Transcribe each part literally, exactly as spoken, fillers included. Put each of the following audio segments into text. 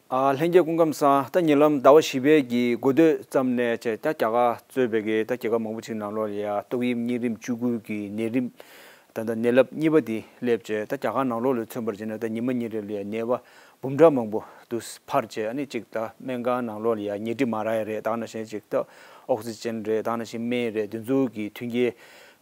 ཨ། ལྷན་རྒྱས་སྐུ་ཁམས་བཟང་། ད་ཉེ་ལམ་ཟླ་བ་བཞི་པའི་གི་འགོ་སྟོད་ཙམ་ནས་བྱས། ད་རྒྱ་གར་གཙོས་པའི་གི་ད་རྒྱལ་ཁབ་མང་པོ་ཅིག་ནང་ལོགས་ལ་ཡ་ཏོག་དབྱིབས་གཉན་རིམས་བཅུ་དགུ་གི་ནད་རིམས་ད་ལྟ་ནད་རླབས་གཉིས་པ་འདི་སླེབས་བྱས། ད་རྒྱ་གར་ནང་ལོགས་ལ་མཚོན་པར་བྱས་ན། ད་ཉི་མ་ཉིན་རེ་ལ་ཡ་ནད་པ་འབུམ་ཕྲག་མང་པོ་འདུག་འཕར་བྱས། ཨ་ནི་ཅིག་ད་སྨན་ཁང་ནང་ལོགས་ལ་ཡ་ཉལ་ཁྲི་མ་རག་ཡ་རེད། ད་ནང་བཞིན་ཅིག་ད་ཨོག་སི་ཅན་རེད། ད་ནང་བཞིན་སྨན་རེད། འདི་ཚོ་གི་མཐུན་རྐྱེན་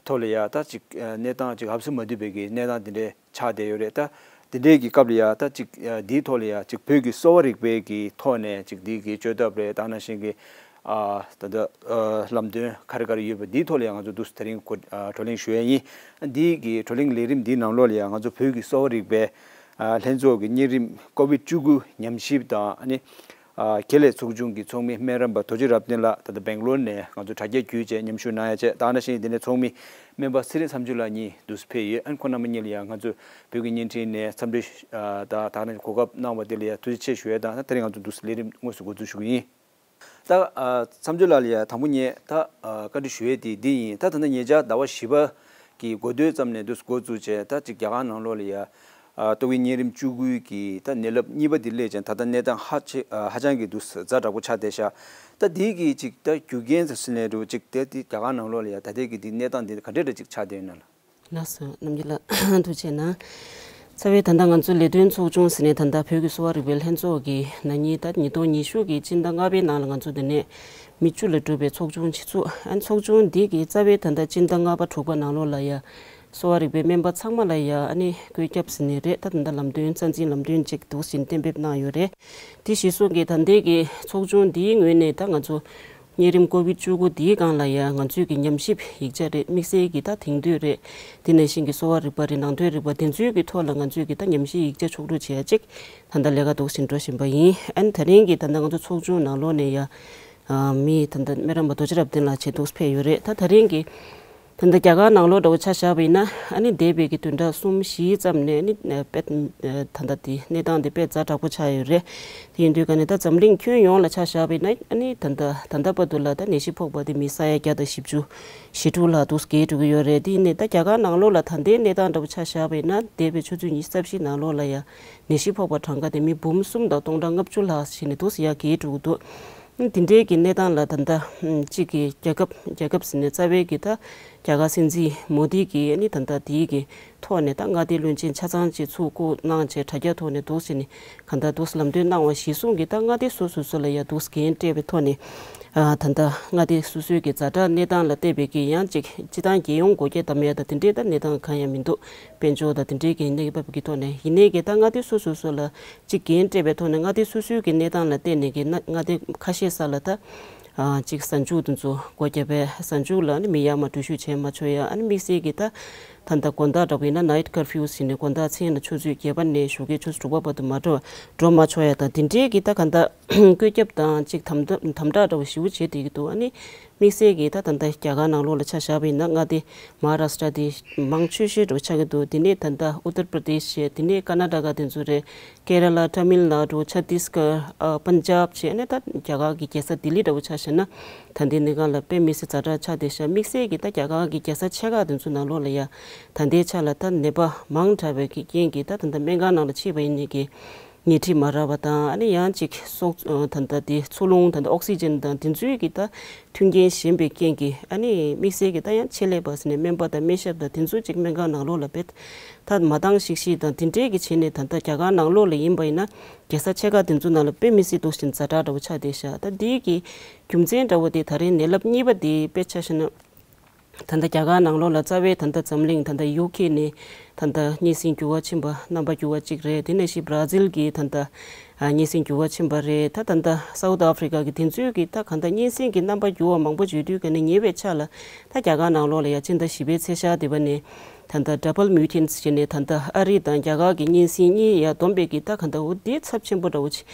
ཐོག་ལ་ཡ་ད་ཅིག་གནས་སྟངས་ཅིག་ཧབ་སུ་མ་བསྡུས་པའི་གི་གནས་སྟངས་འདི་འདྲའི་ཆགས་བསྡད་ཡོད་རེད། ད་འདི་འདྲའི་གི་སྐབས་ལ་ཡ་ད་ཅིག་འདིའི་ཐོག་ལ་ཡ་ཅིག་བོད་ཀྱི་གསོ་བ་རིག་པའི་གི་ཐོག་ནས་ཅིག་འདི་གི་བཅོས་ཐབས་རེད། ད་ནང་བཞིན་གི་ཨ་ད་ལྟ་ཨ་ལམ་སྟོན་ག་རེ་ག་རེ་ཡོད་པ་འདིའི་ཐོག་ལ་ཡ་ང་ཚོ་འདུག་དེ་རིང་གོ་ཨ་བགྲོ་གླེང་ཞུ་ཡ་ཡིན། འདིའི་གི་བགྲོ་གླེང་ལས་རིམ་འདིའི་ནང་ལོགས་ལ་ཡ་ང་ཚོ་བོད་ཀྱི་གསོ་བ་རིག་པའི་ཨ་ལྷན་ཚོགས་ཀྱི་གཉན་རིམས་ཀོ་བིད་བཅུ་དགུ་ཉམས་ཞིབ་དང་། ཨ་ནི་ཨ་ཁེ་ལས་ཚོགས་ཆུང་གི་ཚོགས་མི་སྨན་རམས་པ་རྡོ་རྗེ་རབ་བརྟན་ལགས་ད་ལྟ་སྦེང་ལོར་ནས་ང་ཚོ་དྲ་རྒྱ་བརྒྱུད་བྱས་མཉམ་ཞུགས་གནང་ཡ་བྱས། ད་ནང་བཞིན་འདི་ནས་ཚོགས་མི་སྨན་པ་ཚེ་རིང་མཚམས་གཅོད་ལགས་གཉིས་འདུག་སེ་ཕེབས་ཡོད། ཨ་ནི་ཁོང་རྣམ་པ་གཉིས་ལ་ཡང་ང་ཚོས་བོད་ཀྱི་བརྙན་འཕྲིན་ནས་འཚམས་འདྲི་ཨ་ད་ད་ནས་གོ་སྐབས་གནང་བ་དེ་ལ་ཡང་ཐུགས་རྗེ་ཆེ་ཞུ་ཡ་དང་། ད་དེ་རིང་ང་ཚོ་འདུག་སེ་ལས་རིམ་དངོས་སུ་འགོ་འཛུགས་ཞུ་གི་ཡིན། ད་ཨ་མཚམས་གཅོད་ལགས་ལ་ཡང་དང་པོ་ངས་ད་ཨ་བཀའ་འདྲི་ཞུ་ཡས་དེ་འདི་ཡིན། ད་ད་ལྟ་ཉེ་ཆར་ཟླ་བ་བཞི་པ་གི་འགོ་སྟོད་ཙམ་ནས་འདུག་སེ་འགོ་བཙུགས་བྱས། ད་ཅིག་རྒྱ་གར་ནང་ལོགས་ལ་ཡ་ཨ་ཏོག་དབྱིབས་གཉན་རིམས་བཅུ་དགུ་གི་ད་ནད་རླབས་གཉིས་པ་འདི་སླེབས་ཅིང་། ད་ལྟ་གནས་སྟངས་ཧ་ཅང་ཨ་ཧ་ཅང་གི་འདུག་སེ་ཛ་དྲག་པོ་ཆགས་བསྡད་ཤག་ད་འདི་གི་ཅིག་ད་རྒྱུ་རྐྱེན་ཟེར་ནས་འགྲོ་ཅིག་ད་འདི་རྒྱ་གར་ནང་ལོགས་ལ་ཡ་ད་ལྟའི་གི་འདི་གནས་སྟངས་འདི་ག་འདྲས་འདྲ་ཅིག་ཆགས་བསྡད་ཡོད་ན་ལགས། ལགས་སོ། རྣམ་རྒྱལ་ལགས་ཐུགས་རྗེ་གནང་། རྩ་བའི་ད་ལྟ་ང་ཚོ་ལས་དོན་ཚོགས་ཆུང་ཟེར་ནས་ད་ལྟ་བོད་ཀྱི་གསོ་བ་རིག་པའི་ལྷན་ཚོགས་ཀྱི་ན་ནིང་ད་ཉིས་སྟོང་ཉི་ཤུ་གི་སྤྱི་ཟླ་ལྔ་པའི་ནང་ལ་ང་ཚོ་འདི་ནས་མི་བཅུ་ལས་གྲུབ་པའི་ཚོགས་ཆུང་ཅིག་བཙུགས། ཨ་ནི་ཚོགས་ཆུང་འདི་གི་རྩ་བའི་ད་ལྟ་སྤྱི་ཟླ་ལྔ་པ་དྲུག་པ་ནང་ལོགས་ལ་ཡ་གསོ་བ་རིག་པའི་སྨན་པ་ཚང་མ་ལ་ཡ་ཨ་ནི་བཀོད་ཁྱབ་ཟེར་ནས་རེད། ད་ད་ལྟ་ལམ་སྟོན་རྩ་འཛིན་ལམ་སྟོན་ཅིག་འདུག་སེ་གཏན་འབེབས་གནང་ཡོད་རེད། དེ་གཞིར་བཟུང་གི་ད་ལྟའི་གི་ཚོགས་ཆུང་འདིའི་ངོས་ནས་ད་ང་ཚོ་གཉན་རིམས་ཀོ་བིད་བཅུ་དགུ་འདིའི་སྒང་ལ་ཡ་ང་ཚོས་ཀྱི་ཉམས་ཞིབ་ཡིག་ཆ་རེད། དམིགས་བསལ་གྱི་ད་དེང་དུས་རེད། དེ་ནང་བཞིན་གྱི་གསོ་བ་རིག་པ་རེད། ནང་དོན་རིག་པ་དེ་ཚོའི་གི་ཐོག་ལ་ང་ཚོས་ཀྱི་ད་ཉམས་ཞིབ་ཡིག་ཆ་ཕྱོགས་སྒྲིག་བྱེད་ཡ་ཅིག་ད་ལྟ་ལས་ཀ་འདུག་སེ་འགྲོ་བཞིན་པ་ཡིན། ཨ་ནི་ད་རིང་གི་ད་ལྟ་ང་ཚོ་ཚོགས་ཆུང་ནང་ལོགས་ནས་ཡ་ཨ་མི་ད་ལྟ་སྨན་རམས་པ་རྡོ་རྗེ་རབ་བརྟན་ལགས་བྱས་འདུག་སེ་ཕེབས་ཡོད་རེད། ད་ད་རིང་གི་ད་ལྟ་རྒྱ་གར་ནང་ལོགས་འདྲ་བོ་ཆ་བཞག་པ་ཡིན་ན། ཨ་ནི་འདས་པའི་གི་བདུན་ཕྲག་གསུམ་བཞི་ཙམ་ནས་ནི་ཨ་དཔེ་ཨ་ད་ལྟ་དེ་གནས་སྟངས་དེ་དཔེ་ཛ་དྲག་པོ་ཆགས་ཡོད་རེད། དེ་ཡིན་དུས་ཀ་ནས་ད་འཛམ་གླིང་ཁྱོན་ཡོངས་ལ་ཆ་བཞག་པ་ཡིན་ན། ཨ་ནི་ད་ལྟ་ད་ལྟ་བར་དུ་ལ་ད་ནད་གཞི་ཕོག་པ་དེ་མི་ས་ཡ་བརྒྱ་དང་བཞི་བཅུ་ཞེ་དྲུག་ལྷག་འདུག་སེ་བརྒལ་འགྲོ་གི་ཡོད་རེད། དེ་ཡིན་ནའི་ད་རྒྱ་གར་ནང་ལོགས་ལ་ད་ལྟའི་གནས་སྟངས་འདྲ་བོ་ཆ་བཞག་པ་ཡིན་ན། འདས་པའི་ཆུ་ཚོད་ཉི་ཤུ་རྩ་བཞི་ནང་ལོགས་ལ་ཡ་ནད་གཞི་ཕོག་པ་གྲངས་ཀ་དེ་མི་འབུམ་གསུམ་དང་སྟོང་ཕྲག་ལྔ་བཅུ་ལྷག་ཞིག་ནས་འདུག་སེ་ཡར་བརྒལ་འགྲོ་གི་འདུག་དེ་འདྲའི་གི་གནས་སྟངས་ལ་ད་ལྟ་གཅིག་གི་རྒྱལ་ཁབ་རྒྱལ་ཁབ་ཟེར་ནས་རྩ་བའི་གི་ད་རྒྱ་གར་སྲིད་འཛིན་མོ་དི་གིས་ཨ་ནི་ད་ལྟ་དེའི་གི་ཐོག་ནས་ད་མངའ་སྡེ་བློན་ཆེན་ཆ་ཚང་ཅིག་ཚུར་བསྐོ་གནང་བྱས་དྲ་རྒྱ་ཐོག་ནས་འདུག་སེ་ནས་གང་ལྟར་འདུག་སེ་ལམ་སྟོན་གནང་བ་གཞིར་བཟུང་གི་ད་མངའ་སྡེ་སོ་སོ་སོ་ལ་ཡ་འདུག་སེ་འགན་སྤྲད་པའི་ཐོག་ནས་ཨ་ད་ལྟ་མངའ་སྡེ་སོ་སོའི་གི་ཛ་དྲག་གནས་སྟངས་ལ་བལྟས་པའི་གི་ཡང་ཅིག་སྤྱི་བཏང་རྒྱལ་ཡོངས་སྒོ་རྒྱ་བསྡམ་ཡ་ད་དེ་འདྲའི་ད་གནས་སྟངས་གང་ཡང་མི་འདུག་དཔལ་འབྱོར་ད་དེ་འདྲའི་གི་གནས་བབ་ཀྱི་ཐོག་ནས། ཡིན་ནའི་གི་ད་མངའ་སྡེ་སོ་སོ་སོ་ལ་གཅིག་འགན་སྤྲད་པའི་ཐོག་ནས་མངའ་སྡེ་སོ་སོའི་གི་གནས་སྟངས་ལ་བལྟས་ནས་གི་ན་མངའ་སྡེ་ཁ་ཤས་ས་ལ་ད་ཨ་གཅིག་གཟའ་མཇུག་དེ་ཚོ་སྒོ་བརྒྱབ་པའི་གཟའ་མཇུག་ལ་ནི་མི་ཡར་མར་འགྲུལ་བཞུད་བྱས་མ་ཆོག་ཡ། ཨ་ནི་དམིགས་བསལ་གི་ད་ད་ལྟ་དགོང་དག་འདྲ་པོ་ཡིན་ན་ནའིཊ་ཀར་ཕིའུ་ཟེར་ནས་དགོང་དག་མཚན་ལ་ཆུ་ཚོད་བརྒྱད་པ་ནས་ཞོགས་ཀའི་ཆུ་ཚོད་དྲུག་པ་བར་དུ་མ་འགྲོ་འགྲོ་མ་ཆོག་ཡ་དང་། དེ་འདྲའི་གི་ད་གང་ལྟར་བཀོད་ཁྱབ་དང་གཅིག་དམ་དམ་དམ་དྲག་འདྲ་བོ་ཞེ་པོ་བྱེད་བསྡད་ཀྱི་འདུག་ཨ་ནི་དམིགས་བསལ་གྱིས་ད་ད་ལྟ་རྒྱ་གར་ནང་ལོགས་ལ་ཆ་བཞག་པ་ཡིན་ན་མངའ་སྡེ་མ་ཧཱ་རཱ་སྟྲ་དེ་མང་ཆེ་ཤོས་འདྲ་བོ་ཆགས་ཀྱི་འདུག་དེ་ནས་ད་ལྟ་ཨུ་ཏར་པྲ་དེཤ་བྱས། དེ་ནས་ཀར་ན་ཊ་ཀ་དེ་ཚོ་རེད། ཀེ་ར་ལ། ཏ་མིལ་ནཱ་ཌུ། ཆ་ཏིས་གར། ཨ་པན་ཇབ་བྱས་ནས་ད་རྒྱ་གར་གྱི་རྒྱལ་ས་ལྡི་ལི་འདྲ་བོ་ཆ་བཞག་ན་ད་ལྟའི་གནས་སྐབས་ལ་དཔེ་མི་སྲིད་ཛ་དྲག་ཆགས་བསྡད་ཤག་དམིགས་བསལ་གྱིས་ད་རྒྱ་གར་གྱི་རྒྱལ་ས་ཆེ་ཁག་དེ་ཚོ་ནང་ལོགས་ལ་ཡ་ད་ལྟའི་ཆ་ལ་ད་ནད་པ་མང་དྲགས་པའི་གི་རྐྱེན་གྱིས་ད་ད་ལྟ་སྨན་ཁང་ནང་ལ་ཕྱིན་པ་ཡིན་ནའི་གི་ཉལ་ཁྲི་མ་རག་པ་དང་། ཨ་ནི་ཡང་ཅིག་སྲོག་ཨ་ད་ལྟ་དེ་འཚོ་རླུང་ད་ལྟ་ཨོག་སི་ཇན་དང་དེ་ཚོའི་གི་ད་མཐུན་རྐྱེན་ཞན་པའི་རྐྱེན་གྱིས། ཨ་ནི་དམིགས་བསལ་གྱི་ད་ཡང་ཆེད་ལས་པ་ཟེར་ནས་སྨན་པ་དང་སྨན་ཞབས་དང་དེ་ཚོ་ཅིག་སྨན་ཁང་ནང་ལོགས་ལ་དཔེ་ད་མ་འདང་ཤིག་ཤིག་དང་དེ་འདྲའི་གི་བྱས་ནས། ད་ལྟ་རྒྱ་གར་ནང་ལོགས་ལ་ཡིན་པ་ཡིན་ན་རྒྱལ་ས་ཆེ་ཁག་དེ་ཚོ་ནང་ལ་དཔེ་མི་སྲིད་འདུག་སེ་ཛ་དྲག་འདྲ་བོ་ཆགས་བསྡད་ཤག་ད་འདིའི་གི་རྒྱུ་མཚན་འདྲ་བོ་དེ་ད་རེས་ནད་རླབས་གཉིས་པ་དེ་དཔེ་ཆ་བཞག་ན། ད་ལྟ་རྒྱ་གར་ནང་ལོགས་ལ་རྩ་བའི་ད་ལྟ་འཛམ་གླིང་ད་ལྟ་ཡུ་ཁེ་ནས་ད་ལྟ་གཉན་སྲིན་འགྱུར་བ་ཕྱིན་པ་རྣམ་པ་འགྱུར་བ་གཅིག་རེད། དེ་ནང་བཞིན་བྷ་ར་ཛིལ་གྱི་ད་ལྟ་ཨ་གཉན་སྲིན་འགྱུར་བ་ཕྱིན་པ་རེད། ད་ད་ལྟ་སའུ་ཐི་ཨ་ཕི་རི་ཀ་གི་དེ་ཚོའི་གི་ད་གང་ལྟར་གཉན་སྲིན་གྱི་རྣམ་པ་འགྱུར་བ་མང་པོ་བརྗོད་དུས་ཀ་ནས་ཉེ་བའི་ཆར་ལ་ད་རྒྱ་གར་ནང་ལོགས་ལ་ཡ་སྤྱི་ཟླ་བཞི་པའི་ཚེས་ཤར་དེ་བ་ནས་ད་ལྟ་ཌབ་བལ་མིའུ་ཊེན་ཊི་བྱས་ནས་ད་ལྟ་ཨ་རི་དང་རྒྱ་གར་གྱི་གཉན་སྲིན་གཉིས་ཡ་བསྡོམས་པའི་གི་ད་གང་ལྟར་འོ་དེ་ཚབས་ཆེན་པོ་འདྲ་བོ་ཆེ།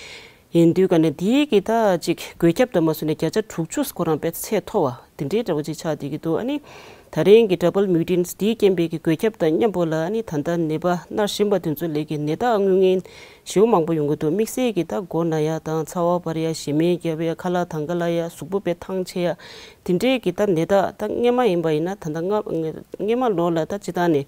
ཡིན་དུས་ཀ་ནས་དེའི་གི་ད་ཅིག་འགོས་ཁྱབ་དང་མ་སོ་ནས་བརྒྱ་ཆ་དྲུག་ཅུ་ཁོ་རང་དཔེ་ཚད་མཐོ་བ་དེ་འདྲའི་འདྲ་བོ་ཅིག་ཆགས་བསྡད་ཀྱི་འདུག་ཨ་ནི་ད་རིང་གི་ཌབ་བལ་མིའུ་ཊེན་ཊི་དེའི་རྐྱེན་པས་ཀྱི་འགོས་ཁྱབ་དང་མཉམ་པོ་ལ། ཨ་ནི་ད་ལྟ་ནད་པ་མནར་གཞི་པ་དེ་ཚོ་ལ་གི་ནད་རྟགས་དངོས་གནས་ཞེ་པོ་མང་པོ་ཡོང་གི་འདུག་དམིགས་བསལ་གྱི་ད་མགོ་ན་ཡ་དང་ཚ་བ་འབར་ཡ། ཞེ་མེར་བརྒྱབ་ཡ། ཁ་ལག་དང་ག་ལ་ཡ། གཟུགས་པོ་དཔེ་ཐང་ཆད་ཡ། དེ་འདྲའི་གི་ད་ནད་རྟགས་ད་སྔོན་མ་ཡིན་པ་ཡིན་ན་ད་ལྟ་སྔ་སྔོན་མ་ལོ་ལ་ད་སྤྱིར་བཏང་ནས་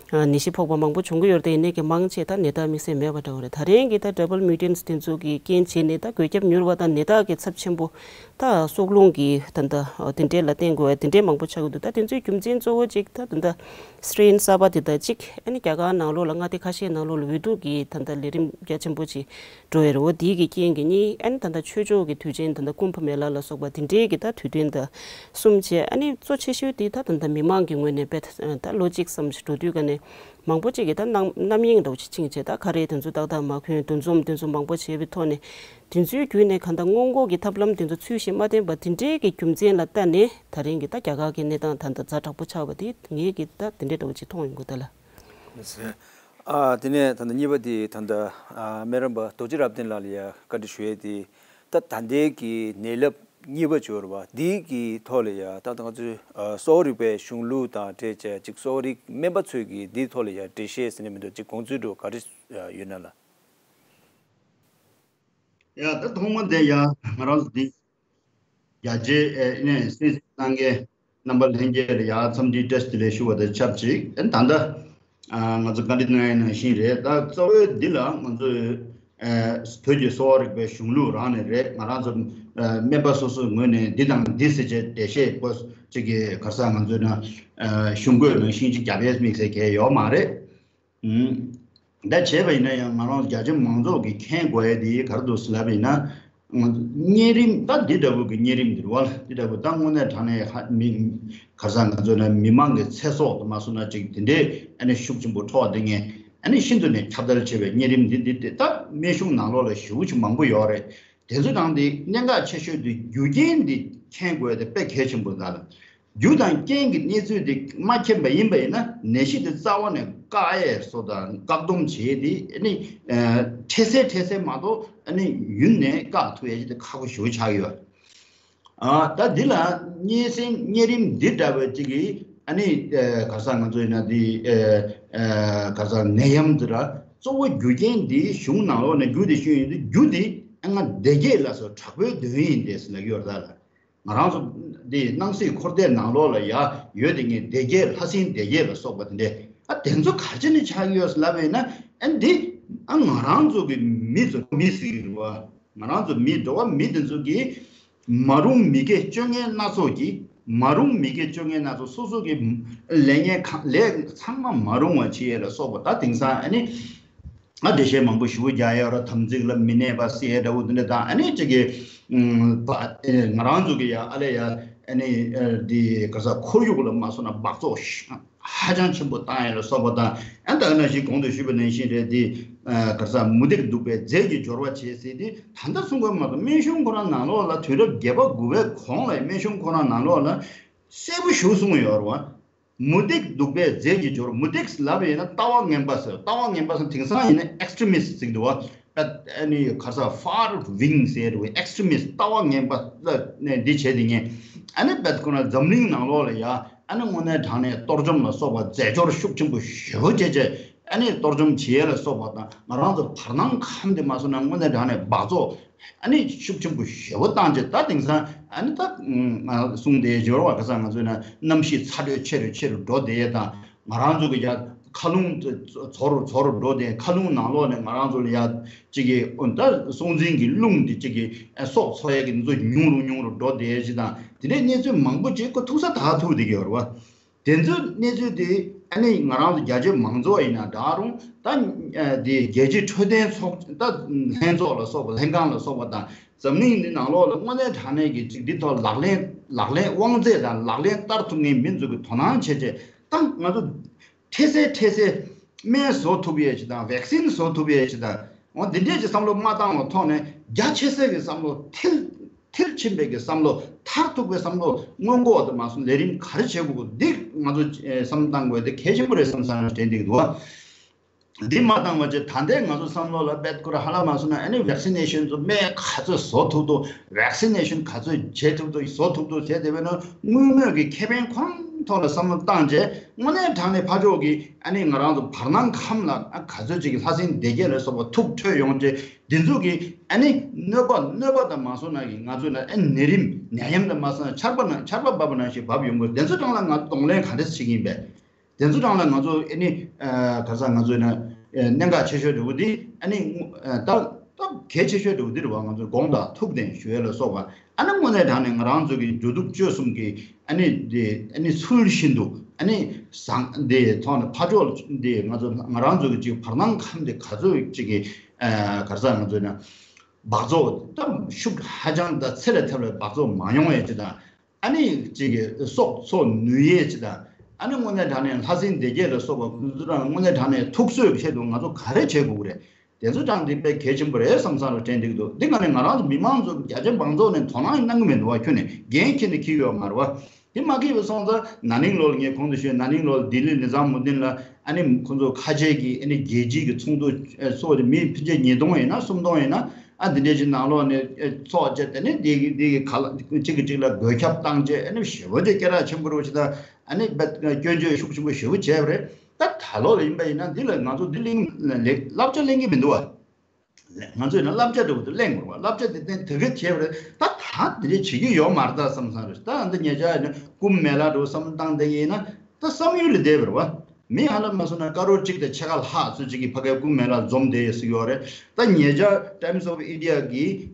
ནད་གཞི་ཕོག་པ་མང་པོ་བྱུང་གི་ཡོད་རེད་དེ། ཡིན་ནའི་གི་མང་ཆེ་ད་ནད་རྟགས་དམིགས་བསལ་མེད་པ་འདྲ་བོ་རེད། ད་རིང་གི་ད་double mutants་དེ་ཚོ་གི་རྐྱེན་བྱས་ནས་ད་འགོས་ཁྱབ་མྱུར་བ་དང་ནད་རྟགས་ཀྱི་ཚབས་ཆེན་པོ་ད་སྲོག་རླུང་གི་ད་ད་དེ་འདྲས་ལ་བརྟེན་དགོས་པ་དེ་འདྲས་མང་པོ་ཆགས་ཀྱི་འདུག་ད་དེ་ཚོའི་རྒྱུ་མཚན་གཙོ་བོ་གཅིག་ད་ད་ད་strain་གསར་པ་དེ་ད་གཅིག་ཨ་ནི་རྒྱ་གར་ནང་ལོགས་ལ་མངའ་སྡེ་ཁ་ཤས་ནང་ལོགས་ལ་འོས་བསྡུ་གི་ད་ད་ལས་རིམ་རྒྱ་ཆེན་པོ་ཅིག་འགྲོ་ཡ་རེད། འོ་དེའི་གི་རྐྱེན་གྱིས་གཉིས། ཨ་ནི་ད་ལྟ་ཆོས་ཕྱོགས་ཀྱི་དུས་ཆེན་ད་ལྟ་ཀུམ་བྷ་མེ་ལ་ལ་སོགས་པ་དེ་འདྲའི་གི་ད་དུས་སྟོན་ད་གསུམ་བྱས། ཨ་ནི་གཙོ་ཆེ་ཤོས་དེ་ད་ད་ལྟ་མི་མང་གི་ངོས་ནས་དཔེ་ད་ལོ་གཅིག་ཙམ་ཞིག་འགྲོ་དུས་ག་ནས་མང་པོ་ཅིག་གི་ད་རྣམ་རྣམ་གཡེང་འདྲ་བོ་ཅིག་ཕྱིན་བྱས། ད་ཁ་རས་དེ་ཚོ་ཏག་ཏག་མ་གོན། འདུ་འཛོམས་དེ་ཚོ་མང་པོ་བྱས་པའི་ཐོག་ནས་དེ་ཚོའི་བརྒྱུད་ནས་ག་ད་སྔོན་འགོག་གི་ཐབས་ལམ་དེ་ཚོ་ཚུལ་བཞིན་མ་བསྟེན་པ་དེ་འདྲའི་གི་རྒྱུ་མཚན་ལ་བལྟས་ནས་ད་རིང་གི་ད་རྒྱ་གར་གི་གནས་སྟངས་ད་ད་ཛ་དྲག་པོ་ཆགས་པ་དེ་ངས་གི་ད་དེ་འདྲའི་འདྲ་བོ་ཅིག་མཐོང་ཡོང་གི་ད་ལ། ཨ། དེ་ནས་ད་ལྟ་གཉིས་པ་དེ་ད་ལྟ་ཨ་སྨན་རམས་པ་རྡོ་རྗེ་རབ་བརྟན་ལགས་ལ་ཡ་བཀའ་འདྲི་ཞུ་ཡས་དེ། ད་ད་ལྟའི་གི་ནད་རླབས་གཉིས་པ་འབྱོར་བ་འདི་གི་ཐོག་ལ་ཡ་ད་ལྟ་ང་ཚོའི་ཨ་གསོ་བ་རིག་པའི་གཞུང་ལུགས་དང་འབྲེལ་བྱས་ཅིག་གསོ་བ་རིག་སྨན་པ་ཚོས་ཀྱི་འདིའི་ཐོག་ལ་ཡ་འགྲེལ་བཤད་ཟེར་ནས་མི་འདུག་ཅིག་དགོངས་ཚུལ་འདྲ་བོ་ག་རེ་ཡོད་ན་ལ། ཡ། ད་ཐོག་མ་དེ་ཡ་ང་རང་ཚོ་འདི་རྒྱ་ཆེ་ཨེ་ནས་སེམས་སེམས་གནང་མཁན་རྣམ་པ་ལྷན་རྒྱས་ལ་ཡ་འཚམས་འདྲི་བཀྲ་ཤིས་བདེ་ལེགས་ཞུ་བ་དང་ཆབས་ཅིག་ཨེ་ད་ལྟ་ཨ་ང་ཚོ་བཀའ་འདྲི་གནང་ཡ་ནང་བཞིན་རེད། ད་གཙོ་བོ་འདི་ལ་ང་ཚོས་ཨེ་བོད་ཀྱི་གསོ་བ་རིག་པའི་གཞུང་ལུགས་རང་ནས་རེད། ང་རང་ཚོ་ཨེ་སྨན་པ་སོ་སོའི་ངོས་ནས་འདི་དང་འདི་ཟེར་བྱས་འགྲེལ་བཤད་པོ་ཅིག་གི་ག་རེ་ཟེར་ང་ཚོས་ན་ཨེ་གཞུང་འཁོད་ནང་བཞིན་ཅིག་རྒྱབ་ཡས་དམིགས་བསལ་གང་ཡང་ཡོད་མ་རེད། ཨུམ། ད་བྱས་པ་ཡིན་ན་ཡང་ང་རང་རྒྱ་ཆེ་མང་ཚོགས་ཀྱིས་མཁྱེན་དགོས་ཡ་དེ་ག་རེ་འདུག་ཟེར་ལབ་པ་ཡིན་ན། གཉན་རིམས་ད་འདི་འདྲ་བོ་གི་གཉན་རིམས་འདི་རེད་བ། འདི་འདྲ་བོ་ད་དངོས་གནས་དྲང་གནས་ཧ་མི་ག་རེ་ཟེར་ང་ཚོ་ན་མི་མང་གི་ཚེ་སྲོག་དུ་མ་སོང་ན་ཅིག་དེ་འདྲའི་ཨ་ནི་ཤུགས་ཆེན་པོ་འཕྲོག་བསྡད་མཁན་ཨ་ནི་ཤིན་ཏུ་ནས་ཁྱབ་གདལ་ཆེ་བའི་གཉན་རིམས་འདི་འདི་དེ་ད་སྨན་གཞུང་ནང་ལོགས་ལ་ཞེ་པོ་ཅིག་མང་པོ་ཡོད་རེད། དེ་ཚོ་དང་དེ་གནད་འགག་ཆེ་ཤོས་དེ་རྒྱུ་རྐྱེན་དེ་མཁྱེན་དགོས་དེ་དཔེ་གལ་ཆེན་པོ་རེད་ལ། རྒྱུ་དང་རྐྱེན་གྱི་གནས་ཚུལ་དེ་མ་མཁྱེན་པ་ཡིན་པ་ཡིན་ན་ནད་གཞི་དེ་རྩ་བ་ནས་བཀག་ཡས་བཟོ་དང་བཀག་སྡོམ་བྱེད་དེ་ཨ་ནི་ཨ་འཕྲལ་སེལ་འཕྲལ་སེལ་མ་གཏོགས་ཨ་ནི་ཡུན་ནས་བཀག་ཐུབ་ཡས་ཅིག་དེ་ཁག་པོ་ཞེ་པོ་ཆགས་ཡོད། ཨ་ད་འདི་ལ་གཉན་སྲིན་གཉན་རིམས་འདི་འདྲ་བའི་ཅིག་གིས་ཨ་ནི་ཨ་ག་རེ་ཟེར་ང་ཚོ་ཡིན་ན་འདི་ཨ་ཨ་ག་རེ་ཟེར་ནད་ཡམས་འདི་ལ་གཙོ་བོ་རྒྱུ་རྐྱེན་འདི་གཞུང་ནང་ལོགས་ནས་རྒྱུ་དེ་ཤོད་ཡོང་དུས་རྒྱུ་འདི་ཨ་ང་སྡེ་བརྒྱད་ལ་སོགས་དྲག་པོའི་འདོད་ཡོན་ཡིན་ཏེ་ཟེར་ལབ་ཀྱི་ཡོད་རེད་ད་ལ། ང་རང་ཚོ་འདི་སྣང་སྲིད་འཁོར་འདས་ནང་ལོགས་ལ་ཡ་ཡོད་དེ་ངས་སྡེ་བརྒྱད་ལྷ་སྲིན་སྡེ་བརྒྱད་ལ་སོགས་པ་དེ་འདྲས་ཨ་དེ་ཚོ་ག་ཅི་ནས་ཆགས་ཡོད་ལབ་པས་ན། ཨ་འདི་ཨ་ང་རང་ཚོ་གི་མི་ཚོ་མི་ཟེར་གི་རེད་བ། ང་རང་ཚོ་མི་འགྲོ་བ་མི་དེ་ཚོ་གི་མ་རུངས་མི་དགེ་སྤྱོད་ངན་སྣ་ཚོགས་ཀྱིས་མ་རུངས་མི་དགེ་སྤྱོད་ངན་སྣ་ཚོགས་སོ་སོ་གི་ལས་ངན་གང་ལས་ཚང་མ་མ་རུང་བ་བྱེད་ཡས་ལ་སོགས་པ་ད་དེང་སང་ཨ་ནི། ང་འགྲེལ་བཤད་མང་པོ་ཞེ་པོ་རྒྱག་ཡོད་ར། དམ་ཚིག་ལ་མི་གནས་པ་ཟེར་ཡ་འདྲ་བོ་འདི་འདྲ་དང་ཨ་ནི་གཅིག་གི་ཨུམ་བ་ཨེ་ང་རང་ཚོ་གི་ཡ་ཨ་ལས་ཡ་ཨ་ནི་ཨ་འདི་ག་ས་ཁོར་ཡུག་ལ་མ་སོང་ན་འབག་བཙོག་ཧ་ཅང་ཆེན་པོ་བཏང་ཡ་ལ་སོགས་པ་དང་ཨ་ད་ག་ནང་བཞིན་གོང་དུ་ཞུས་པ་ནང་བཞིན་རེད། འདི་ཨ་ག་ས་མུ་སྟེགས་གདུག་པའི་རྫས་ཀྱི་སྦྱོར་བ་བྱེད་ཟེར་འདི་ད་ལྟ་གསུང་གི་མ་གཏོགས་སྨན་གཞུང་ཁོ་རང་ནང་ལོགས་ལ་དུས་རབས་བརྒྱད་པ་དགུ་པའི་གོང་ལ་སྨན་གཞུང་ཁོ་རང་ནང་ལོགས་ལ་གསལ་པོ་ཞེ་པོ་གསུངས་ཡོད་རེད་བ། མུ་སྟེགས་གདུག་པའི་རྫས་ཀྱི་སྦྱོར། མུ་སྟེགས་ལབ་པ་ཡིན་ན་ལྟ་བ་ངན་པ་ཟེར། ལྟ་བ་ངན་པ་ཟེར་དེང་སང་ཡིན་ན་ཨེགས་ཊི་མི་སི་ཊི་ཟེར་གི་འདུག་བ། ཨ་ནི་ག་ས་ཧྥར་ཝིང་ཟེར་བའི་ཨེགས་ཊི་མི་སི་ཊི་ལྟ་བ་ངན་པ་ལ་ནས་འདི་བྱས་དེ་ངས་ཨ་ནི་བེད་ཁོ་ན་འཛམ་གླིང་ནང་ལོགས་ལ་ཡ་ཨ་ནི་དངོས་གནས་དྲང་གནས་གཏོར་བཅོམ་ལ་སོགས་པ་རྫས་སྦྱོར་ཤུགས་ཆེན་པོ་ཞེ་པོ་བྱས་བྱས་ཨ་ནི་གཏོར་བཅོམ་བྱེད་ཡས་ལ་སོགས་པ་དང་ང་རང་ཚོ་བར་སྣང་ཁམས་དེ་མ་སོང་ན་དངོས་གནས་དྲང་གནས་འབག་བཙོག་ཨ་ནི་ཤུགས་ཆེན་པོ་ཞེ་པོ་བཏང་རྗེས་ད་དེང་སང་ཨ་ནི་ད་ང་གསུང་དེ་སྦྱོར་བ་ག་ས་ང་ཚོས་ན་གནམ་གཤིས་ཚ་དྲོད་ཆེ་རུ་ཆེ་རུ་འགྲོ་བསྡད་ཡས་དང་ང་རང་ཚོ་གི་ཡ་མཁའ་རླུང་ཚོ་རུ་ཚོ་རུ་འགྲོ་བསྡད། མཁའ་རླུང་ནང་ལོགས་ནས་ང་རང་ཚོ་ལ་ཡ་གཅིག་གི་ད་སྲོག་འཛིན་གྱི་རླུང་འདི་གཅིག་གི་སྲོག་འཚོ་ཡས་ཀྱི་འདི་ཚོ་ཉུང་རུ་ཉུང་རུ་འགྲོ་བསྡད་ཡས་ཅིག་དང་དེ་འདྲའི་གནས་ཚུལ་མང་པོ་ཅིག་ཁོ་ཐུག་ས་ད་ཐུག་བསྡད་ཀྱི་ཡོད་རེད་བ། དེ་ཚོའི་གནས་ཚུལ་དེ་ཨ་ནི་ང་རང་ཚོ་རྒྱ་ཆེ་མང་གཙོ་ཡིན་ན་འདྲ་རུང་ད་དེ་རྒྱལ་སྤྱིའི་འཕྲོད་བསྟེན་ཚོགས་ད་ལྷན་ཚོགས་ལ་སོགས་པ་ལྷན་ཁང་ལ་སོགས་པ་དང་འཛམ་གླིང་འདི་ནང་ལོགས་ལ་དངོས་གནས་དྲང་གནས་ཀྱི་ཅིག་འདི་ཐོག་ལག་ལེན་ལག་ལེན་དབང་མཛད་དང་ལག་ལེན་བསྟར་ཐུབ་མཁན་མི་ཚོ་གི་དོ་སྣང་བྱས་བྱས་ད་ང་ཚོ་འཕྲལ་སེལ་འཕྲལ་སེལ་སྨན་བཟོ་ཐུབ་ཡས་ཅིག་དང་ཝེག་སིན་བཟོ་ཐུབ་ཡས་ཅིག་དང་འོ་འདི་འདྲས་ཀྱི་བསམ་བློ་མ་བཏང་བའི་ཐོག་ནས་རྒྱ་ཆེ་སའི་གི་བསམ་བློ་ཐལ། མཐིལ་ཕྱིན་པའི་གི་བསམ་བློ་མཐར་ཐུག་པའི་བསམ་བློ་སྔོན་འགོག་དུ་མ་སོང་ལས་རིམ་ག་རེ་བྱེད་དགོས་འདི་ང་ཚོ་ཨེ་བསམ་བློ་བཏང་དགོས་དེ་གལ་ཆེན་པོ་རེད་བསམ་བསམ་དྲན་འདུག་འདུག་བ། འདི་མ་བཏང་བ་བྱས་ད་ལྟའི་ང་ཚོ་བསམ་བློ་ལ་རྦད་ཁོ་ར་ཧ་ལ་མ་སོང་ན་ཨ་ནི་ཝེག་སི་ནེ་ཤན་ཚོ་སྨན་ག་ཚོད་བཟོ་ཐུབ་ཐུབ་ཝེག་སི་ནེ་ཤན་ག་ཚོད་བྱེད་ཐུབ་ཐུབ་བཟོ་ཐུབ་ཐུབ་བྱས་དེ་བས་ན་དངོས་དངོས་ཀྱི་ཁེ་ཕན་ཁོ་རང་ཐོག་ལ་བསམ་བློ་བཏང་རྗེས་དངོས་གནས་དྲང་གནས་ཕར་ཕྱོགས་ཀྱི་ཨ་ནི་ང་རང་ཚོ་བར་སྣང་ཁམས་ལ་ཨ་ག་ཚོད་ཅིག་གི་ལྷ་སྲིན་སྡེ་བརྒྱད་ལ་སོགས་པ་ཐུག་འཕྲོད་ཡོང་རྗེས་འདི་ཚོ་གི་ཨ་ནི་གནོད་པ་གནོད་པ་དང་མ་སོང་ན་གི་ང་ཚོ་ལ་ཨ་ནད་རིམས་ནད་ཡམས་དང་མ་སོང་ན་ཆར་པ་ན་ཆར་པ་འབབ་པ་ནང་བཞིན་འབབ་ཡོང་དགོས། དེ་ཚོ་སྒང་ལ་ང་ཚོ་གདོང་ལེན་ག་འདྲས་བྱེད་ཀྱི་ཡིན་པས། དེ་ཚོ་རང་ལ་ང་ཚོ་ཨ་ནི་ག་ས་ང་ཚོ་ན་གནད་འགག་ཆེ་ཤོས་འདྲ་བོ་འདི་ཨ་ནི་ད་ད་གལ་ཆེ་ཤོས་འདྲ་བོ་འདི་རེད་བ། ང་ཚོ་དགོངས་དག་ཐུགས་བདེན་ཞུ་ཡས་ལ་སོགས་པ་ཨ་ནི་དངོས་གནས་དྲང་གནས་ང་རང་ཚོ་གི་འགྲོ་འདུག་སྤྱོད་གསུམ་གྱི་ཨ་ནི་འདི་ཨ་ནི་ཚུལ་བཞིན་དུ་ཨ་ནི་བཟང་འདི་ཐོག་ནས་ཕར་ཕྱོགས་འདི་ང་ཚོ་ང་རང་ཚོ་གི་ཅིག་བར་སྣང་ཁམས་འདི་ག་ཚོད་ཅིག་གི་ག་ས་ང་ཚོ་ན་འབག་བཙོག་ད་ཤུགས་ཧ་ཅང་དང་ཚད་ལས་ཐལ་བའི་འབག་བཙོག་མ་ཡོང་ཡས་ཅིག་དང་། ཨ་ནི་ཅིག་གི་སྲོག་འཚོ་ནུས་ཡས་ཅིག་དང་། ཨ་ནི་དངོས་གནས་དྲང་གནས་ལྷ་སྲིན་སྡེ་བརྒྱད་ལ་སོགས་པ་ཁོང་ཚོ་རང་དངོས་གནས་དྲང་གནས་ཐུགས་གསོའི་ཆེད་དུ་ང་ཚོ་ག་རེ་བྱེད་དགོས་ཀྱི་རེད། དེ་ཚོ་ཀྱང་འདི་དཔེ་གལ་ཆེན་པོ་རེད་བསམ་བསམ་རུ་དྲན་འགྲིག་འདུག་འདི་ག་ནས་ང་རང་ཚོ་མི་མང་ཚོ་བརྒྱ་ཆ་མང་ཚོགས་ནས་དོ་སྣང་གནང་གི་མི་འདུག་བ། ཁྱོན་ནས་འགན་འཁྱེར་ནས་འཁྱེར་ཡོད་མ་རེད་བ། དེ་མ་འཁྱེར་བ་སོང་ཙང་ན་ནིང་ལོར་ངས་གོང་དུ་ཞུས་ན་ནིང་ལོར་ལྡི་ལི་ནི་ཛམ་མུ་དིན་ལ་ཨ་ནི་ཁོང་ཚོ་ཁ་ཆེ་གི་ཨ་ནི་རྒྱལ་སྤྱིའི་གི་ཚོགས་འདུ་ཚོགས་ཏེ་མི་ཕལ་ཆེར་ཉིས་སྟོང་ཡིན་ན་སུམ་སྟོང་ཡིན་ན་ཨ་འདི་འདྲའི་ཅིག་ནང་ལོགས་ནས་ཚོགས་བཅད་དེ་ནི་འདི་གི་འདི་གི་ག་ལ་གཅིག་གིས་གཅིག་ལ་འགོས་ཁྱབ་བཏང་རྗེས་ཨ་ནི་ཞེ་པོ་ཅིག་སྐད་གྲགས་ཆེན་པོ་རུ་ཅིག་དང་ཨ་ནི་སྐྱོན་བརྗོད་ཤུགས་ཆེན་པོ་ཞེ་པོ་བྱས་པ་རེད། ད་ད་ལོ་ལ་ཡིན་པ་ཡིན་ན་འདི་ལ་ང་ཚོ་འདི་གླེང་ལེ་བསླབ་བྱ་གླེང་གི་མི་འདུག་བ། ང་ཚོས་ན་བསླབ་བྱ་འདྲ་བོ་དེ་གླེང་དགོས་རེད་བ། བསླབ་བྱ་དེ་བསྟན་དེ་ག་བྱས་པ་རེད། ད་ད་དེ་འདྲ་བྱེད་ཀྱི་ཡོད་མ་རེད་ད་བསམ་བསམ་རེད། ད་འདི་ཉེ་ཆར་ནས་ཀུམ་མེ་ལ་འདྲ་བོ་བསམ་བློ་བཏང་བསྡད་ཡིན་ན་ད་བསམ་ཡུལ་ལས་འདས་པ་རེད་བ། མི་ཧ་ལམ་མ་སོང་ན་ཀ་རོར་གཅིག་དང་ཕྱེད་ཀ་ལྷག་ཚོད་ཅིག་གིས་ཕ་གའི་ཀུམ་མེ་ལ་འཛོམས་བསྡད་ཡོད་ཟེར་གྱི་ཡོད་རེད། ད་ཉེ་ཆར་Times of India གིས་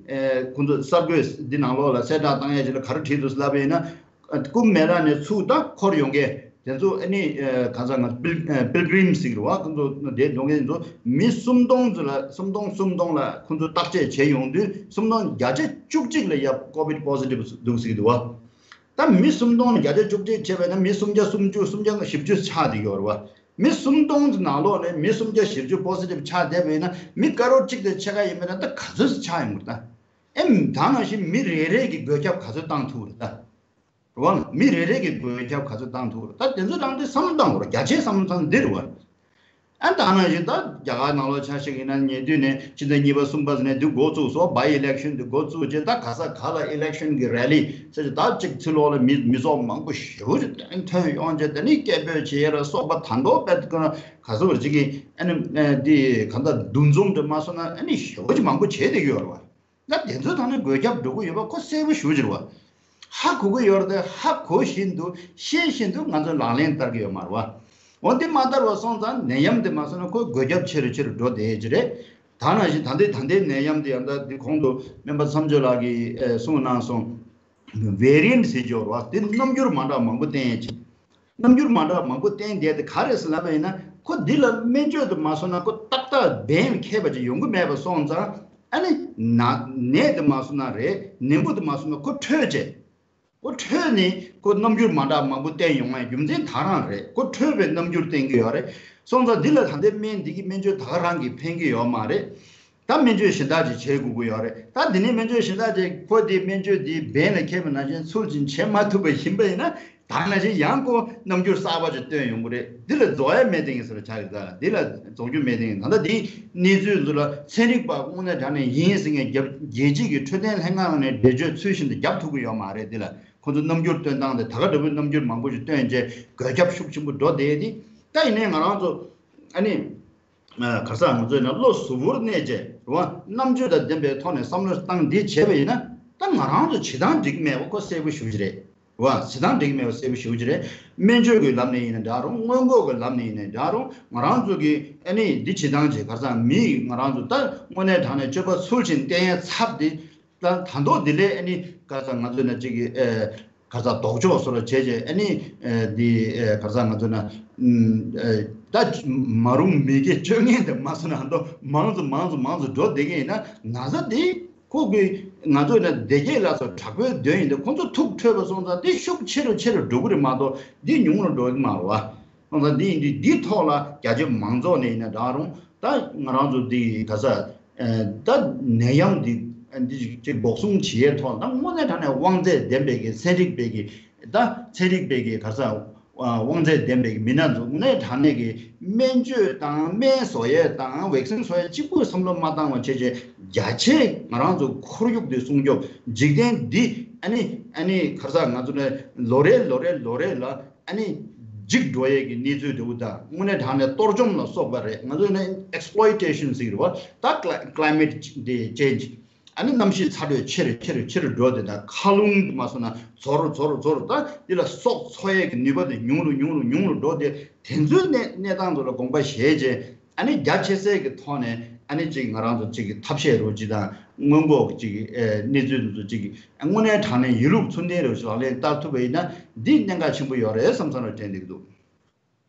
ཁོང་ཚོ་གསར་འགོད་འདི་ནང་ལོགས་ལ་གསལ་བསྒྲགས་བཏང་ཡ་ཅིག་ལ་ག་རེ་བྲིས་འདུག་ལབ་པ་ཡིན་ན། ཀུམ་མེ་ལ་ནས་ཚུར་ད་འཁོར་ཡོང་མཁན་དེ་ཚོ་ཨ་ནི་གང་ཟག་ང་Pil- Pilgrims ཟེར་གྱི་རེད་བ། ཁོང་ཚོ་དེ་འགྲོ་མཁན་ཚོ་མི་སུམ་སྟོང་ཙམ་ལ་སུམ་སྟོང་སུམ་སྟོང་ལ་ཁོང་ཚོ་བརྟག་དཔྱད་བྱས་ཡོང་དུས་སུམ་སྟོང་བརྒྱ་ཆ་བཅུ་གཅིག་ལ་ཡ་COVID positive འདུག་ཟེར་གྱི་འདུག་བ། ད་མི་སུམ་སྟོང་ལ་བརྒྱ་ཆ་བཅུ་གཅིག་བྱས་པ་ཡིན་ན་མི་སུམ་བརྒྱ་སུམ་ཅུ་སུམ་བརྒྱ་བཞི་བཅུ་ཆགས་བསྡད་ཡོད་རེད་བ། མི་སུམ་སྟོང་ཙམ་ནང་ལོགས་ནས་མི་སུམ་བརྒྱ་བཞི་བཅུ་positive ཆགས་བསྡད་པ་ཡིན་ན་མི་ཀ་རོར་གཅིག་དང་ཕྱེད་ཀ་ཡིན་པ་ཡིན་ན་ད་ག་ཚོད་ཆགས་ཡོང་གི་རེད་ད། ཨེ་ད་ནང་བཞིན་མི་རེ་རེ་གི་འགོས་ཁྱབ་ག་ཚོད་བཏང་ཐུབ་རེད་ད། རེད་བ། མི་རེ་རེ་གི་འགོས་ཁྱབ་ག་ཚོད་བཏང་ཐུབ་རེད། ད་དེ་ཚོ་རང་དེ་བསམ་བློ་བཏང་དགོས་རེད། རྒྱ་ཆེ་བསམ་བློ་བཏང་འདི་རེད་བ། ཨ་ད་ནང་བཞིན་ད་རྒྱ་གར་ནང་ལོགས་ཆ་ཞིག་ཡིན་ན་ཉེ་དུས་ནས་ཕྱི་ཟླ་གཉིས་པ་གསུམ་པ་ནས་འདི་འགོ་བཙུགས་སོ། by election འདི་འགོ་བཙུགས་རྗེས་ད་ག་ས་ག་ལ་election གི་rally ཟེར་ད་ཅིག་ཚུར་ལོག་ལ་མི་མི་ཚོགས་མང་པོ་ཞེ་པོ་ཅིག་ཐོན་ཡོང་རྗེས་དེ་ནས་སྐད་འབོད་བྱེད་ཡ་ལ་སོགས་པ་ད་མདོ་དཔེ་ག་ཚོད་ཅིག་གི་ཨ་ནི་འདི་ག་ད་འདུ་འཛོམས་དེ་མ་སོང་ན་ཨ་ནི་ཞེ་པོ་ཅིག་མང་པོ་བྱེད་བསྡད་ཀྱི་ཡོད་རེད་བ། ད་དེ་ཚོའི་ཐོག་ནས་འགོས་ཁྱབ་འགྲོ་གི་ཡོད་པ་ཁོ་གསལ་པོ་ཞེ་པོ་ཅིག་རེད་བ། ཧ་གོ་གི་ཡོད་རེད་དེ་ཧ་གོ་བཞིན་དུ་ཤེས་བཞིན་དུ་ང་ཚོས་ལག་ལེན་བསྟར་གི་ཡོད་མ་རེད་བ། འོ་འདི་མ་བསྟར་བ་སོང་ཙང་ནད་ཡམས་དེ་མ་སོང་ན་ཁོ་འགོས་ཁྱབ་ཆེ་རུ་ཆེ་རུ་འགྲོ་བསྡད་ཀྱི་རེད། ད་ནང་བཞིན་ད་ལྟའི་ད་ལྟའི་ནད་ཡམས་དེ་ཡང་ད་འདི་གོང་དུ་སྨན་པ་མཚམས་གཅོད་ལགས་ཀྱིས་ཨེ་གསུངས་གནང་སོང་། variant ཟེར་གྱི་ཡོད་རེད་བ། དེ་རྣམ་འགྱུར་མ་འདྲ་མང་པོ་བསྟན་ཡོད་ཅིང་། རྣམ་འགྱུར་མ་འདྲ་མང་པོ་བསྟན་བསྡད་དེ་ག་རེ་ཟེར་ལབ་པ་ཡིན་ན་ཁོ་འདི་ལ་སྨན་བཅོས་དུ་མ་སོང་ན་ཁོ་ཏག་ཏག་འབེན་ལ་འཁེལ་བ་ཅིག་ཡོང་གི་མེད་པ་སོང་ཙང་ཨ་ནི་ན་ནད་དུ་མ་སོང་ན་རེད། ནད་འབུ་དུ་མ་སོང་ན་ཁོ་འཕྲོད་བྱས། ཁོ་འཕྲོད་ནས་ཁོ་རྣམ་འགྱུར་མ་འདྲ་མང་པོ་བསྟན་ཡོང་བའི་རྒྱུ་མཚན་ད་རང་རེད། ཁོ་འཕྲོད་པའི་རྣམ་འགྱུར་བསྟན་གྱི་ཡོད་རེད། སོང་ཙང་འདི་ལ་ད་ལྟའི་སྨན་འདི་གི་སྨན་བཅོས་ད་ག་རང་གིས་ཕན་གྱི་ཡོད་མ་རེད། ད་སྨན་བཅོས་གཞན་དག་ཅིག་བྱེད་དགོས་ཀྱི་ཡོད་རེད། ད་འདི་ནས་སྨན་བཅོས་གཞན་དག་ཅིག་ཁོ་དེ་སྨན་བཅོས་འདི་འབེན་ལ་འཁེལ་བ་ནང་བཞིན་ཚུལ་བཞིན་བྱེད་མ་ཐུབ་པ་ཡིན་པ་ཡིན་ན་ད་ནང་བཞིན་ཡང་ཁོ་རྣམ་འགྱུར་གསར་པ་ཅིག་སྟོན་ཡོང་གི་རེད། འདི་ལ་རྫོགས་ཡ་མེད་དེ་ཡིན་ཟེར་བ་ཆགས་ཀྱི་རེད། ད་འདི་ལ་རྫོགས་རྒྱུ་མེད་དེ་ཡིན། ད་ལྟ་འདིའི་གནས་ཚུལ་འདི་ལ་ཚན་རིག་པ་དངོས་གནས་དྲང་གནས་ཡིན་ཟེར་མཁན་རྒྱབ་རྒྱལ་སྤྱི་གི་འཕྲོད་བསྟེན་ལྷན་ཁང་ནས་འགྲེལ་བརྗོད་ཚུལ་བཞིན་དུ་རྒྱབ་ཐུབ་ཀྱི་ཡོད་མ་རེད། འདི་ལ་ཁོ་ཚོ་རྣམ་འགྱུར་སྟོན་སྟངས་དེ་ད་ག་འདྲ་བོའི་རྣམ་འགྱུར་མང་པོ་ཞིག་སྟོན་རྗེས་འགོས་ཁྱབ་ཤུགས་ཆེན་པོ་འགྲོ་བསྡད་དེ། ད་ཡིན་ནའི་ང་རང་ཚོ་ཨ་ནི། ག་ས་ང་ཚོས་ན་བློ་གཟུ་བོར་གནས་བྱས་རེད་བ། རྣམ་དཔྱོད་དང་ལྡན་པའི་ཐོག་ནས་བསམ་བློ་བཏང་འདི་བྱས་པ་ཡིན་ན་ད་ང་རང་ཚོ་བྱེད་སྟངས་འགྲིག་མེད་པ་ཁོ་གསལ་པོ་ཞེ་པོ་ཅིག་རེད་བ། བྱེད་སྟངས་འགྲིག་མེད་པ་གསལ་པོ་ཞེ་པོ་ཅིག་རེད། སྨན་བཅོས་ཀྱི་ལམ་ནས་ཡིན་ན་འདྲ་རུང་སྔོན་འགོག་གི་ལམ་ནས་ཡིན་ན་འདྲ་རུང་ང་རང་ཚོ་གི་ཨ་ནི་འདི་བྱེད་སྟངས་ཅིག་ག་ས་མི་ཡིས་ང་རང་ཚོ་ད་དངོས་གནས་དྲང་གནས་སྤྱོད་པ་ཚུལ་བཞིན་བསྟེན་ཡས་ཚར་ཏེ། ད་ད་མདོ་འདི་ལས་ཨ་ནི་ག་ས་ང་ཚོ་ན་གཅིག་གི་ཨེ་ག་ས་ལྡོག་ཕྱོགས་སོ་ར་བྱས་རྗེས་ཨ་ནི་ཨེ་འདི་ཨེ་ག་ས་ང་ཚོ་ན་ཨམ་ཨེ་ད་མ་རུངས་མི་དགེ་བཅོ་ལྔ་དེ་མ་སོང་ན་མདོ་མང་ཙམ་མང་ཙམ་མང་ཙམ་འགྲོ་བསྡད་མཁན་ཡིན་ན་ན་ཚ་འདི་ཁོ་གི་ང་ཚོ་ན་སྡེ་བརྒྱད་ལ་སོགས་དྲག་པོའི་གདོན་ཡིན་ཏེ་ཁོ་ཚོ་ཐུག་འཕྲོད་པ་སོང་ཙང་འདི་ཤུགས་ཆེ་རུ་ཆེ་རུ་འགྲོ་གི་རེད་མ་གཏོགས་འདི་ཉུང་རུ་འགྲོ་གི་མ་རེད་བ། སོང་ཙང་འདི་ཡིན་དུས་འདིའི་ཐོག་ལ་རྒྱ་ཆེ་མང་ཚོགས་ནས་ཡིན་ན་འདྲ་རུང་ད་ང་རང་ཚོ་འདི་ག་ས། ད་ནད་ཡམས་འདི་འདི་ཅིག་འགོག་སྲུང་བྱེད་ཡས་ཐོག་ད་དངོས་གནས་དྲང་གནས་དབང་ཚད་ལྡན་པའི་གི་ཚན་རིག་པའི་གི་ད་ཚན་རིག་པའི་གི་ག་ས་དབང་ཚད་ལྡན་པའི་གི་མི་སྣ་ཚོ་དངོས་གནས་དྲང་གནས་གི་སྨན་བཅོས་དང་སྨན་བཟོ་ཡས་དང་ཝེག་སིན་བཟོ་ཡས་གཅིག་པུས་བསམ་བློ་མ་བཏང་བ་བྱས་རྗེས་རྒྱ་ཆེ་ང་རང་ཚོ་ཁོར་ཡུག་འདི་སྲུང་སྐྱོབ་འཇིག་རྟེན་འདི་ཨ་ནི་ཨ་ནི་ག་ས་ང་ཚོ་ནས་ལོ་རེ་ལོ་རེ་ལོ་རེ་ལ། ཨ་ནི་འཇིག་འགྲོ་ཡས་ཀྱི་གནས་ཚུལ་འདྲ་བོ་དང་དངོས་གནས་དྲང་གནས་གཏོར་བཅོམ་ལ་སོགས་པ་རེད། ང་ཚོས་ནི་exploitation ཟེར་བ་ད་cli- climate change ཨ་ནི་གནམ་གཤིས་ཚ་དྲོད་ཆེ་རུ་ཆེ་རུ་ཆེ་རུ་འགྲོ་དེ་དང་མཁའ་རླུང་དུ་མ་སོང་ན་རྫོགས་རུ་རྫོགས་རུ་རྫོགས་རུ། ད་འདི་ལ་སྲོག་འཚོ་ཡས་ཀྱི་ནུས་པ་དེ་ཉུང་རུ་ཉུང་རུ་ཉུང་རུ་འགྲོ་དེ། དེ་ཚོའི་གནས་གནས་སྟངས་ཚོ་ལ་དགོངས་པ་བཞེས་རྗེས། ཨ་ནི་རྒྱ་ཆེ་སའི་གི་ཐོག་ནས་ཨ་ནི་ཅིག་ང་རང་ཚོ་ཅིག་གི་ཐབས་ཤེས་རུ་ཅིག་དང་སྔོན་འགོག་ཅིག་གི་ཨེ་གནས་ཚུལ་དེ་ཚོ་ཅིག་གི་དངོས་གནས་དྲང་གནས་ཡིན་ལུགས་ཚུལ་ལྡན་རུ་ཅིག་ལག་ལེན་བསྟར་ཐུབ་པ་ཡིན་ན་འདི་གནད་འགག་ཆེན་པོ་ཡོད་རེད་བསམ་བསམ་རུ་དྲན་བསྡད་ཀྱི་འདུག།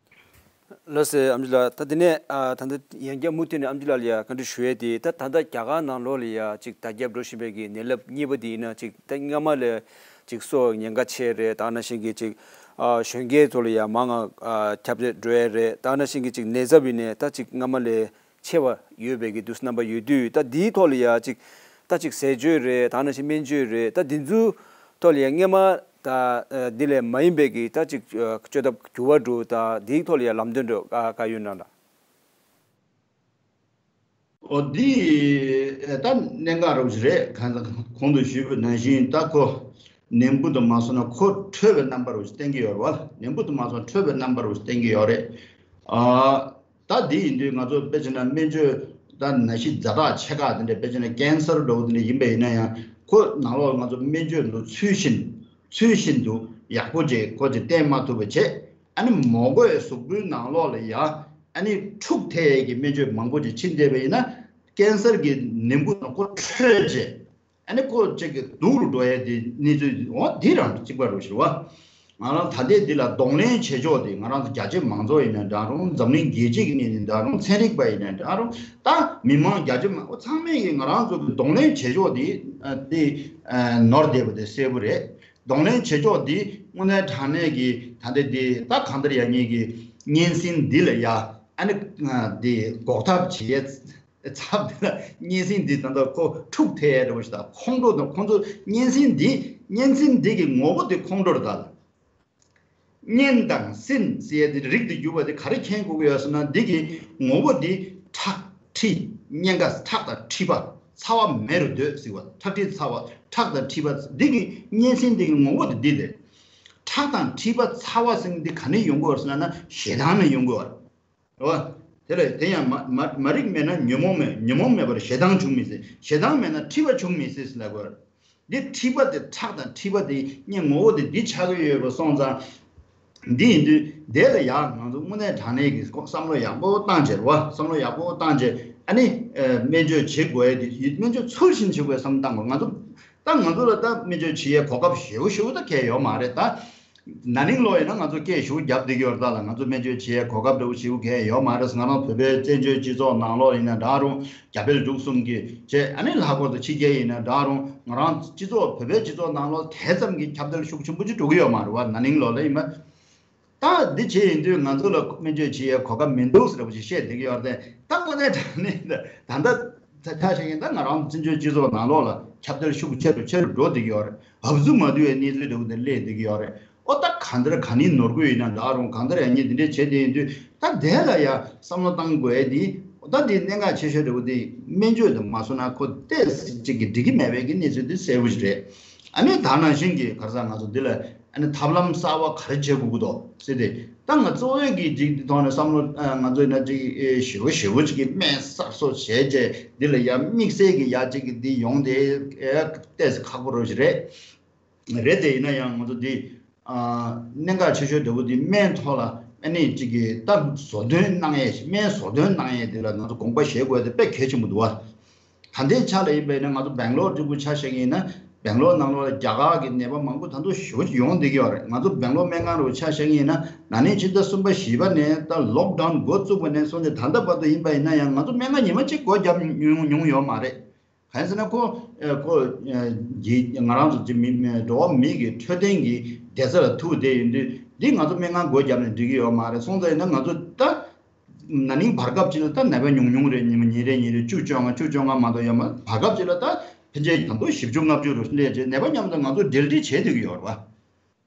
ལགས་སོ་ཨམ་ཆི་ལགས། ད་དེ་ནས་ཨ་ད་ལྟ་ཡང་བསྐྱར་མུ་མཐུད་ནས་ཨམ་ཆི་ལགས་ལ་ཡ་བཀའ་འདྲི་ཞུ་ཡས་དེ། ད་ད་ལྟ་རྒྱ་གར་ནང་ལོགས་ལ་ཡ་ཅིག་དར་ཁྱབ་འགྲོ་བཞིན་པའི་གི་ནད་རླབས་གཉིས་པ་དེ་ཡིན་ན། ཅིག་ད་སྔ་མ་ལས་ཅིག་སོ་ཉེན་ཁ་ཆེ་རེད། ད་ནང་བཞིན་གྱི་ཅིག་ཨ་གཞོན་སྐྱེས་ཚོ་ལ་ཡ་མང་ང་ཨ་ཁྱབ་གདལ་འགྲོ་ཡས་རེད། ད་ནང་བཞིན་གྱི་ཅིག་ནད་ཚབས་ཡིན་ནས་ད་ཅིག་སྔ་མ་ལས་ཆེ་བ་ཡོད་པའི་གི་དུས་རྣམ་པ་ཡོད་དུས། ད་འདིའི་ཐོག་ལ་ཡ་ཅིག་ད་ཅིག་ཟས་སྤྱོད་རེད། ད་ནང་བཞིན་སྨན་བཅོས་རེད། ད་འདི་ཚོའི་ཐོག་ལ་ཡ་སྔ་མ་ད་ཨ་འདི་ལས་མ་ཡིན་པའི་གི་ད་ཅིག་ཨ་བཅོས་ཐབས་འགྱུར་བ་འགྲོ། ད་འདིའི་ཐོག་ལ་ཡ་ལམ་སྟོན་འགྲོ་ག་ག་ཡོད་ན་ལ། ཨོ་འདི་ད་གནད་འགག་རོགས་ཞིག་རེད། གང་གོང་དུ་ཞུས་པ་ནང་བཞིན་ད་ཁོ་ནད་འབུ་དུ་མ་སོང་ན་ཁོ་འཕྲོད་པའི་རྣམ་པ་རོགས་ཞིག་བསྟན་གྱི་ཡོད་རེད་བ། ནད་འབུ་དུ་མ་སོང་འཕྲོད་པའི་རྣམ་པ་རོགས་ཞིག་བསྟན་གྱི་ཡོད་རེད། ཨ། ད་འདི་ཡིན་དུས་ང་ཚོ་དཔེ་བྱས་ན་སྨན་བཅོས་ད་ནད་གཞི་ཛ་དྲག་ཆེ་ཁག་དེ་འདྲ་དཔེ་བྱས་ན་ཀན་སར་འདྲ་བོ་དེ་འདྲ་ཡིན་པ་ཡིན་ན་ཡང་ཁོ་ནང་ལོགས་ང་ཚོ་སྨན་བཅོས་འདུ་ཚུལ་བཞིན་ཚུལ་བཞིན་དུ་ཡག་པོ་ཅིག་ཁོ་ཅིག་བསྟེན་མ་ཐུབ་པ་བྱས། ཨ་ནི་མོ་རྒོད་གཟུགས་པོའི་ནང་ལོགས་ལ་ཡ་ཨ་ནི་འཁྲུག་ཐེབས་ཀྱི་སྨན་བཅོས་མང་པོ་ཅིག་ཕྱིན་བསྡད་པ་ཡིན་ན་ཀན་སར་གྱི་ནད་འབུ་ནང་ཁོ་འཕྲོད་རྗེས། ཨ་ནི་ཁོ་གཅིག་གི་སྡུག་རུ་འགྲོ་ཡས་དེ་གནས་ཚུལ་འོ་འདི་རང་གཅིག་པ་རུ་ཞུ་བ། ང་རང་ད་ལྟའི་འདི་ལ་གདོང་ལེན་བྱེད་ཕྱོགས་དེ་ང་རང་ཚོ་རྒྱ་ཆེ་མང་ཚོགས་ཡིན་ན་འདྲ་རུང་། འཛམ་གླིང་རྒྱལ་སྤྱི་གི་གནས་ནས་འདྲ་རུང་། ཚན་རིག་པ་ཡིན་ན་འདྲ་རུང་། ད་མི་མང་རྒྱ་ཆེ་མང་པོ་ཚང་མས་ཀྱི་ང་རང་ཚོ་གི་གདོང་ལེན་བྱེད་ཕྱོགས་དེ་ཨ་དེ་ཨ་ནོར་བསྡད་པ་དེ་གསལ་པོ་རེད། གདོང་ལེན་བྱེད་ཕྱོགས་དེ་དངོས་གནས་དྲང་གནས་ཀྱི་ད་ལྟ་དེ་ད་གང་ལྟར་ཡ་ངེད་ཀྱི་གཉན་སྲིན་འདི་ལ་ཡ་ཨ་ནི་ཨ་དེ་འགོག་ཐབས་བྱེད་ཡས། ཚབ་དེ་ལ་གཉན་སྲིན་འདི་ད་ལྟ་ཁོ་འཁྲུག་ཐེབས་འདྲ་བོ་ཞིག་དང་ཁོང་ཁྲོ་དང་། ཁོང་ཚོ་གཉན་སྲིན་འདི་གཉན་སྲིན་འདི་གི་ངོ་བོ་དེ་ཁོང་ཁྲོ་རེད་ད། གཉན་དང་སྲིན་ཟེར་ཡ་དེ་རིགས་དེ་བསྒྱུར་བ་དེ་ག་རེ་མཁྱེན་དགོས་ཀྱི་ཡོད་ཟེར་ན། འདི་གི་ངོ་བོ་འདི་ཁྲག་མཁྲིས། གཉན་ཁ་ཁྲག་དང་མཁྲིས་པ་ཚ་བ་མེ་རུ་སྡོད་ཟེར་བ། ཁྲག་མཁྲིས་ཚ་བ། ཁྲག་དང་མཁྲིས་པ། འདི་གི་གཉན་སྲིན་འདི་གི་ངོ་བོ་དེ་འདི་རེད། ཁྲག་དང་མཁྲིས་པ་ཚ་བ་ཟེར་འདི་ག་ནས་ཡོང་གི་ཡོད་ཟེར་ན། ན་ཞེ་སྡང་ནས་ཡོང་གི་ཡོད་རེད། རེད་བ། དེ་ལས་དེ་ཡང་མ་མ་མ་རིག་མེད་ན་ཉོན་མོངས་མེད། ཉོན་མོངས་མེད་པར་ཞེ་སྡང་བྱུང་མི་སྲིད། ཞེ་སྡང་མེད་ན་མཁྲིས་པ་བྱུང་མི་སྲིད་ཟེར་ལབ་དགོས། འདི་མཁྲིས་པ་དེ་ཁྲག་དང་མཁྲིས་པ་དེ་གཉན་ངོ་བོ་དེ་འདི་ཆགས་ཀྱི་ཡོད་པ་སོང་ཙང་། འདི་ཡིན་དུས་དེ་ལ་ཡང་ང་ཚོ་དངོས་གནས་དྲང་གནས་ཀྱི་བསམ་བློ་ཡག་པོ་བཏང་བྱས། རེད་བ། བསམ་བློ་ཡག་པོ་བཏང་བྱས་ཨ་ནི་ཨ་སྨན་བཅོས་བྱེད་དགོས་ཡ་དེ། སྨན་བཅོས་ཚུལ་བཞིན་བྱེད་དགོས་བསམ་བཏང་དགོས། ང་ཚོ་ད་ང་ཚོ་ལ་ད་སྨན་བཅོས་བྱེད་ཡའི་གོ་སྐབས་ཞེ་པོ་ཞེ་པོ་ད་གང་ཡང་ཡོད་མ་རེད་ད། ན་ནིང་ལོ་ཡིན་ན་ང་ཚོ་སྐད་ཞུ་རྒྱབ་བསྡད་ཀྱི་ཡོད་རེད། ད་ལ་ང་ཚོ་སྨན་བཅོས་བྱེད་ཡའི་གོ་སྐབས་འདྲ་བོ་ཞེ་པོ་གང་ཡང་ཡོད་མ་རེད། ང་རང་བོད་པའི་བཙན་བྱོལ་སྤྱི་ཚོགས་ནང་ལོགས་ཡིན་ན་འདྲ་རུང་། རྒྱ་བལ་འབྲུག་གསུམ་གྱི་བྱས། ཨ་ནི་ལྷག་པར་དུ་ཕྱི་རྒྱལ་ཡིན་ན་འདྲ་རུང་། ང་རང་སྤྱི་ཚོགས་བོད་པའི་སྤྱི་ཚོགས་ནང་ལོགས་དེ་ཙམ་གྱི་ཁྱབ་གདལ་ཤུགས་ཆེན་པོ་ཅིག་འགྲོ་གི་ཡོད་མ་རེད་བ། ན་ནིང་ལོ་ལ་ཡིན་པ། ད་འདི་བྱས་ཡིན་དུས་ང་ཚོ་ལ་སྨན་བཅོས་བྱེད་ཡའི་གོ་སྐབས་མི་འདུག་ཟེར་བ་ཞིག་བཤད་བསྡད་ཀྱི་ཡོད་རེད། ད་དངོས་གནས་དྲང་གནས་ད་ད་ལྟ་ཆ་བཞག་ཡིན་ན་ད་ང་རང་བཙན་བྱོལ་སྤྱི་ཚོགས་ནང་ལོགས་ལ་ཁྱབ་གདལ་ཤུགས་ཆེ་རུ་ཆེ་རུ་འགྲོ་བསྡད་ཀྱི་ཡོད་རེད། འབབ་ཚུགས་མ་ཐུབ་པའི་གནས་ཚུལ་འདྲ་བོ་འདི་སླེབས་བསྡད་ཀྱི་ཡོད་རེད། ཨོ་ད་གང་ལྟར་ག་ནས་ནོར་གྱི་ཡིན་ན་འདྲ་རུང་། གང་ལྟར་ཡང་ཉིད་འདི་འདྲས་བྱས་བསྡད་ཡིན་དུས་ད་དེ་ལ་ཡ་བསམ་བློ་བཏང་དགོས་ཡ་འདི། ཨོ་ད་འདི་གནད་འགག་ཆེ་ཤོས་འདྲ་བོ་འདི་སྨན་བཅོས་དང་མ་སོང་ན་ཁོ་ཏོག་ཙམ་ཅིག་གིས་འགྲིག་གི་མེད་པའི་གི་གནས་ཚུལ་འདི་གསལ་པོ་ཞིག་རེད། ཨ་ནི་ད་ནང་བཞིན་གྱི་ག་རེ་ཟེར། ང་ཚོ་འདི་ལ་ཨ་ནི་ཐབས་ལམ་གསར་པ་ག་རེ་བྱེད་དགོས་ཀྱི་འདུག་ཟེར་ཏེ། ད་ང་གཙོ་བོའི་གི་ཅིག་འདི་ཐོག་ནས་བསམ་བློ་ཨ་ང་ཚོ་ཡིན་ན་ཅིག་ཨེ་ཞེ་པོ་ཞེ་པོ་ཅིག་གི་སྨན་གསར་བཟོ་བྱས་རྗེས་འདི་ལ་ཡང་དམིགས་བསལ་གྱི་ཡ་ཅིག་གི་འདི་ཡོང་དེ་ཨེ་ཏོག་ཙམ་ཁག་པོ་རོ་ཞིག་རེད། རེད་དེ་ཡིན་ན་ཡང་ང་ཚོ་འདི་ཨ་གནད་འགག་ཆེ་ཤོས་འདྲ་བོ་འདི་སྨན་ཐོག་ལ་ཨ་ནི་ཅིག་གི་ད་བཟོ་སྐྲུན་གནང་ཡས། སྨན་བཟོ་སྐྲུན་གནང་ཡས་འདི་ལ་ང་ཚོ་དགོངས་པ་བཞེས་དགོས་དེ་དཔེ་གལ་ཆེན་པོ་འདུག་བ། ད་ལྟའི་ཆ་ལ་ཡིན་པ་ཡིན་ན་ང་ཚོ་སྦེང་ལོར་འདྲ་བོ་ཆ་བཞག་ཡིན་ན། སྦེང་ལོར་ནང་ལོགས་ལ་རྒྱ་གར་གྱི་ནད་པ་མང་པོ་ད་དུང་ཞེ་པོ་ཅིག་ཡོང་བསྡད་ཀྱི་ཡོད་རེད། ང་ཚོ་སྦེང་ལོར་སྨན་ཁང་འདྲ་བོ་ཆ་བཞག་ཡིན་ན། ན་ནིང་ཕྱི་ཟླ་གསུམ་པ་བཞི་པ་ནས་ད་ལོག་ཌའུན་འགོ་བཙུགས་པ་ནས་བཟུང་སྟེ་ད་ལྟ་བར་དུ་ཡིན་པ་ཡིན་ན་ཡང་ང་ཚོ་སྨན་ཁང་ཉི་མ་གཅིག་སྒོ་བརྒྱབ་མྱོང་མྱོང་ཡོད་མ་རེད། གང་ཡིན་ཟེར་ན་ཁོ་ཨ་ཁོ་ཨ་གི་ང་རང་ཚོ་ཅིག་མི་མི་འགྲོ་བ་མི་གི་འཕྲོད་བསྟེན་གྱི་བདེ་རྩ་ལ་ཐུག་བསྡད་ཡོད་དུས་འདི་ང་ཚོ་སྨན་ཁང་སྒོ་བརྒྱབ་ནས་འགྲིག་གི་ཡོད་མ་རེད། སོང་ཙང་ཡིན་ན་ང་ཚོ་ད་ན་ནིང་བར་སྐབས་ཅིག་ལ་ད་ནད་པ་ཉུང་ཉུང་རེད། ཉི་མ་ཉིན་རེ་ཉིན་རེ་བཅུ་བཅོ་ལྔ་བཅུ་བཅོ་ལྔ་མ་གཏོགས་ཡོད་མ། བར་སྐབས་ཅིག་ལ་ད་ཕལ་ཆེར་ད་དུང་བཞི་བཅུ་ལྔ་བཅུ་རུ་སླེབས་རྗེས་ནད་པ་མཉམ་དུ་ང་ཚོ་འབྲེལ་འདྲིས་བྱེད་བསྡད་ཀྱི་ཡོད་རེད་བ།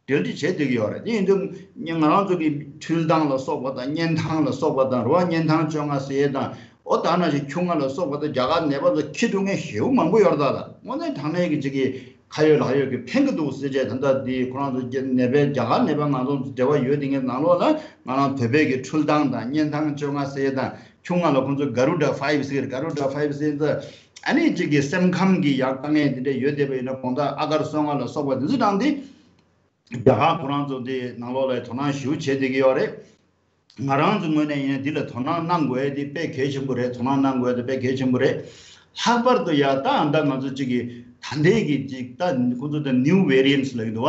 འབྲེལ་འདྲིས་བྱེད་བསྡད་ཀྱི་ཡོད་རེད། དེ་ཡིན་དུས་ང་རང་ཚོ་གི་འཕྲུལ་ཐང་ལ་སོགས་པ་དང་། བརྙན་ཐང་ལ་སོགས་པ་དང་། རེད་བ། བརྙན་ཐང་བཅོ་ལྔ་ཟེར་ཡས་དང་། ཨོ་ད་ནང་བཞིན་ཁྱུང་ལྔ་ལ་སོགས་པ་དང་རྒྱ་གར་ནད་པ་ཚོ་འཁྱེར་འགྲོ་མཁན་ཞེ་པོ་མང་པོ་ཡོད་རེད་ད། ད་དངོས་གནས་དྲང་གནས་ཀྱི་ཅིག་གི་ཁ་ཡོད་ལག་ཡོད་ཀྱི་ཕན་གྱི་འདུག་ཟེར་བྱས། ད་ལྟ་འདི་ཁོ་རང་ཚོ་ནད་པའི་རྒྱ་གར་ནད་པ་ང་ཚོ་འབྲེལ་བ་ཡོད་དེ་ངའི་ནང་ལོགས་ལ་ང་རང་བོད་པའི་གི་འཕྲུལ་ཐང་དང་བརྙན་ཐང་བཅོ་ལྔ་ཟེར་དང་། ཁྱུང་ལྔ་ལ་ཁོང་ཚོ་Garuda Five ཟེར། Garuda Five ཟེར་ད་ ཨ་ནི་གཅིག་གི་སེམས་ཁམས་ཀྱི་ཡང་དཀའ་ངལ་འདི་འདྲ་ཡོད་བསྡད་པ་ཡིན་ན། དགོང་དག་ཨ་གར་སོ་ལྔ་ལ་སོགས་པ་འདི་ཚོ་དང་འདི་རྒྱ་གར་ཁོ་རང་ཚོ་འདི་ནང་ལོགས་ལ་དོ་སྣང་ཞེ་པོ་བྱེད་བསྡད་ཀྱི་ཡོད་རེད། ང་རང་ཚོ་ངོས་ནས་ཡིན་ན་འདི་ལ་དོ་སྣང་གནང་དགོས་ཡ་དེ་དཔེ་གལ་ཆེན་པོ་རེད། དོ་སྣང་གནང་དགོས་ཡ་དེ་དཔེ་གལ་ཆེན་པོ་རེད། ལྷག་པར་དུ་ཡ་ད་ཨ་ད་ང་ཚོ་གཅིག་གི་ད་ལྟའི་གི་གཅིག་ད་ཁོ་ཚོ་ད་new variants་ལབ་ཀྱི་འདུག་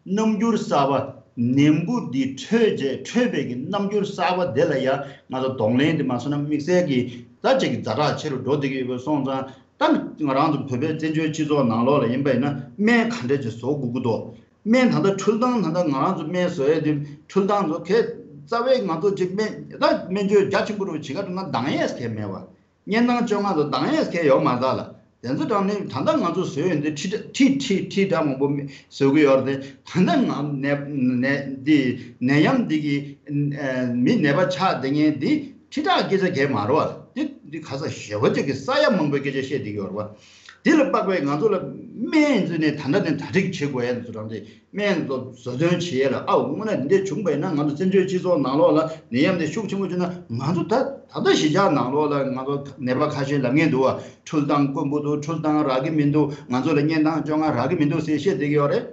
བ། རྣམ་འགྱུར་གསར་པ། ནད་འབུ་འདི་འཕྲོས་རྗེས་འཕྲོས་པའི་གི་རྣམ་འགྱུར་གསར་པ་དེ་ལ་ཡ་ང་ཚོ་གདོང་ལེན་དེ་མ་སོང་ན་དམིགས་བསལ་གྱི་ད་གཅིག་གི་ཛ་དྲག་ཆེ་རུ་འགྲོ་བསྡད་ཀྱི་ཡོད་པ་སོང་ཙང་། ད་ང་རང་ཚོ་བོད་པའི་བཙན་བྱོལ་སྤྱི་ཚོགས་ནང་ལོགས་ལ་ཡིན་པ་ཡིན་ན་སྨན་ག་འདྲ་ཅིག་བཟོ་དགོས་ཀྱི་འདུག་སྨན་ད་ལྟ་འཕྲུལ་ཐང་ད་ལྟ་ང་རང་ཚོ་སྨན་བཟོ་ཡས་དེ་འཕྲུལ་ཐང་ཚོ་གས་རྩ་བའི་ང་ཚོ་ཅིག་སྨན་ད་སྨན་བཅོས་རྒྱ་ཆེན་པོ་རུ་བྱེད་ག་འགྲོ་ན་འདང་ཡས་གས་མེད་པ། བརྙན་ཐུང་བཅོ་ལྔ་ཚོ་འདང་ཡས་གས་ཡོད་མ་རེད་ད་ལ། དེ་ཚོ་དྲང་གནས་ད་ལྟ་ང་ཚོ་བཟོས་ཡོད་འདི་ཁྲི་ཁྲི་ཁྲི་ཁྲི་ཁྲི་ཁྲི་མང་པོ་བཟོ་གི་ཡོད་རེད། ད་ལྟ་ང་ནད་ནད་འདི་ནད་ཡམས་འདི་གི་མི་ནད་པ་ཆགས་བསྡད་མཁན་འདི་ཁྲི་ཕྲག་སྐད་ཆ་གས་མ་རེད་བ། འདི་འདི་ག་ས་ཞེ་པོ་ཅིག་གི་ས་ཡ་མང་པོའི་སྐད་ཆ་བཤད་བསྡད་ཀྱི་ཡོད་རེད་བ། འདི་ལ་དཔག་པའི་ང་ཚོ་ལ་སྨན་འཛིན་ནས་ད་ལྟ་ནས་གྲ་སྒྲིག་བྱེད་དགོས་ཡ་འདི་ཚོ་དྲང་གནས། སྨན་བཟོ་བཟོ་སྐྲུན་བྱེད་ཡས་ལ་ཨའོ་དངོས་གནས་འདི་འདྲ་བྱུང་པ་ཡིན་ན་ང་ཚོ་བཙན་བྱོལ་སྤྱི་ཚོགས་ནང་ལོགས་ལ་ནད་ཡམས་འདི་ཤུགས་ཆེན་པོ་བྱུང་ན་ང་ཚོ་ད་ད་ལྟ་གཞིས་ཆགས་ནང་ལོགས་ལ་ང་ཚོ་ནད་པ་ཁ་ཤས་ལབ་མཁན་འདུག་བ། འཕྲུལ་ཐང་དཀོན་པོ་འདུག་འཕྲུལ་ཐང་རག་གི་མི་འདུག་ང་ཚོ་ལ་བརྙན་ཐུང་བཅོ་ལྔ་རག་གི་མི་འདུག་ཟེར་བཤད་བསྡད་ཀྱི་ཡོད་རེད།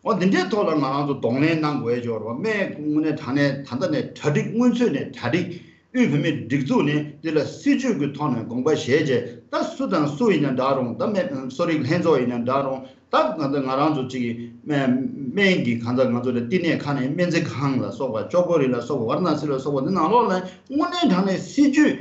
འོ་འདི་འདྲའི་ཐོག་ལ་ང་རང་ཚོ་གདོང་ལེན་གནང་དགོས་ཀྱི་ཡོད་རེད་བ། སྨན་དངོས་གནས་དྲང་གནས་ད་ལྟ་ནས་གྲ་སྒྲིག་སྔོན་ཚོད་ནས་གྲ་སྒྲིག་དབུས་བོད་མིའི་སྒྲིག་འཛུགས་ནས་འདི་ལ་སྲིད་ཇུས་ཀྱི་ཐོག་ནས་དགོངས་པ་བཞེས་རྗེས་ད་སུ་དང་སུ་ཡིན་ན་འདྲ་རུང་། ད་སྨན་གསོ་རིག་ལྷན་ཚོགས་ཡིན་ན་འདྲ་རུང་། ད་ང་ཚོ་ང་རང་ཚོ་གཅིག་གི་སྨན་སྨན་གྱི་གང་ཟག་ང་ཚོ་ལ་བསྟི་གནས་ཁང་ནས་སྨན་རྩིས་ཁང་ལ་སོགས་པ་ཅོག་པོ་རི་ལ་སོགས་པ་ཝཱ་ར་ཎ་སི་ལ་སོགས་པ་འདི་ནང་ལོགས་ལ་དངོས་གནས་དྲང་གནས་སྲིད་ཇུས་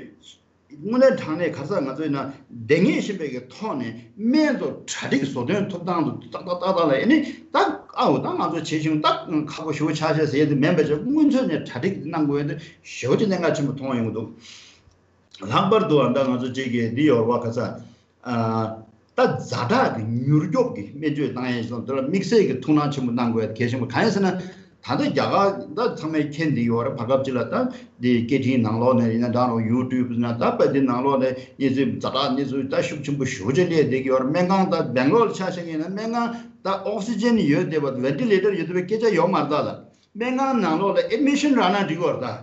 དངོས་གནས་དྲང་གནས་ག་ས་ང་ཚོ་ཡིན་ན་བདེ་ངེས་ཤིང་པའི་གི་ཐོག་ནས་སྨན་ཚོ་གྲ་སྒྲིག་བཟོ་སྟོན་ཐུབ་སྟངས་ཚོ་ཏག་ཏག་ཏག་ཏག་ལ་ཨེ་ནི་ད་ཨའོ་ད་ང་ཚོ་བྱེད་བཞིན་ད་ཁག་པོ་ཞེ་པོ་ཆགས་ཆགས་ཟེར་ཡས་དེ་མིན་པ་བྱས་སྔོན་ཚོད་ནས་གྲ་སྒྲིག་གནང་དགོས་ཡས་དེ་ཞེ་པོ་ཅིག་གནད་འགག་ཆེན་པོ་མཐོང་ཡོང་གི་འདུག་ལྷག་པར་དུ་ཨ་ད་ང་ཚོ་གཅིག་གིས་འདི་ཡོད་རེད་བ། ག་ས་ཨ་ད་ཛ་དྲག་གི་མྱུར་སྐྱོབ་ཀྱི་སྨན་བཅོས་བཏང་ཡས་སོང་དེ་ལ་དམིགས་བསལ་གྱི་ཐུགས་སྣང་ཆེན་པོ་གནང་དགོས་ཡ་གལ་ཆེན་པོ་གང་ཡིན་ཟེར་ན། ད་ལྟ་རྒྱ་གར་ད་ཚང་མས་མཁྱེན་བསྡད་ཡོད་རེད། བར་སྐབས་ཅིག་ལ་ད་འདི་སྐད་འཕྲིན་ནང་ལོགས་ནས་ཡིན་ན་འདྲ་རུང་ཡུ་ཊུབ་ན་ད་དཔེ་འདི་ནང་ལོགས་ནས་གནས་ཚུལ་ཛ་དྲག་གནས་ཚུལ་ད་ཤུགས་ཆེན་པོ་ཞེ་པོ་ཅིག་སླེབས་བསྡད་ཀྱི་ཡོད་རེད། སྨན་ཁང་ད་སྦེང་ལོར་ཆ་བཞག་ཡིན་ན་སྨན་ཁང་ད་ཨོག་སི་ཇན་ཡོད་བསྡད་པ་ཝེན་ཊི་ལེ་ཊར་ཡོད་བསྡད་པའི་སྐད་ཆ་ཡོད་མ་རེད་ད་ལ། སྨན་ཁང་ནང་ལོགས་ལ་ཨེཌ་མི་ཤན་རག་ན་འགྲིག་གི་ཡོད་རེད་ད།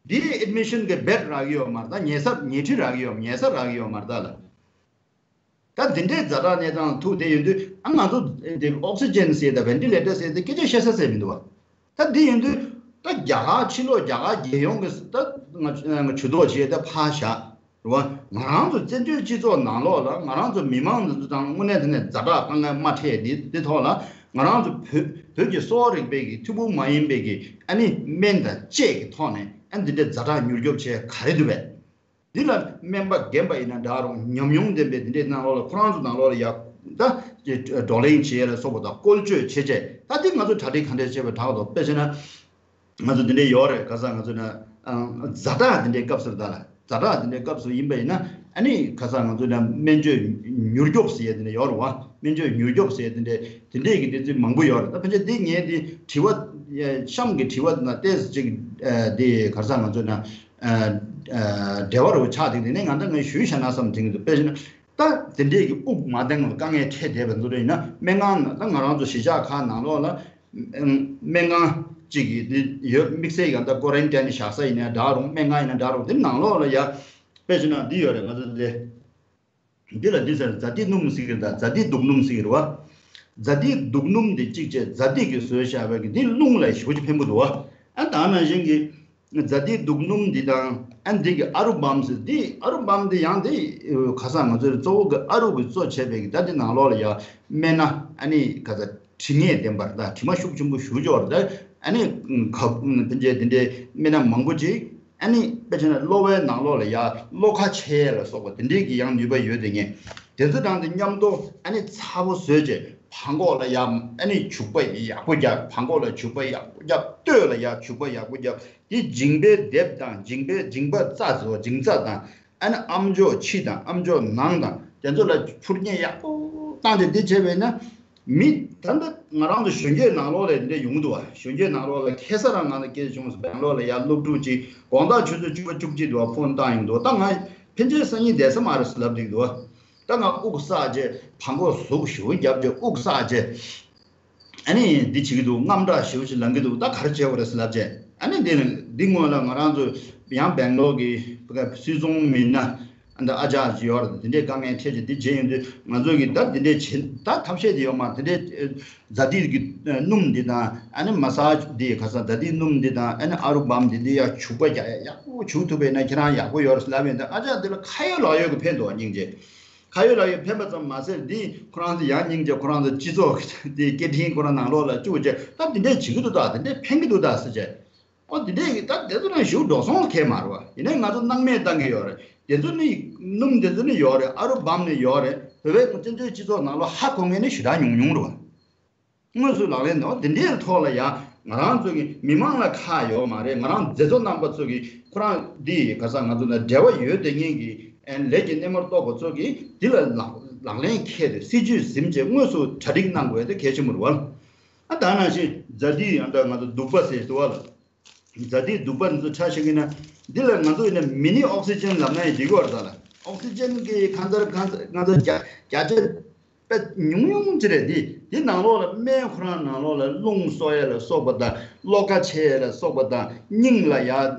འདིའི་ཨེཌ་མི་ཤན་གྱི་བེཌ་རག་གི་ཡོད་མ་རེད་ད། ཉལ་ས་ཉལ་ཁྲི་རག་གི་ཡོད་ཉལ་ས་རག་གི་ཡོད་མ་རེད་ད་ལ། ད་འདི་འདྲའི་ཛ་དྲག་གནས་སྟངས་ཐུག་བསྡད་ཡོད་དུས་ཨ་ང་ཚོ་འདི་ཨོག་སི་ཇན་ཟེར་དང་ཝེན་ཊི་ལེ་ཊར་ཟེར་དེ་སྐད་ཆ་བཤད་ས་ཟེར་མི་འདུག་བ། ད་འདི་ཡིན་དུས་ད་རྒྱ་གར་ཕྱི་ལོགས་རྒྱ་གར་རྒྱལ་ཡོངས་ཀྱི་ད་ང་ང་ཇུས་གཏོགས་བྱས་ད་ཕར་བཞག་རེད་བ། ང་རང་ཚོ་བཙན་བྱོལ་སྤྱི་ཚོགས་ནང་ལོགས་ལ་ང་རང་ཚོ་མི་མང་འདི་ཚོ་དང་དངོས་གནས་དེ་ནས་ཛ་དྲག་དཀའ་ངལ་མ་འཕྲད་འདི་འདི་ཐོག་ལ་ང་རང་ཚོ་བོད་བོད་ཀྱི་གསོ་བ་རིག་པའི་གི་ཐུན་མོང་མ་ཡིན་པའི་གི་ཨ་ནི་སྨན་དང་བཅས་ཀྱི་ཐོག་ནས་ཨ་འདི་འདྲའི་ཛ་དྲག་མྱུར་སྐྱོབ་བྱས་ག་རེ་འདུག་བས། འདི་ལ་སྨན་པ་རྒན་པ་ཡིན་ན་འདྲ་རུང་ཉམས་མྱོང་ལྡན་པའི་འདི་འདྲའི་ནང་ལོགས་ལ་ཁོ་རང་ཚོ་ནང་ལོགས་ལ་ཡ་ད་བགྲོ་གླེང་བྱེད་ཡ་ལ་སོགས་པ་དང་བཀོལ་སྤྱོད་བྱེད་བྱས་ད་འདི་ང་ཚོ་གྲ་སྒྲིག་ག་འདྲས་བྱས་པ་དྲག་འདུག་དཔེ་བྱས་ན། ང་ཚོ་འདི་འདྲའི་ཡོད་རེད། ག་ས་ང་ཚོ་ན་ཨང་ཛ་དྲག་འདི་འདྲའི་སྐབས་སུ་ད་ལ་ཛ་དྲག་འདི་འདྲའི་སྐབས་སུ་ཡིན་པ་ཡིན་ན་ཨ་ནི་ག་ས་ང་ཚོ་ན་སྨན་བཅོས་མྱུར་སྐྱོབ་ཟེར་ཡས་འདི་འདྲ་ཡོད་རེད་བ། སྨན་བཅོས་མྱུར་སྐྱོབ་ཟེར་ཡས་འདི་འདྲའི་འདི་འདྲའི་གི་འདི་ཚོ་མང་པོ་ཡོད་རེད། ད་ཕན་ཆད་འདི་ངས་འདི་དྲི་བ་གཤམ་གྱི་དྲི་བ་ན་ཏོག་ཙམ་ཅིག་འདི་ག་ས་ང་ཚོ་ན་འབྲེལ་བ་རུ་ཆགས་འདུག་དེ་ནས་ང་ད་ངས་ཞུས་བཞག་ན་བསམ་དྲན་གྱི་འདུག་དཔེ་བྱས་ན། ད་དེ་འདྲས་ཀྱི་དབུགས་མ་འདང་བའི་དཀའ་ངལ་འཕྲད་བསྡད་པ་ཚོ་རེད་ན་སྨན་ཁང་ནང་ད་ང་རང་ཚོ་གཞིས་ཆགས་ཁག་ནང་ལོགས་ལ་སྨན་ཁང་གཅིག་གིས་འདི་ཡོད་དམིགས་བསལ་གྱི་ད་ཀོ་རན་ཊིན་བཞག་ས་ཡིན་ན་འདྲ་རུང་སྨན་ཁང་ཡིན་ན་འདྲ་རུང་དེ་ནང་ལོགས་ལ་ཡ་དཔེ་བྱས་ན་འདི་ཡོད་རེད། ང་ཚོ་འདི་འདི་ལ་འདི་ཟེར་ཛཱ་ཏི་སྣུམ་ཟེར་གྱི་རེད། ད་ཛཱ་ཏི་དུག་སྣུམ་ཟེར་གྱི་རེད་བ། ཛཱ་ཏི་དུག་སྣུམ་འདི་གཅིག་བྱས་ཛཱ་ཏི་གིས་བཟོས་བཞག་པའི་གི་འདི་རླུང་ལ་ཞེ་པོ་ཅིག་ཕན་པོ་འདུག་བ། ཨ་ད་ནང་བཞིན་གྱི། ཛཱ་ཏི་དུག་སྣུམ་འདི་དང་ཨ་འདི་གི་ཨ་རུ་བམ་ཟེར་འདི་ཨ་རུ་བམ་འདི་ཡང་འདི་ཁ་སང་ང་ཚོའི་གཙོ་བོ་གི་ཨ་རུ་གི་གཙོ་བྱས་པའི་གི་ད་འདི་ནང་ལོགས་ལ་ཡ་སྨན་སྣ་ཨ་ནི་ག་ཚ་དྲི་ངད་ལྡན་པར་ད་དྲི་མ་ཤུགས་ཆེན་པོ་ཞུ་ཆོག་རེད། ཨ་ནི་ཁ་ཕན་ཆད་འདི་འདྲའི་སྨན་སྣ་མང་པོ་ཅིག་ཨ་ནི་དཔེ་བྱས་ན་གློ་བའི་ནང་ལོགས་ལ་ཡ་གློ་ཁ་ཕྱེ་ལ་སོགས་པ་འདི་འདྲའི་གི་ཡང་ནུས་པ་ཡོད་དེ་ངས་དེ་ཚོ་དང་འདི་མཉམ་དུ་ཨ་ནི་ཚ་པོ་བཟོས་རྗེས་བྲང་ཁོག་ལ་ཡ་ཨ་ནི་བྱུག་པ་ཡག་པོ་རྒྱབ། བྲང་ཁོག་ལ་བྱུག་པ་ཡག་པོ་རྒྱབ། སྟོད་ལ་ཡ་བྱུག་པ་ཡག་པོ་རྒྱབ། དེ་མཇིང་པའི་ལྡེབས་དང་མཇིང་པའི་མཇིང་པ་རྩ་ཟེར་བ་མཇིང་རྩ་དང་ཨ་ནི་ཨམ་ཅོག་ཕྱི་དང་ཨམ་ཅོག་ནང་དང་དེ་ཚོ་ལ་འཕུར་མཉེ་ཡག་པོ་བཏང་སྟེ་འདི་བྱས་པས་ན་མི་ད་ལྟ་ང་རང་ཚོ་གཞོན་སྐྱེས་ནང་ལོགས་ལ་འདི་འདྲ་ཡོང་གི་འདུག་བ། གཞོན་སྐྱེས་ནང་ལོགས་ལ་ཁ་སང་རང་ང་ལ་སྐད་བྱུང་སོང་། སྦེང་ལོར་ལ་ཡར་སློབ་ཕྲུག་ཅིག་དགོང་དག་ཆུ་ཚོད་བཅུ་པ་བཅུ་གཅིག་འདུག་བ། ཕོན་བཏང་ཡོང་འདུག་ད་ང་ཕན་ཆད་སང་ཉིན་བསྡད་ས་མ་རེད་ཟེར་ལབ་བསྡད་འདུག་བ། ད་ང་དབུགས་བསགས་རྗེས་བྲང་ཁོག་ཟུག་ཞེ་པོ་བརྒྱབ་རྗེས་དབུགས་བསགས་རྗེས། ཨ་ནི་འདི་བྱེད་ཀྱི་འདུག་རྔམ་སྐྲག་ཞེ་པོ་ཞིག་ལངས་ཀྱི་འདུག་ད་ག་རེ་བྱེད་དགོས་རེད་ཟེར་ལབ་རྗེས་ཨ་ནི་འདི་འདི་སྔོན་ལ་ང་རང་ཚོ་ཡང་སྦེང་ལོར་གྱི་སུད་ཚོང་མི་སྣ་ ཨ་ད་ཨ་ཅག་ཅིག་ཡོད་རེད། དེ་འདྲའི་དཀའ་ངལ་འཕྲད་ཅིག་དེ་བྱས་ཡོང་དུས་ང་ཚོ་གིས་ད་དེ་འདྲའི་བྱེད་ད་ཐབས་ཤེས་དེ་ཡོད་མ་རེད། དེ་འདྲའི་ཛ་དྷིའི་གི་སྣུམ་འདི་དང་ཨ་ནི་མ་སཱཇ་འདི་ག་ས་ཛ་དྷིའི་སྣུམ་འདི་དང་ཨ་ནི་ཨ་རུ་བམ་འདི་འདི་ཡར་བྱུག་པ་རྒྱག་ཡག་པོ་བྱུག་ཐུབ་པ་ཡིན་ན་ཁྱེད་རང་ཡག་པོ་ཡོད་རེད་ལབ་ཡོང་དུས་ཨ་ཅག་འདི་ལ་ཁ་ཡོད་ལག་ཡོད་ཀྱི་ཕན་འདུག་སྙིང་རྗེ། ཁ་ཡོད་ལག་ཡོད་ཕན་པ་ཙམ་མ་ཟད་འདི་ཁོ་རང་ཚོ་ཡང་སྙིང་རྗེ། ཁོ་རང་ཚོ་སྤྱི་ཚོགས་འདི་སྐད་འཕྲིན་ཁོ་རང་ནང་ལོགས་ལ་བཅུག་བྱས་ད་འདི་འདྲས་བྱེད་ཀྱི་འདུག་ད་འདི་འདྲས་ཕན་གྱི་འདུག་ད་ཟེར་བྱས། ཨོ་དེ་འདྲས་ཀྱི་ད་དེ་ཚོ་ནང་ཞུགས་འགྲོ་སོང་གང་ཡང་མ་རེད་བ། ཡིན་ནའི་ང་ཚོ་སྣང་མེད་བཏང་གི་ཡོད་རེད། དེ་ཚོ་ནི་སྣུམ་དེ་ཚོ་ནི་ཡོད་རེད། ཨ་རུ་བམ་ནི་ཡོད་རེད། བོད་པའི་བཙན་བྱོལ་སྤྱི་ཚོགས་ནང་ལ་ཧ་གོ་མཁན་ནི་ཞེ་དྲག་ཉུང་ཉུང་རེད་བ། དངོས་སུ་ལག་ལེན་དུ་དེ་འདྲའི་ཐོག་ལ་ཡང་ང་རང་ཚོ་གི་མི་མང་ལ་ཁག་ཡོད་མ་རེད། ང་རང་མཛད་གཙོ་རྣམ་པ་ཚོ་གི་ཁོ་རང་འདི་ག་ས་ང་ཚོ་ལ་འབྲེལ་བ་ཡོད་བསྡད་མཁན་གྱི་ཨན་ལས་ཀྱི་སྣེ་མོར་གཏོགས་པ་ཚོ་གིས་འདི་ལ་ལག་ལག་ལེན་འཁེལ་ཏེ་སྲིད་ཇུས་ཟིན་བྱས་དངོས་སུ་གྲ་སྒྲིག་གནང་དགོས་དེ་གལ་ཆེན་པོ་རེད་བ། ཨ་ད་ནང་བཞིན་ཛ་དྷི་ཡང་འདྲ་ང་ཚོ་གདུག་པ་ཟེར་དུ་བ་ལ། ཛ་དྷིའི་གདུག་པ་འདི་ཚོ་ཕྲ་ཞིག་ཡིན་ན། འདི་ལ་ང་ཚོ་ཡིན་ན་མི་ནི་ཨོག་སི་ཇན་ལབ་ན་ཡང་འགྲིག་གི་རེད་ད་ལ། ཨོག་སི་ཇན་གྱི་ཁ་མཚར་ཁ་མཚར་ང་ཚོ་བརྒྱ་བརྒྱ་ཆ་དཔེ་ཉུང་ཉུང་ཅིག་རེད། འདི་འདི་ནང་ལོགས་ལ་སྨན་ཁོ་རང་ནང་ལོགས་ལ་རླུང་གསོ་ཡས་ལ་སོགས་པ་དང་གློ་ཁ་ཕྱེ་ཡས་ལ་སོགས་པ་དང་སྙིང་ལ་ཡ་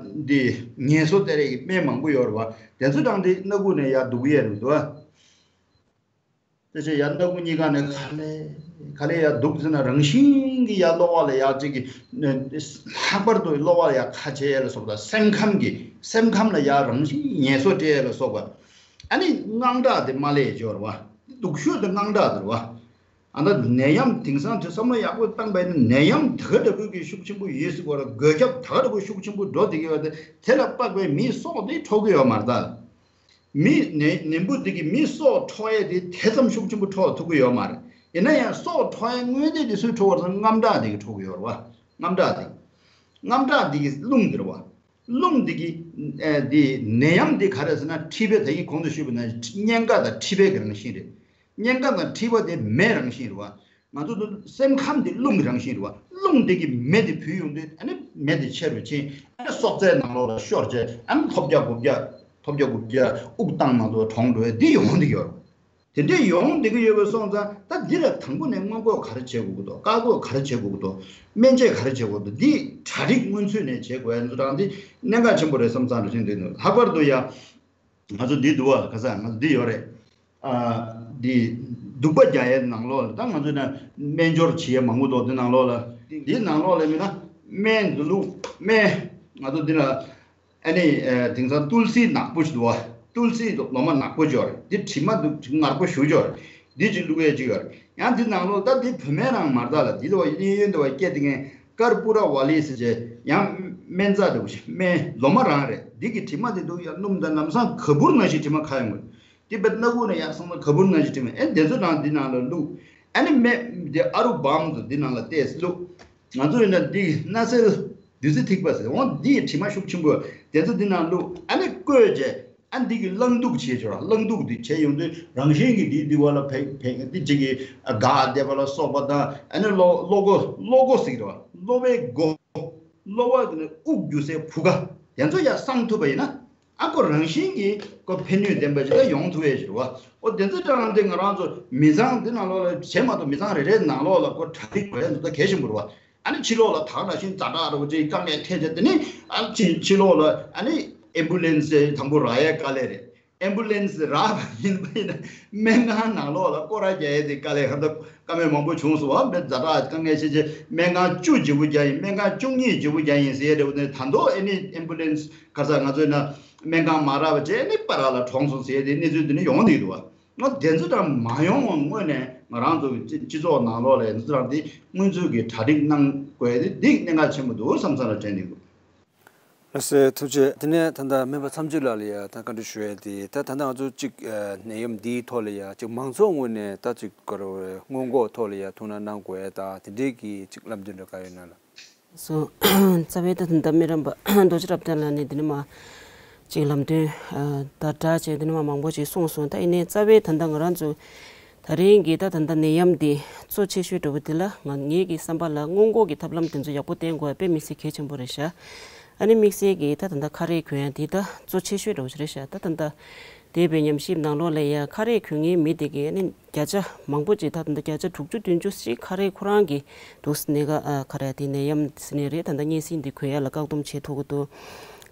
འདི་ངལ་གསོ་སྟེར་ཡས་ཀྱི་སྨན་མང་པོ་ཡོད་རེད་བ། དེ་ཚོ་དང་འདི་སྣ་ཁུག་ནས་ཡ་སྡུག་ཡས་རེད་འདུག་བ། དེ་ཚེ་ཡར་སྣ་ཁུག་གཉིས་ཀ་ནས་ག་ལེ་ག་ལེ་ཡར་སྡུག་ཟེར་ན་རང་བཞིན་གྱིས་ཡར་གློ་བ་ལ་ཡར་གཅིག་གི་ལྷག་པར་དུ་གློ་བ་ལ་ཡར་ཁ་ཕྱེ་ཡས་ལ་སོགས་པ་དང་སེམས་ཁམས་ཀྱི་སེམས་ཁམས་ལ་ཡར་རང་བཞིན་ངལ་གསོ་སྤྲད་ཡས་ལ་སོགས་པ། ཨ་ནི་དངངས་སྐྲག་དེ་མ་སླེབས་ཡས་ཅིག་ཡོད་རེད་བ། སྡུག་ཤོས་དེ་དངངས་སྐྲག་དེ་རེད་བ། ཨ་ནི་ནད་ཡམས་དེང་སང་དེ་བསམ་བློ་ཡག་པོ་བཏང་པ་ཡིན་ན་ནད་ཡམས་ད་ག་འདྲ་པོ་གི་ཤུགས་ཆེན་པོ་ཡོད་སྲིད་པ་རེད། འགོས་ཁྱབ་ད་ག་འདྲ་པོ་ཤུགས་ཆེན་པོ་འགྲོ་བསྡད་ཀྱི་ཡོད་དེ་དེ་ལ་དཔག་པའི་མིའི་སྲོག་དེ་འཕྲོག་གི་ཡོད་མ་རེད་ད། མི་ནད་ནད་འབུ་དེ་གིས་མི་སྲོག་འཕྲོག་ཡས་དེ་དེ་ཙམ་ཤུགས་ཆེན་པོ་འཕྲོག་ཐུབ་ཀྱི་ཡོད་མ་རེད། ཡིན་ན་ཡང་སྲོག་འཕྲོག་ཡས་དངོས་གནས་དེ་སུས་འཕྲོག་པ་རེད་ཟེར་ན་དངངས་སྐྲག་དེ་གིས་འཕྲོག་གི་ཡོད་རེད་བ། དངངས་སྐྲག་དེ་དངངས་སྐྲག་དེ་གི་རླུང་དེ་རེད་བ། རླུང་དེ་གི་ཨེ་དེ་ནད་ཡམས་དེ་ག་རེ་ཟེར་ན་མཁྲིས་པའི་ད་གིན་གོང་དུ་ཞུས་པ་ནང་བཞིན་གཉན་ཁ་དང་མཁྲིས་པའི་གི་རང་བཞིན་རེད། གཉན་ཁ་དང་མཁྲིས་པ་དེ་མེའི་རང་བཞིན་རེད་བ། ང་ཚོ་ཚོ་སེམས་ཁམས་དེ་རླུང་གི་རང་བཞིན་རེད་བ། རླུང་དེ་གི་མེ་དེ་བུས་ཡོང་དུས་ཨ་ནི་མེ་དེ་ཆེ་རུ་ཕྱིན་ཨ་ནི་སྲོག་རྩའི་ནང་ལོགས་ལ་ཤོར་བྱས་ཨ་ནི་ཐོལ་རྒྱག་རྐུབ་བཀྱག་ཐོལ་རྒྱག་རྐུབ་བཀྱག་དབུགས་བཏང་ནང་དུ་གྲོངས་འགྲོ་ཡས་འདི་ཡོང་འདི་ཡོད། དེ་འདྲས་ཡོང་འདི་གི་ཡོད་པ་སོང་ཙང་ད་འདི་ལ་དང་པོ་ནས་སྔོན་འགོག་ག་རེ་བྱེད་དགོས་ཀྱི་འདུག་བཀག་འགོག་ག་རེ་བྱེད་དགོས་ཀྱི་འདུག་སྨན་བཅོས་ག་རེ་བྱེད་དགོས་ཀྱི་འདུག་འདི་གྲ་སྒྲིག་སྔོན་ཚུད་ནས་བྱེད་དགོས་ཡ་འདུག་དང་འདི་གནད་འགག་ཆེན་པོ་རེད་བསམ་བསམ་རེ་བཞིན་འདུག་ལྷག་པར་དུ་ཡ། ང་ཚོ་འདི་འདུག་བ་ག་ས་ང་ཚོ་འདི་ཡོད་རེད། ཨ་འདི་སྡུག་པ་རྒྱག་ཡའི་ནང་ལོགས་ལ་ད་ང་ཚོ་ན་སྨན་སྦྱོར་བྱེད་ཡ་མང་པོ་འདུག་འདི་ནང་ལོགས་ལ་འདི་ནང་ལོགས་ལ་མིན་ན་སྨན་འདི་བླུགས་སྨན་ང་ཚོ་འདི་ལ་ཨ་ནི་ཨ་དེང་སང་ཏུལ་སི་ནག་པོ་ཞིག་འདུག་བ། ཏུལ་སི་ལོ་མ་ནག་པོ་ཅིག་ཡོད་རེད། འདི་དྲི་མ་འདུག་དྲི་མ་མངར་པོ་ཞེ་ཅིག་ཡོད་རེད། འདི་ཅིག་བླུགས་ཡས་ཅིག་ཡོད་རེད། ཡང་འདི་ནང་ལོགས་ད་འདི་བུད་མེད་རང་མ་རེད་ད་ལ་འདི་ལ་བ་གཡས་གཡོན་དུ་བ་སྐྱེས་དེ་ངས་ཀར་པུ་ར་ཝ་ལི་ཟེར་བྱས་ཡང་སྨན་རྩྭ་འདྲ་བོ་ཞིག་སྨན་ལོ་མ་རང་རེད། འདི་གི་དྲི་མ་དེ་འདུག་ཡ་སྣུམ་དང་ལམ་སང་ག་བུར་ནང་བཞིན་དྲི་མ་ཁ་ཡོང་གི་རེད། དེ་བས་སྣ་ཁུག་ནས་ཡར་སོང་ན་ག་བུར་ནང་བཞིན་དྲི་མ་ཨེ་དེ་ཚོ་རང་འདི་ནང་ལ་བླུགས། ཨ་ནི་སྨན་འདི་ཨ་རུ་བམ་དུ་འདི་ནང་ལ་བལྟས་བླུགས། ང་ཚོ་ཡིན་ན་འདི་སྣ་སེལ་བདུད་རྩི་ཐིགས་པ་ཟེར་འོང་འདི་ཡི་དྲི་མ་ཤུགས་ཆེན་པོ་དེ་ཚོ་འདི་ནང་བླུགས་ཨ་ནི་བསྐོལ་བྱས། ཨ་འདི་གི་བླང་དུག་བྱས་ཆོག་བླང་དུག་འདི་བྱས་ཡོང་དུས་རང་བཞིན་གྱིས་འདི་འདི་བ་ལ་ཕེ་ཕེ་འདི་གཅིག་གི་སྒ་བསྡད་པ་ལ་སོགས་པ་དང་ཨ་ནི་གློ་གློ་སྒོ་གློ་སྒོ་ཟེར་གི་རེད་བ། གློ་བའི་སྒོ་གློ་བ་གི་ནི་དབུགས་རྒྱུ་སའི་བུ་ག་དེ་ཚོ་ཡར་སངས་ཐུབ་པ་ཡིན་ན་ཨ་ཁོ་རང་བཞིན་གྱིས་ཁོ་ཕན་ནུས་ལྡན་པ་ཅིག་ད་ཡོང་ཐུབ་ཡས་ཅིག་རེད་བ། ཨོ་དེ་ཚོ་ཀྱང་དེ་ང་རང་ཚོ་མི་ཚང་འདི་ནང་ལོགས་ལ་བྱས་མ་གཏོགས་མི་ཚང་རེ་རེའི་ནང་ལོགས་ལ་ཁོ་གྲ་སྒྲིག་དགོས་ཡས་འདི་ད་གལ་ཆེན་པོ་རེད་བ། ཨ་ནི་ཕྱི་ལོགས་ལ་ད་ག་ནང་བཞིན་ཛ་དྲག་རེད་བ་ཅིག་དཀའ་ངལ་འཕྲད་བྱས་དེ་ནི་ཨ་ཕྱི་ཕྱི་ལོགས་ལ་ཨ་ནི་ཨེམ་བུ་ལན་སི་དང་པོ་རག་ཡས་དཀའ་ལས་རེད། ཨེམ་བུ་ལན་སི་རག་པ་ཡིན་པ་ཡིན་ན་སྨན་ཁང་ནང་ལོགས་ལ་སྐོར་ར་རྒྱག་ཡས་དེ་དཀའ་ལས་ཧ་ད་དཀའ་མོས་མང་པོ་བྱུང་སོང་བ། མི་ཛ་དྲག་དཀའ་ངལ་ཆེ་ཆེ་སྨན་ཁང་བཅུ་བརྗེ་པོ་རྒྱག་ཡིན་སྨན་ཁང་བཅུ་གཉིས་བརྗེ་པོ་རྒྱག་ཡིན་ཟེར་ཡས་རེད་བ། ནི་ད་མདོ་ཨེ་ནི་ཨེམ་བུ་ལན་སི་ག་ས་ང་ཚོའི་ན་སྨན་ཁང་མ་རག་པ་བྱས་ནི་པ་ར་ལ་གྲོངས་སོང་ཟེར་ཡས་དེ་གནས་ཚུལ་དེ་ནི་ཡོང་གི་འདུག་བ། ང་དེ་ཚོ་ད་མ་ཡོང་བ་སྔོན་ནས་ང་རང་ཚོ་གི་སྤྱི་སྤྱི་ཚོགས་ནང་ལོགས་ལ་དེ་ཚོ་ད་འདི་སྔོན་ཚུད་ཀྱི་གྲ་སྒྲིག་གནང་དགོས་ཡས་དེ་འདི་གནད་འགག་ཆེན་པོ་འདུག་བསམ་བསམ་ལ་དྲན་གྱི་འདུག་ལགས་སོ་ཐུགས་རྗེ། དེ་ནས་ད་ལྟ་སྨན་པ་མཚམས་གཅོད་ལགས་ལ་ཡ་ད་བཀའ་འདྲི་ཞུ་ཡས་དེ་ད་ད་ལྟ་ང་ཚོ་གཅིག་ནད་ཡམས་འདིའི་ཐོག་ལ་ཡ་གཅིག་མང་ཚོགས་ངོས་ནས་ད་གཅིག་ག་རེ་སྔོན་འགོག་ཐོག་ལ་ཡ་ཐུགས་སྣང་གནང་དགོས་ཡས་ད་དེ་འདྲའི་གི་གཅིག་ལམ་སྟོན་འདྲ་ག་ཡོད་ན་ལ། སོ། རྩ་བའི་ད་ད་ལྟ་སྨན་རམས་པ་རྡོ་རྗེ་རབ་བརྟན་ལགས་ནས་འདི་ནས་མ་གཅིག་ལམ་སྟོན་ད་སྒྲ་བྱས་འདི་ནས་མ་མང་པོ་ཅིག་གསུངས་སོང་། ད་ཡིན་ནའི་རྩ་བའི་ད་ལྟ་ང་རང་ཚོ་ད་རིང་གི་ད་ད་ལྟ་ནད་ཡམས་འདི་གཙོ་ཆེ་ཤོས་འདྲ་བོ་འདི་ལ་ང་ངེད་ཀྱི་བསམ་པ་ལ་སྔོན་འགོག་གི་ཐབས་ལམ་དེ་ཚོ་ཡག་པོ་བསྟེན་དགོས་དཔེ་མི་སྲིད་གལ་ཆེན་པོ་རེད་ཤག་ཨ་ནི་དམིགས་བསལ་གྱི་ད་ད་ལྟ་ཁ་རས་གོན་ཡ་འདི་ད་གཙོ་ཆེ་ཤོས་འདྲ་བོ་ཞིག་རེད་ཤག་ད་ད་ལྟ་འདས་པའི་ཉམས་ཞིབ་ནང་ལོགས་ལ་ཡ་ཁ་རས་གོན་མཁན་མི་དེ་གའི་ཨ་ནི་བརྒྱ་ཆ་མང་པོ་ཅིག་ད་ད་ལྟ་བརྒྱ་ཆ་དྲུག་ཅུ་བདུན་ཅུ་ཞིག་ཁ་རས་ཁོ་རང་གི་འདུག་སེ་ནད་ཀ་ཨ་ཁ་རས་དེ་ནད་ཡམས་ཟེར་ནས་རེད། ད་ལྟ་གཉན་སྲིན་འདི་གོན་ཡ་ལ་བཀག་སྡོམ་བྱེད་ཐུབ་ཀྱི་འདུག་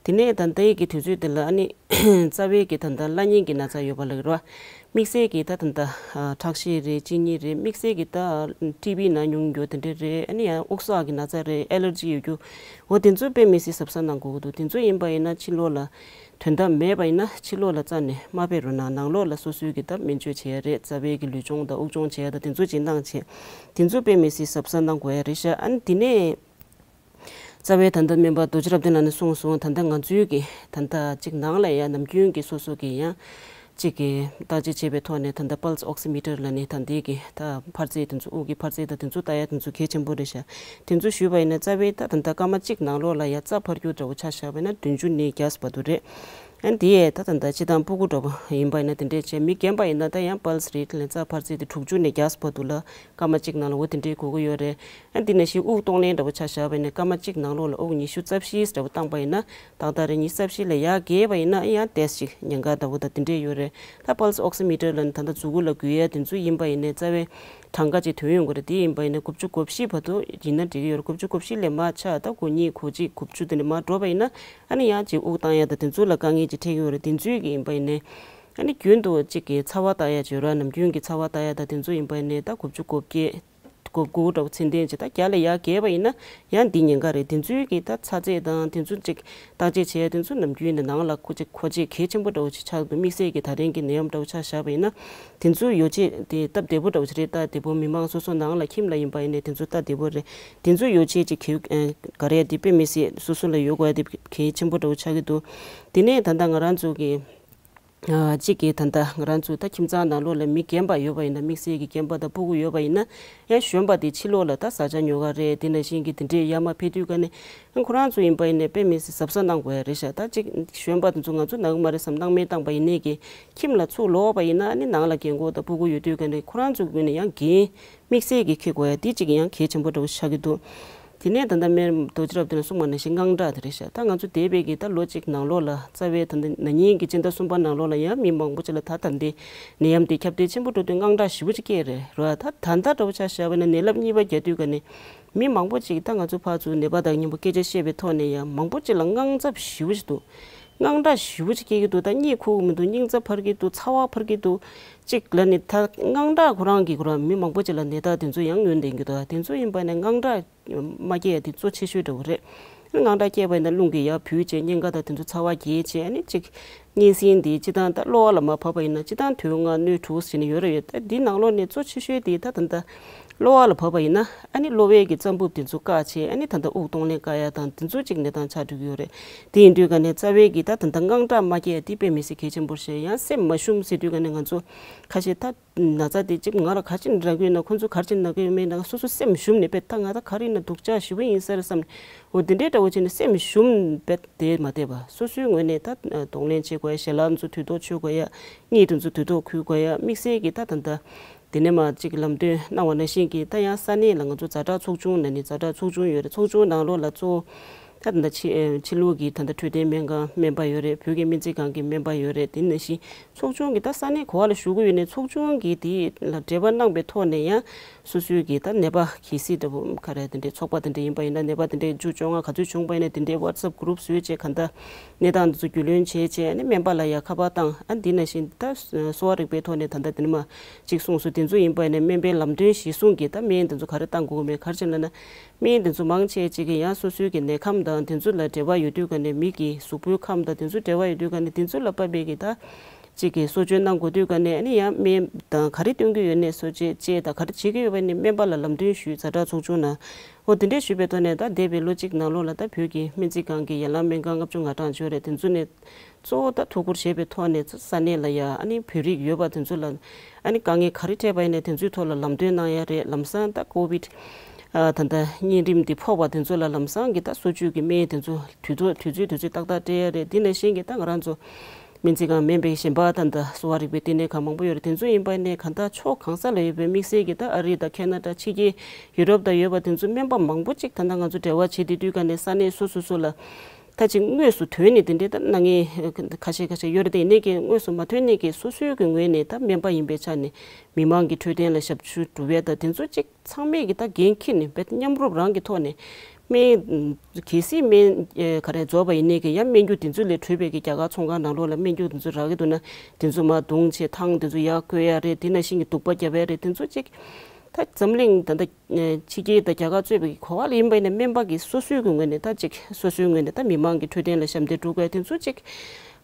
དེ་ནས་ད་ལྟའི་གི་དུས་ཚོད་འདི་ལ་ཨ་ནི་རྩ་བའི་གི་ད་ལྟ་བླ་གཉན་གྱི་ན་ཚ་ཡོད་པ་ལ་རེད་བ། དམིགས་བསལ་གྱི་ད་ད་ལྟ་ཁྲག་ཤེད་རེད། གཅིན་སྙི་རེད། དམིགས་བསལ་གྱི་ད་ཊི་བི་ན་མྱོང་རྒྱུ་དེ་འདྲ་རེད། ཨ་ནི་ཡང་དབུགས་བསགས་ཀྱི་ན་ཚ་རེད། ཨེ་ལར་ཇི་ཡོད་རྒྱུ། འོ་དེ་ཚོ་དཔེ་མི་སྲིད་གཟབ་གཟབ་གནང་དགོས་ཀྱི་འདུག་དེ་ཚོ་ཡིན་པ་ཡིན་ན་ཕྱི་ལོགས་ལ་དོན་དག་མེད་པ་ཡིན་ན་ཕྱི་ལོགས་ལ་རྩ་ནས་མ་ཕེབས་རོགས་གནང་། ནང་ལོགས་ལ་སོ་སོའི་གི་ད་སྨན་བཅོས་བྱེད་ཡ་རེད། རྩ་བའི་གི་ལུས་སྦྱོང་དང་དབུགས་སྦྱོང་བྱེད་ཡ་དང་དེ་ཚོ་ཅིག་གནང་བྱས། དེ་ཚོ་དཔེ་མི་སྲིད་གཟབ་གཟབ་གནང་དགོས་ཡ་རེད་ཤག་ཨ་ནི་དེ་ནས། རྩ་བའི་ད་ལྟ་སྨན་པ་རྡོ་རྗེ་རབ་བརྟན་ལགས་ནས་གསུངས་སོང་། ད་ལྟ་ང་ཚོའི་གི་ད་ལྟ་གཅིག་ནང་ལ་ཡང་ནམ་རྒྱུན་གྱི་སོ་སོ་གི་ཡང་གཅིག་གི་བརྟག་དཔྱད་བྱེད་པའི་ཐོག་ནས་ད་ལྟ་pulse oximeter་ལ་ནི་ད་ལྟའི་གི་ད་འཕར་རྩེ་དེ་ཚོ་དབུགས་ཀྱི་འཕར་རྩེ་ད་དེ་ཚོ་ལྟ་ཡ་དེ་ཚོ་གལ་ཆེན་པོ་རེད་ཤག་དེ་ཚོ་ཞུས་པ་ཡིན་ན་རྩ་བའི་ད་ད་ལྟ་སྐར་མ་གཅིག་ནང་ལོགས་ལ་ཡང་རྩ་འཕར་རྒྱུ་འདྲ་བོ་ཆ་བཞག་པ་ཡིན་ན་བདུན་ཅུ་ནས་བརྒྱ་བར་དུ་རེད། ཨ་ནི་དེ་ཡས་ད་ད་ལྟ་སྤྱི་བཏང་སྤུ་གུ་འདྲ་བོ་ཡིན་པ་ཡིན་ན་དེ་འདྲས་བྱས། མི་རྒན་པ་ཡིན་ན་ད་ཡང་pulse rate་ལ་རྩ་འཕར་རྩེ་དེ་དྲུག་ཅུ་ནས་བརྒྱ་བར་དུ་ལ་སྐར་མ་གཅིག་ནང་ལ་འོ་དེ་འདྲའི་དགོས་ཀྱི་ཡོད་རེད། ཨ་འདི་ནང་བཞིན་དབུགས་གཏོང་ལེན་འདྲ་བོ་ཆ་བཞག་པ་ཡིན་ན་སྐར་མ་གཅིག་ནང་ལོགས་ལ་དབུགས་ཉི་ཤུ་རྩ་བཞི་འདྲ་བོ་བཏང་པ་ཡིན་ན་ཏག་ཏག་རེད། ཉི་ཤུ་རྩ་བཞི་ལས་ཡར་བརྒལ་བ་ཡིན་ན་ཡང་ཏོག་ཙམ་ཉེན་ཁ་འདྲ་བོ་དང་དེ་འདྲས་ཡོད་རེད། ད་pulse oximeter་ལ་ནི་ད་ལྟ་མཛུབ་གུ་ལ་འགུལ་ཡ་དེ་ཚོ་ཡིན་པ་ཡིན་ནའི་རྩ་བའི་གྲངས་ཀ་ཅིག་ཐོན་ཡོང་གི་རེད། དེ་ཡིན་པ་ཡིན་ན་དགུ་བཅུ་གོ་བཞི་བར་དུ་ཡིན་ན་འགྲིག་གི་ཡོད་རེད། དགུ་བཅུ་གོ་བཞི་ལས་མར་ཆག་ད་དགུ་གཉིས་གོ་གཅིག་དགུ་བཅུ་དེ་ནས་མར་འགྲོ་བ་ཡིན་ན་ཨ་ནི་ཡང་ཅིག་དབུགས་བཏང་ཡ་དང་དེ་ཚོ་ལ་དཀའ་ངལ་ཅིག་འཕྲད་ཀྱི་ཡོད་རེད། དེ་ཚོའི་གི་ཡིན་པ་ཡིན་ནའི། ཨ་ནི་རྒྱུན་དུ་གཅིག་གི་ཚ་བ་ལྟ་ཡ་བྱོས་ར། ནམ་རྒྱུན་གྱི་ཚ་བ་ལྟ་ཡ་དང་དེ་ཚོ་ཡིན་པ་ཡིན་ནའི་ད་དགུ་བཅུ་གོ་བརྒྱད་གོ་དགུ་འདྲ་བོ་ཚད་ལྡན་ཅིག་ད་བརྒྱ་ལས་ཡར་བརྒལ་བ་ཡིན་ན་ཡང་འདི་ཉེན་ཁ་རེད། དེ་ཚོའི་གི་ད་ཚ་ཚད་དང་དེ་ཚོ་ཅིག་བརྟག་དཔྱད་བྱེད་ཡ་དེ་ཚོ་ནམ་རྒྱུན་ནས་ནང་ལ་ཁོ་ཅིག་ཁོ་ཅིག་གལ་ཆེན་པོ་འདྲ་བོ་ཅིག་ཆགས་འདུག་དམིགས་བསལ་གྱི་ད་རིང་གི་ནད་ཡམས་འདྲ་བོ་ཆ་བཞག་པ་ཡིན་ན་དེ་ཚོ་ཡོ་བྱད་དེ་སྟབས་བདེ་པོ་འདྲ་བོ་ཅིག་རེད། སྟབས་བདེ་པོ་མི་མང་སོ་སོ་ནང་ལ་ཁྱིམ་ལ་ཡིན་པ་ཡིན་ནའི་དེ་ཚོ་སྟབས་བདེ་པོ་རེད། དེ་ཚོ་ཡོ་བྱད་ཅིག་གལ་ག་རེ་དེ་དཔེ་མི་སྲིད་སོ་སོ་ལ་ཡོད་དགོས་ཡ་དེ་གལ་ཆེན་པོ་འདྲ་བོ་ཆགས་ཀྱི་འདུག་དེ་ནས་ད་ལྟ་ང་རང་ཚོ་གི་གཅིག་གིས་ད་ལྟ་ང་རང་ཚོ་ད་ཁྱིམ་ཚང་ནང་ལོགས་ལ་མི་རྒན་པ་ཡོད་པ་ཡིན་ན་དམིགས་བསལ་གྱི་རྒན་པ་དང་སྤུ་གུ་ཡོད་པ་ཡིན་ན་ཡང་གཞོན་པ་དེ་ཕྱི་ལོགས་ལ་ད་བཟའ་བཅའ་ཉོ་ག་རེད། དེ་ནང་བཞིན་གྱི་དེ་འདྲས་ཡར་མར་ཕེབས་དུས་ཀ་ནས་ཁོ་རང་ཚོ་ཡིན་པ་ཡིན་ནའི་དཔེ་མི་སྲིད་གཟབ་གཟབ་གནང་དགོས་ཡ་རེད་ཤག་ད་གཅིག་གཞོན་པ་དེ་ཚོ་ང་ཚོ་ནང་མ་རེད་བསམ་སྣང་མེད་བཏང་པ་ཡིན་ནའི་གི་ཁྱིམ་ལ་ཚུར་ལོག་པ་ཡིན་ན་ཨ་ནི་ནང་ལ་རྒན་གོག་དང་སྤུ་གུ་ཡོད་དུས་ཀ་ནས་ཁོ་རང་ཚོ་ངོས་ནས་ཡང་འགན་དམིགས་བསལ་གྱི་འཁྱེར་དགོས་ཡ་དེ་གཅིག་ཡང་གལ་ཆེན་པོ་འདྲ་བོ་ཆགས་ཀྱི་འདུག་དེ་ནས་ད་ལྟ་སྨན་རྡོ་རྗེ་རབ་བརྟན་ལགས་གསུངས་པ་ནང་བཞིན་དངངས་སྐྲག་དེ་རེད་ཤག་ད་ང་ཚོ་འདས་པའི་གི་ད་ལོ་གཅིག་ནང་ལོགས་ལ་རྩ་བའི་ད་ལྟ་ན་ནིང་གི་སྤྱི་ཟླ་གསུམ་པ་ནང་ལོགས་ལ་ཡང་མི་མང་པོ་ཅིག་ལ་ད་ད་ལྟའི་ནད་ཡམས་དེ་ཁྱབ་གདལ་ཆེན་པོ་འགྲོ་དུས་དངངས་སྐྲག་ཞེ་པོ་ཅིག་སྐྱེས་རེད་ར། ད་ད་ལྟ་འདྲ་བོ་ཆ་བཞག་པ་ན་ནད་རླབས་གཉིས་པ་རྒྱག་དུས་ཀ་ནས་མི་མང་པོ་ཅིག་ད་ང་ཚོ་ཕར་ཚུར་ནད་པ་དང་མཉམ་པོ་སྐད་ཆ་བཤད་པའི་ཐོག་ནས་ཡང་མང་པོ་ཅིག་ལ་དངངས་འཚབ་ཞེ་པོ་ཅིག་འདུག་དངངས་སྐྲག་ཞེ་པོ་ཅིག་སྐྱེ་གི་འདུག་ད་གཉིད་ཁུག་གི་མི་འདུག་སྙིང་རྩ་འཕར་གི་འདུག་ཚ་བ་འཕར་གི་འདུག་ཅིག་ལ་ནི་ད་དངངས་སྐྲག་ཁོ་རང་གིས་ཁོ་རང་མི་མང་པོ་ཅིག་ལ་ནད་རྟགས་དེ་ཚོ་ཡང་མངོན་བསྡད་ཀྱི་འདུག་དེ་ཚོ་ཡིན་པ་ནི་དངངས་སྐྲག་མ་སྐྱེ་ཡ་དེ་གཙོ་ཆེ་ཤོས་འདྲ་བོ་རེད། དངངས་སྐྲག་སྐྱེས་པ་ཡིན་ན་རླུང་གིས་ཡར་བུད་བྱས་སྙིང་ག་དང་དེ་ཚོ་ཚ་བ་རྒྱས་བྱས་ཨ་ནི་ཅིག་གཉན་སྲིན་དེ་སྤྱི་བཏང་ད་གློ་བ་ལ་མར་བབས་པ་ཡིན་ན་སྤྱི་བཏང་དུས་ལྔ་སྣོད་དྲུག་ཟེར་ནས་ཡོད་ར་ཡོད། ད་འདི་ནང་ལོགས་ནས་གཙོ་ཆེ་ཤོས་དེ་ད་ད་ལྟ་གློ་བ་ལ་བབས་པ་ཡིན་ན་ཨ་ནི་གློ་བའི་གི་རྩ་འབུབ་དེ་ཚོ་བཀག་བྱས་ཨ་ནི་ད་ལྟ་དབུགས་གཏོང་ལེན་བཀག་ཡ་དང་དེ་ཚོ་ཅིག་གནས་སྟངས་ཆགས་འགྲོ་གི་ཡོད་རེད། དེ་ཡིན་དུས་ཀ་ནས་རྩ་བའི་གི་ད་ད་ལྟ་དངངས་སྐྲག་མ་སྐྱེ་ཡ་དེ་དཔེ་མི་སྲིད་གལ་ཆེན་པོ་རེད། ཡང་སེམས་མ་ཞུམ་ཟེར་དུས་ཀ་ནས་ང་ཚོ་ཁ་ཤས་ད་ན་ཚ་དེ་ཅིག་ང་ལ་ག་རེ་བྱས་ན་རག་གི་ཡོད་ན་ཁོ་ཚོ་ག་རེ་བྱས་ན་རག་གི་ཡོད་མེད་ན་སོ་སོ་སེམས་ཞུམ་ནས་པས་ད་ང་ད་ག་རེ་ཡིན་ན་སྡུག་ཅག་ཞེ་པོ་ཡིན་ས་རེད་བསམ་ནས་འོ་དེ་འདྲའི་འདྲ་བོ་བྱས་ནས་སེམས་ཞུམ་པས་དེ་མ་བསྡད་པ་སོ་སོའི་ངོས་ནས་ད་གདོང་ལེན་བྱེད་དགོས་ཡ། ཞལ་ལག་ཚོ་དུས་ཐོག་མཆོད་དགོས་ཡ། གཉིད་དེ་ཚོ་དུས་ཐོག་ཁུལ་དགོས་ཡ། དམིགས་བསལ་གྱི་ད་ད་ད་དེ་ནས་མ་ཅིག་ལམ་སྟོན་གནང་བ་ནང་བཞིན་གྱི་ད་ཡང་ས་གནས་ལ་ང་ཚོ་ཛ་དྲག་ཚོགས་ཆུང་ནང་ནས་ཛ་དྲག་ཚོགས་ཆུང་ཡོད་རེད། ཚོགས་ཆུང་ནང་ལོགས་ལ་གཙོ་བོ་ད་ད་ཕྱི་ཕྱི་ལུགས་ཀྱི་ད་ལྟ་འཕྲོད་བསྟེན་སྨན་ཁང་སྨན་པ་ཡོད་རེད། བོད་ཀྱི་སྨན་རྩིས་ཁང་གི་སྨན་པ་ཡོད་རེད། དེ་ནང་བཞིན་ཚོགས་ཆུང་གི་ད་ས་གནས་ག་པ་ལ་བཞུགས་ཀྱི་ཡོད་ནའི་ཚོགས་ཆུང་གི་དེ་ལ་འབྲེལ་བ་གནང་པའི་ཐོག་ནས་ཡང་སོ་སོའི་གི་ད་ནད་པ་གལ་སྲིད་འདྲ་པོ་ག་རེ་དེ་འདྲའི་ཚོགས་པ་དེ་འདྲ་ཡིན་པ་ཡིན་ན་ནད་པ་དེ་འདྲའི་བཅུ་བཅོ་ལྔ་ག་ཚོད་བྱུང་པ་ཡིན་ན་དེ་འདྲའི་WhatsApp group བཟོས་བྱས་གང་ལྟར་གནས་སྟངས་འདི་ཚོ་རྒྱུས་ལོན་བྱས་བྱས་ཨ་ནི་སྨན་པ་ལ་ཡང་ཁ་པར་བཏང་ཨ་འདི་ནང་བཞིན་ད་གསོ་བ་རིག་པའི་ཐོག་ནས་ད་ལྟ་དེ་ནི་མ་གཅིག་གསུངས་སོང་། དེ་ཚོ་ཡིན་པ་ཡིན་ན་སྨན་པའི་ལམ་སྟོན་གཞིར་བཟུང་གིས་ད་སྨན་དེ་ཚོ་ག་རེ་བཏང་དགོས་ཀྱི་མེད་ག་རེ་བྱས་ན་ན། སྨན་དེ་ཚོ་མང་ཆེ་ཅིག་གིས་ཡང་སོ་སོའི་གི་ནད་ཁམས་དང་དེ་ཚོ་ལ་འབྲེལ་བ་ཡོད་དུས་ཀ་ནས་མི་གི་གཟུགས་པོའི་ཁམས་དང་དེ་ཚོ་འབྲེལ་བ་ཡོད་དུས་ཀ་ནས་དེ་ཚོ་ལ་དཔག་པའི་གི་ད་ཅིག་གི་གསོ་བཅོས་གནང་དགོས་དུས་ཀ་ནས་ཨ་ནི་ཡང་སྨན་དང་ག་རེ་སྟོན་གྱི་ཡོད་ནས་གསོ་བཅོས་བཅས་དང་ག་རེ་བྱེད་ཀྱི་ཡོད་པ་ནི་སྨན་པ་ལ་ལམ་སྟོན་ཞུས། ཛ་དྲག་ཚོགས་ཆུང་ནང་འོ་དེ་འདྲས་ཞུས་པའི་ཐོག་ནས་ད་འདས་པའི་ལོ་གཅིག་ནང་ལོགས་ལ་ད་བོད་ཀྱི་སྨན་རྩིས་ཁང་གི་ཡན་ལག་སྨན་ཁང་ལྔ་བཅུ་ང་གྲངས་ཡོད་རེད། དེ་ཚོ་ནས་གཙོ་བོ་ད་ཐུགས་ཁུར་བཞེས་པའི་ཐོག་ནས་ས་གནས་ལ་ཡ་ཨ་ནི་བོད་རིགས་ཡོད་པ་དེ་ཚོ་ལ་ཨ་ནི་དཀའ་ངལ་ག་རེ་འཕྲད་པ་ཡིན་ནའི་དེ་ཚོའི་ཐོག་ལ་ལམ་སྟོན་གནང་ཡ་རེད། ལམ་སང་ད་ཀོ་བིད་ཨ་ད་ལྟ་གཉན་རིམས་འདི་ཕོག་པ་དེ་ཚོ་ལ་ལམ་སང་གི་ད་གསོ་བཅོས་ཀྱི་སྨན་དེ་ཚོ་དུས་ཚོད་དུས་ཚོད་དུས་ཚོད་ཏག་ཏག་སྤྲད་ཡ་རེད། དེ་ནང་བཞིན་གི་ད་ང་རང་ཚོ་སྨན་རྩིས་ཁང་མིན་པའི་གཞན་པ་ད་ད་གསོ་བ་རིག་པའི་ལྟེ་གནས་ཁང་མང་པོ་ཡོད་རེད། དེ་ཚོ་ཡིན་པ་ནས་གང་ལྟར་ཕྱོགས་གང་ས་ལ་ཡོད་པའི་དམིགས་བསལ་གྱི་ད་ཨ་རི་དང་ཁེ་ན་ཌ་ཕྱི་རྒྱལ་ཡུ་རོབ་དང་ཡོད་པ་དེ་ཚོ་སྨན་པ་མང་པོ་ཅིག་ད་ལྟ་ང་ཚོ་འབྲེལ་བ་བྱེད་བསྡད་དུས་ཀ་ནས་ས་གནས་སོ་སོ་སོ་ལ། ད་ཅིག་དངོས་སུ་ཐོན་ནས་དེ་འདྲའི་ད་གནང་མཁན་ཁ་ཤས་ཁ་ཤས་ཡོད་རེད། དེ་ནས་ཀྱི་དངོས་སུ་མ་ཐོན་ནས་ཀྱི་སོ་སོའི་གི་ངོས་ནས་ད་སྨན་པ་ཡིན་པའི་ཆ་ནས་མི་མང་གི་འཕྲོད་བསྟེན་ལ་ཞབས་ཞུ་སྒྲུབ་ཡས་ད་དེ་ཚོ་ཅིག་ཚང་མས་ཀྱི་ད་འགན་འཁྱེར་ནས་བེད་མཉམ་རུབ་རང་གི་ཐོག་ནས་ སྨན། གལ་སྲིད་སྨན་ག་རེ་རྫོགས་པ་ཡིན་ནའི་གི་ཡང་སྨན་རྒྱུ་དེ་ཚོ་ལས་འཕྲོས་པའི་གི་རྒྱ་གར་ཚོང་ཁང་ནང་ལོགས་ལ་སྨན་རྒྱུ་དེ་ཚོ་རག་གི་འདུག་ན། དེ་ཚོ་མར་བརྡུངས་བྱས་ཐང་དེ་ཚོ་ཡར་བརྐོས་ཡ་རེད། དེ་ནང་བཞིན་གི་དུག་པ་བརྒྱབ་ཡ་རེད། དེ་ཚོ་གཅིག་ད་འཛམ་གླིང་ད་ལྟ་ཕྱི་རྒྱལ་དང་རྒྱ་གར་གཙོས་པའི་གི་ག་བ་ལ་ཡིན་པ་ཡིན་ན་སྨན་པ་གི་སོ་སོའི་གི་ངོས་ནས་ད་གཅིག་སོ་སོའི་ངོས་ནས་ད་མི་མང་གི་འཕྲོད་བསྟེན་ལ་ཞབས་འདེགས་སྒྲུབ་དགོས་ཡ་དེ་ཚོ་གཅིག་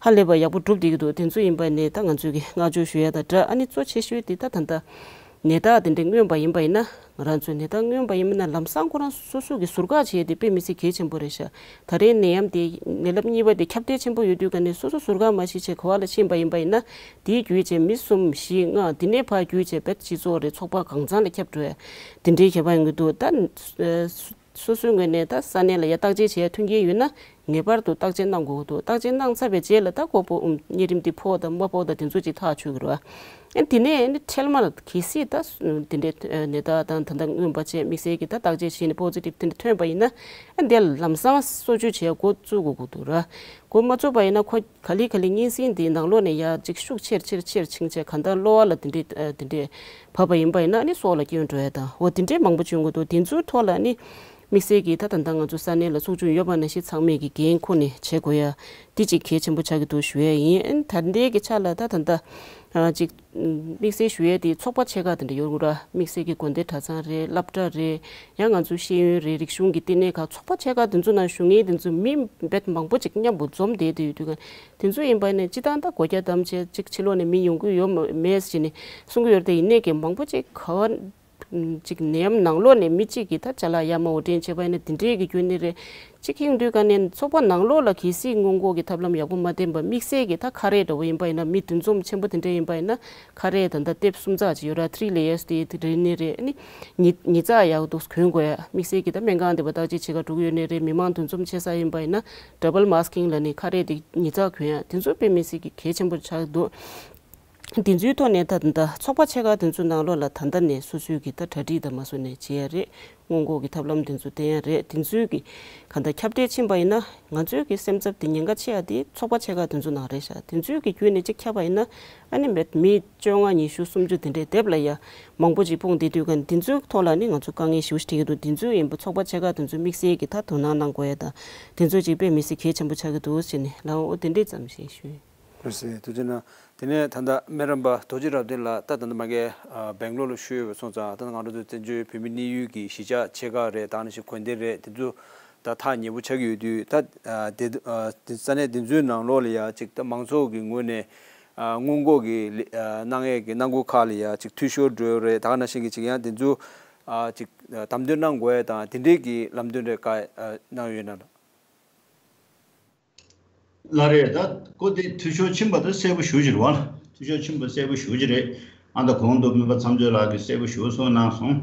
ཧ་ལས་པ་ཡག་པོ་སྒྲུབ་བསྡད་ཀྱི་འདུག་དེ་ཚོ་ཡིན་པ་ནས་ད་ང་ཚོས་གི་བསྔགས་བརྗོད་ཞུ་ཡ་དང་སྦྲགས། ཨ་ནི་གཙོ་ཆེ་ཤོས་དེ་ད་ད་ལྟ་ནད་རྟགས་དེ་འདྲས་མངོན་པ་ཡིན་པ་ཡིན་ན། ང་རང་ཚོས་ནད་རྟགས་མངོན་པ་ཡིན་ན་ལམ་སང་ཁོ་རང་སོ་སོ་གི་ཟུར་བཀག་བྱེད་ཡ་དེ་དཔེ་མི་སྲིད་གལ་ཆེན་པོ་རེད་ཤག་ད་རེས་ནད་ཡམས་དེ་ནད་རླབས་གཉིས་པ་དེ་ཁྱབ་གདལ་ཆེན་པོ་ཡོད་དུས་ཀ་ནས་སོ་སོ་ཟུར་བཀག་མ་བྱེད་བྱས་ག་བ་ལ་ཕྱིན་པ་ཡིན་པ་ཡིན་ན། དེའི་བརྒྱུད་བྱས་མི་གསུམ་བཞི་ལྔ་དེ་ནས་ཕར་བརྒྱུད་བྱས་བེད་སྤྱི་ཚོགས་རེད་ཚོགས་པ་གང་ཚང་ལ་ཁྱབ་འགྲོ་ཡ་དེ་འདྲའི་ཁྱབ་པ་ཡོང་གི་འདུག་ད་སོ་སོའི་ངོས་ནས་ད་ས་གནས་ལ་ཡ་བརྟག་དཔྱད་བྱེད་ཡ་མཐུན་རྐྱེན་ཡོད་ན། ངེས་པར་དུ་བརྟག་དཔྱད་གནང་དགོས་འདུག་བརྟག་དཔྱད་གནང་ཚར་བའི་རྗེས་ལ་ད་ཁོ་པོ་གཉན་རིམས་འདི་ཕོག་དང་མ་ཕོག་དང་དེ་ཚོ་ཅིག་ཐག་ཆོད་ཀྱི་རེད་བ། ཨ་དེ་ནས་ཨ་ནི་འཕྲལ་མར་གལ་སྲིད་ད་དེ་འདྲའི་ནད་རྟགས་དང་ད་ལྟ་མངོན་པ་བྱས་དམིགས་བསལ་གྱི་ད་བརྟག་དཔྱད་བྱས་ནས་པོ་ཛི་ཊིབ་དེ་འདྲ་ཐོན་པ་ཡིན་ན། ཨ་འདི་ལམ་སང་གསོ་བཅོས་བྱེད་འགོ་བཙུགས་དགོས་ཀྱི་འདུག་ར། འགོ་མ་བཙུགས་པ་ཡིན་ན་ཁོ་ག་ལེ་ག་ལེ་གཉན་སྲིན་འདི་ནང་ལོགས་ནས་ཡར་ཅིག་ཤུགས་ཆེར་ཆེར་ཆེར་ཕྱིན་བྱས་གང་ལྟར་གློ་བ་ལ་དེ་འདྲའི་དེ་འདྲའི་བབས་པ་ཡིན་པ་ཡིན་ན་ཨ་ནི་སྲོག་ལ་སྐྱོན་འགྲོ་ཡ་དང་འོ་དེ་འདྲའི་མང་པོ་བྱུང་གི་འདུག་དེ་ཚོའི་ཐོག་ལ་ཨ་ནི། དམིགས་བསལ་གྱིས་ད་ད་ལྟ་ང་ཚོ་ས་གནས་ལ་ཚོགས་ཆུང་ཡོད་པ་ནང་བཞིན་ཚང་མས་ཀྱི་འགན་ཁུར་ནས་བྱེད་དགོས་ཡ། འདི་གཅིག་གལ་ཆེན་པོ་ཆགས་ཀྱི་འདུག་ཞུ་ཡ་ཡིན། ཨ་ནི་ད་ལྟའི་གི་ཆ་ལ་ད་ད་ལྟ་ཨ་ཅིག་དམིགས་བསལ་ཞུ་ཡ་དེ་ཚོགས་པ་ཆེ་ཁག་དེ་འདྲ་ཡོད་རེད། དམིགས་བསལ་གྱི་དགོན་སྡེ་གྲྭ་ཚང་རེད། སློབ་གྲྭ་རེད། ཡང་ང་ཚོའི་ཤེས་ཡོན་རེད། རིག་གཞུང་གི་བསྟི་གནས་ཁག་ཚོགས་པ་ཆེ་ཁག་དེ་ཚོ་ནང་ཞུགས་མཁན་དེ་ཚོ་མི་རྦད་མང་པོ་ཅིག་མཉམ་པོ་འཛོམས་བསྡད་དེ་ཡོད་དུས་ག་དེ་ཚོ་ཡིན་པ་ནས་སྤྱི་བཏང་ད་སྒོ་རྒྱ་བསྡམས་བྱས་ཅིག་ཕྱི་ལོགས་ནས་མི་ཡོང་གི་ཡོད་མ་མེད་ཟེར་ནས་གསུང་གི་ཡོད་རེད། དེ་ཡིན་ནའི་གི་མང་པོ་ཅིག་ག་བ། ཅིག་ནད་ཡམས་ནང་ལོགས་ནས་མི་གཅིག་གིས་ད་ཅ་ལག་ཡར་མར་དབོར་འདྲེན་བྱས་པ་ཡིན་ན་དེ་འདྲའི་གི་རྒྱུ་ནི་རེད། གཅིག་ཡིན་དུས་ག་ནས་ཚོགས་པ་ནང་ལོགས་ལ་གལ་སྲིད་སྔོན་འགོག་གི་ཐབས་ལམ་ཡག་པོ་མ་བསྟེན་པ་དམིགས་བསལ་གྱི་ད་ཁ་རས་འདྲ་བོ་ཡིན་པ་ཡིན་ན་མི་འདུ་འཛོམས་ཆེན་པོ་དེ་འདྲ་ཡིན་པ་ཡིན་ན་ཁ་རས་ད་ལྟ་ཊེབ་གསུམ་ཚར་ཅིག་ཡོད་ར། ཐི་རི་ལེ་ཡར་སི་དེ་དེ་རེད་ནི་རེད། ཨ་ནི་ཉི་ཉི་ཚགས་ཡག་ཏུ་གོན་དགོས་ཡ། དམིགས་བསལ་གྱི་ད་སྨན་ཁང་འདི་པ་བརྟག་དཔྱད་བྱེད་ག་འགྲོ་གི་ཡོད་ནི་རེད། མི་མང་འདུ་འཛོམས་ཆེ་ས་ཡིན་པ་ཡིན་ན་ཌབ་བལ་མཱ་སི་ཀིང་ལབ་ནི་ཁ་རས་དེ་ཉི་ཚགས་གོན་ཡ་དེ་ཚོ་དཔེ་མི་སྲིད་ཀྱི་གལ་ཆེན་པོ་ཆགས་འདུག་དེ་ཚོའི་ཐོག་ནས་ད་ད་ཚོགས་པ་ཆེ་ཁག་དེ་ཚོའི་ནང་ལོགས་ལ་ད་ལྟ་ནས་སོ་སོའི་གི་ད་གྲ་སྒྲིག་དང་མ་སོ་ནས་བྱེད་ཡ་རེད། སྔོན་འགོག་གི་ཐབས་ལམ་དེ་ཚོ་བསྟེན་ཡ་རེད། དེ་ཚོའི་གི་ག་ད་ཁྱབ་གདལ་ཕྱིན་པ་ཡིན་ན་ང་ཚོའི་གི་སེམས་འཚབ་དེ་ཉེན་ཁ་ཆེ་ཡ་དེ་ཚོགས་པ་ཆེ་ཁག་དེ་ཚོ་ནང་རེད་ཤག་དེ་ཚོའི་གི་བརྒྱུད་ནས་གཅིག་ཁྱབ་པ་ཡིན་ན་ཨ་ནི་མེད་མི་བཅོ་ལྔ་ཉི་ཤུ་སུམ་ཅུ་དེ་འདྲའི་སྡེབ་ལ་ཡ་མང་པོ་ཅིག་སྤུངས་བསྡད་དུས་ག་དེ་ཚོའི་ཐོག་ལ་ནི་ང་ཚོ་དཀའ་ངལ་ཞེ་པོ་ཞིག་འཕྲད་ཀྱི་འདུག་དེ་ཚོའི་ཡིན་པ་ཚོགས་པ་ཆེ་ཁག་དེ་ཚོ་དམིགས་བསལ་གི་ད་དོ་སྣང་གནང་དགོས་ཡ་དང་དེ་ཚོ་ཅིག་དཔེ་མི་སྲིད་གལ་ཆེན་པོ་ཆགས་ཀྱི་འདུག་ཟེར་ནས་ལའོ་དེ་འདྲའི་ཙམ་ཞིག་ཞུ། ལགས་སོ། ཐུགས་རྗེ་གནང་། དེ་ནས་ད་ལྟ་སྨན་རམས་པ་རྡོ་རྗེ་རབ་བརྟན་ལགས་ད་ད་ལྟ་མ་གི་ཨ་སྦེང་ལོར་ལ་བཞུགས་ཡོད་པ་སོང་ཙང་ད་ང་རང་ཚོ་བཙན་བྱོལ་བོད་མི་གནས་ཡུལ་གྱི་གཞིས་ཆགས་ཆེ་ཁག་རེད། ད་ནང་བཞིན་དགོན་སྡེ་རེད། དེ་ཚོ་ད་ཐག་ཉེ་པོ་ཆགས་ཀྱི་ཡོད་དུས་ད་ཨ་དེ་ཨ་དེ་ས་གནས་དེ་ཚོའི་ནང་ལོགས་ལ་ཡ་ཅིག་ད་མང་ཚོགས་ཀྱི་ངོས་ནས་ཨ་སྔོན་འགོག་གི་ལས་ཨ་གནང་ཡས་ཀྱི་གནང་སྒོ་ཁག་ལ་ཡ་ཅིག་འཐུས་ཤོར་འགྲོ་ཡོད་རེད། ད་ག་ནང་བཞིན་གྱི་ཅིག་ཡང་དེ་ཚོ་ཨ་ཅིག་ཨ་དམ་དོན་གནང་དགོས་ཡས་དང་དེ་འདྲས་ཀྱི་ལམ་སྟོན་རེ་བཀའ་ཨ་གནང་ཡོད་ན། ལགས་རེད། ད་ཁོ་དེ་འཐུས་ཤོར་ཕྱིན་པ་དེ་གསལ་པོ་ཞེ་པོ་ཅིག་རེད་བ། འཐུས་ཤོར་ཕྱིན་པ་གསལ་པོ་ཞེ་པོ་ཅིག་རེད། ཨ་ད་གོང་དུ་སྨན་པ་མཚམས་གཅོད་ལགས་ཀྱིས་གསལ་པོ་ཞེ་པོ་གསུངས་གནང་སོང་།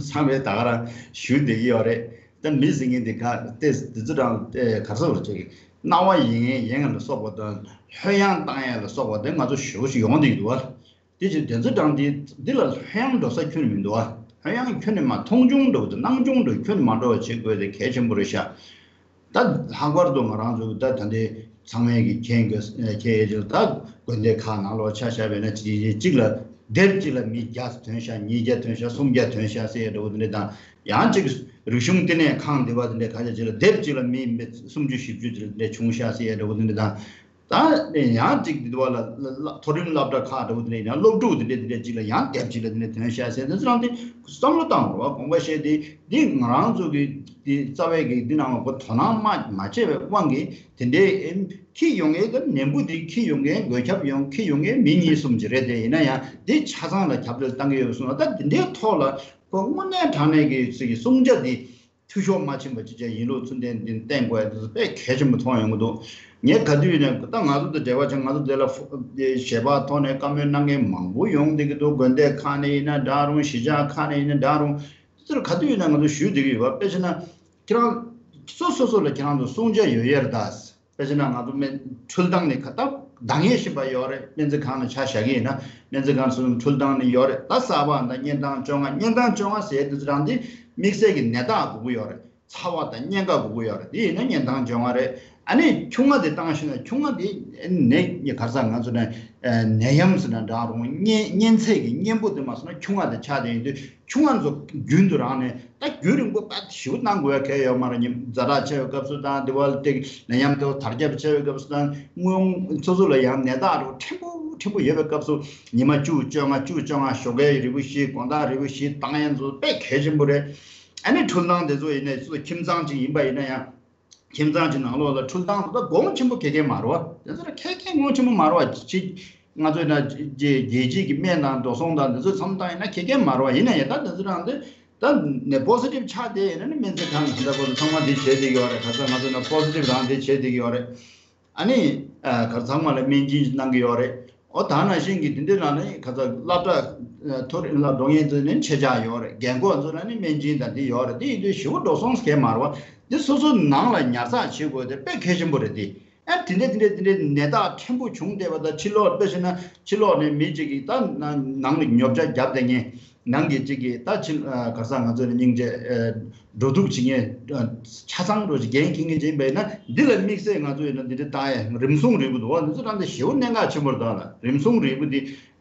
ཚང་མས་ད་ག་རང་ཞུ་བསྡད་ཀྱི་ཡོད་རེད། ད་མི་ཟེར་མཁན་དེ་ག་ཏེ་དེ་ཚོ་རང་ཏེ་ག་རེ་ཟེར་དགོས་རེད། སྣང་བ་ཡེངས་ཡེངས་ལ་སོགས་པ་དང་ལྷོད་ཡངས་བཏང་ཡས་ལ་སོགས་པ་དེ་ང་ཚོ་ཞེ་པོ་ཅིག་ཡོང་བསྡད་ཀྱི་འདུག་བ། དེ་བཞིན་དེ་ཚོ་དང་དེ་འདི་ལ་ལྷོད་ཡངས་འགྲོ་ས་ཁྱོན་ནས་མི་འདུག་ཨ། ལྷོད་ཡངས་ཁྱོན་ནས་མ་མཐོང་ཆུང་འགྲོ་གི་འདུག་མནར་ཆུང་འགྲོ་ཁྱོན་ནས་མ་འགྲོ་བ་བྱེད་དགོས་དེ་གལ་ཆེན་པོ་རེད་ཤག་ད་ལྷག་པར་དུ་ང་རང་ཚོ་ད་ད་ལྟའི་ཚང་མས་ཀྱི་མཁྱེན་དགོས་མཁྱེན་ཡས་ཅིག་ད་དགོན་སྡེ་ཁག་ནང་ལོགས་ཆ་བཞག་པ་ཡིན་ན་གཅིག་གཅིག་གཅིག་ལ་སྡེབ་གཅིག་ལ་མི་བརྒྱ་ཐོན་ཤག་ཉིས་བརྒྱ་ཐོན་ཤག་སུམ་བརྒྱ་ཐོན་ཤག་ཟེར་ཡས་འདྲ་བོ་དེ་འདྲ་དང་། ཡང་གཅིག་རིག་གཞུང་བསྟི་གནས་ཁང་དེ་བ་དེ་འདྲ་ཁ་ཤས་ཅིག་ལ་སྡེབ་གཅིག་ལ་མི་སུམ་ཅུ་བཞི་བཅུ་དེ་འདྲ་བྱུང་ཤག་ཟེར་ཡས་འདྲ་བོ་དེ་འདྲ་དང་། ད་ནས་ཡང་གཅིག་འདི་བ་ལ་ལ་ལ་མཐོ་རིམ་སློབ་གྲྭ་ཁག་འདྲ་བོ་དེ་ནས་ཡང་སློབ་ཕྲུག་དེ་འདྲས་དེ་འདྲས་གཅིག་ལ་ཡང་དེབ་གཅིག་ལ་དེ་འདྲས་ཐོན་ཤག་ཟེར་དེ་ཚོ་རང་དེ་བསམ་བློ་བཏང་དགོས་པ། དགོངས་པ་བཞེས་ཏེ་འདི་ང་རང་ཚོ་གི་འདི་རྩ་བའི་གི་འདི་ནང་ལ་གོ་དོ་སྣང་མ་མ་བྱས་པའི་དབང་གིས་དེ་འདྲས་ཨེམ་འཁྱེར་ཡོང་མཁན་གི་ནད་འབུ་འདི་འཁྱེར་ཡོང་མཁན་འགོས་ཁྱབ་ཡོང་འཁྱེར་ཡོང་མཁན་མི་གཉིས་གསུམ་ཅིག་རེད། དེ་ཡིན་ན་ཡང་འདི་ཆ་ཚང་ལ་ཁྱབ་གདལ་བཏང་གི་ཡོད་པ་སོང་ན་ད་དེ་འདྲའི་ཐོག་ལ་ཁོ་དངོས་གནས་དྲང་གནས་ཀྱི་ཚིག་གི་གསུང་ཆ་འདི། འཐུས་ཤོར་མ་ཕྱིན་པ་ཅིག་བྱས་ཡིན་ལུགས་ཚུལ་ལྡན་འདི་བསྟན་དགོས་ཡ་དེ་ཚོ་དཔེ་གལ་ཆེན་པོ་མཐོང་ཡོང་གི་འདུག་ངས་ག་དུས་ཡིན་ན་ད་ང་ཚོ་དང་འབྲེལ་བ་བྱས་ང་ཚོ་དེ་ལ་ཞལ་པར་ཐོག་ནས་བཀའ་མོལ་གནང་མཁན་མང་པོ་ཡོང་བསྡད་ཀྱི་འདུག་དགོན་སྡེ་ཁག་ནས་ཡིན་ན་འདྲ་རུང་གཞིས་ཆགས་ཁག་ནས་ཡིན་ན་འདྲ་རུང་དེ་ཚོར་ག་དུས་ཡིན་ན་ང་ཚོ་ཞུ་བསྡད་ཀྱི་ཡོད་པ། དཔེ་བྱས་ན་ཁྱེད་རང་སོ་སོ་སོ་ལ་ཁྱེད་རང་ཚོ་གསུང་ཆ་ཡོད་ཡ་རེད་ད། དཔེ་བྱས་ན་ང་ཚོ་སྨན་འཕྲུལ་ཐང་ནས་ཁ་ཏ་འདང་ངེས་བཞིན་པ་ཡོད་རེད། སྨན་རྩིས་ཁང་ལ་ཆ་བཞག་གི་ཡིན་ན་སྨན་རྩིས་ཁང་སོ་སོ་འཕྲུལ་ཐང་ནས་ཡོད་རེད། ད་གསར་པ་འདི་གཉན་ཐང་བཅོ་ལྔ་གཉན་ཐང་བཅོ་ལྔ་ཟེར་དུས་རང་འདི་དམིགས་བསལ་གྱི་ནད་རྟགས་དགོས་ཀྱི་ཡོད་རེད། ཚ་བ་དང་གཉན་ཁ་དགོས་ཀྱི་ཡོད་རེད། དེ་ཡིན་ན་གཉན་ཐང་བཅོ་ལྔ་རེད། ཨ་ནི་ཆུང་ང་དེ་བཏང་ཤེས་ན་ཆུང་ང་དེ་ནད་ག་རེ་ཟ་ང་ཚོ་ནས་ནད་ཡམས་ཟེར་ན་འདྲ་རུང་གཉན་གཉན་ཚད་ཀྱི་གཉེན་པོ་དེ་མ་སོང་ན་ཆུང་ང་དེ་ཆགས་བསྡད་ཡིན་དུས་ཆུང་ང་ཚོ་རྒྱུན་དུ་རང་ནས་ད་རྒྱུན་རིང་པོ་ད་ཞེ་པོ་གནང་དགོས་ཡ་གལ་ཡོད་མ་རེད། ཉིན་ཛ་དྲག་ཆེ་བའི་སྐབས་སུ་དང་དེ་བ་ལ་ཏེ་ནད་ཡམས་དེ་བ་དར་ཁྱབ་ཆེ་བའི་སྐབས་སུ་དང་སྔོན་སོ་སོ་ལ་ཡང་ནད་རྟགས་རུ་ཕྲན་བུ་ཕྲན་བུ་ཡོད་པའི་སྐབས་སུ་ཉི་མ་བཅུ་བཅོ་ལྔ་བཅུ་བཅོ་ལྔ་ཞོགས་ཀའི་རིལ་བུ་བཞི་དགོང་དག་རིལ་བུ་བཞི་བཏང་ཡ་ཚོ་དཔེ་གལ་ཆེན་པོ་རེད། ཨ་ནི་འཕྲུལ་སྣང་དེ་ཚོ་ཡིན་ནའི་སོ་སོ་ཁྱིམ་ཚང་ཅིག་ཡིན་པ་ཡིན་ན་ཡང་། ཁྱིམ་ཚང་གི་ནང་ལོགས་ལ་འཕྲུལ་སྟངས་དེ་ཚོ་གོང་ཆེན་པོ་གེ་གེ་མ་རེད་བ། དེ་ཚོ་ལ་ཁེ་ཁེ་ངོ་ཆེན་པོ་མ་རེད་བ། ཅིག་ང་ཚོས་ན་རྒྱལ་རྒྱལ་སྤྱི་གི་སྨན་དང་འགྲོ་སོང་དང་དེ་ཚོ་མཚམས་བཏང་ཡིན་ན་ཁེ་ཁེ་མ་རེད་བ། ཡིན་ན་ཡང་ད་དེ་ཚོ་རང་དེ་ད་ནས་པོ་སི་ཊིབ་ཆགས་བསྡད་ཡིན་ན་ནི་སྨན་རྩིས་ཁང་གི་ད་པོ་ཚང་མ་འདི་བྱེད་བསྡད་ཀྱི་ཡོད་རེད། ཁ་སང་ང་ཚོ་ན་པོ་སི་ཊིབ་རང་འདི་བྱེད་བསྡད་ཀྱི་ཡོད་རེད། ཨ་ནི་གར་ཚང་མ་ལ་སྨན་སྦྱིན་གནང་གི་ཡོད་རེད། ཨོ་ད་ནང་བཞིན་གྱི་འདི་འདྲ་ལ་ནི་ག་ཚ་སློབ་གྲྭ་མཐོ་རིམ་ལ་འགྲོ་མཁན་ཚོ་ནི་ཆེད་བཅར་ཡོད་རེད། རྒན་འཁོགས་ཚོ་ལ་ནི་སྨན་སྦྱིན་དང་འདི་ཡོད་རེད། འདི་ཡིན་དུས་ཞེ་པོ་འགྲོ་སོང་གས་མ་རེད་བ། འདི་སོ་སོ་ནང་ལ་ཉར་ཚགས་བྱེད་དགོས་དེ་དཔེ་གལ་ཆེན་པོ་རེད་དེ། ཨ་དེ་འདྲས་དེ་འདྲས་དེ་འདྲས་ནད་རྟགས་ཕྲན་བུ་བྱུང་བསྡད་པ་དང་ཕྱི་ལོགས་དཔེ་བྱས་ན་ཕྱི་ལོགས་ནས་མི་གཅིག་གིས་ད་ནང་ནང་ལ་ཉོ་ཆ་བརྒྱབ་བསྡད་མཁན་ནང་གི་གཅིག་གིས་ད་ཕྱི་ག་ས་ང་ཚོ་ནི་སྙིང་རྗེ། འགྲོ་འདུག་བྱེད་མཁན་ཆ་ཚང་འགྲོ་བྱེད་འགན་འཁྱེར་མཁན་ཅིག་ཡིན་པས་ན་འདི་ལ་དམིགས་བསལ་ང་ཚོ་ཡིན་ན་འདི་འདྲ་བཏང་ཡས་རིམས་སྲུང་རིལ་བུ་འདུག་བ། འདི་ཚོ་ད་འདི་ཞེ་པོ་གནད་འགག་ཆེན་པོ་རེད། ད་ལ་རིམས་སྲུང་རིལ་བུ་འདི་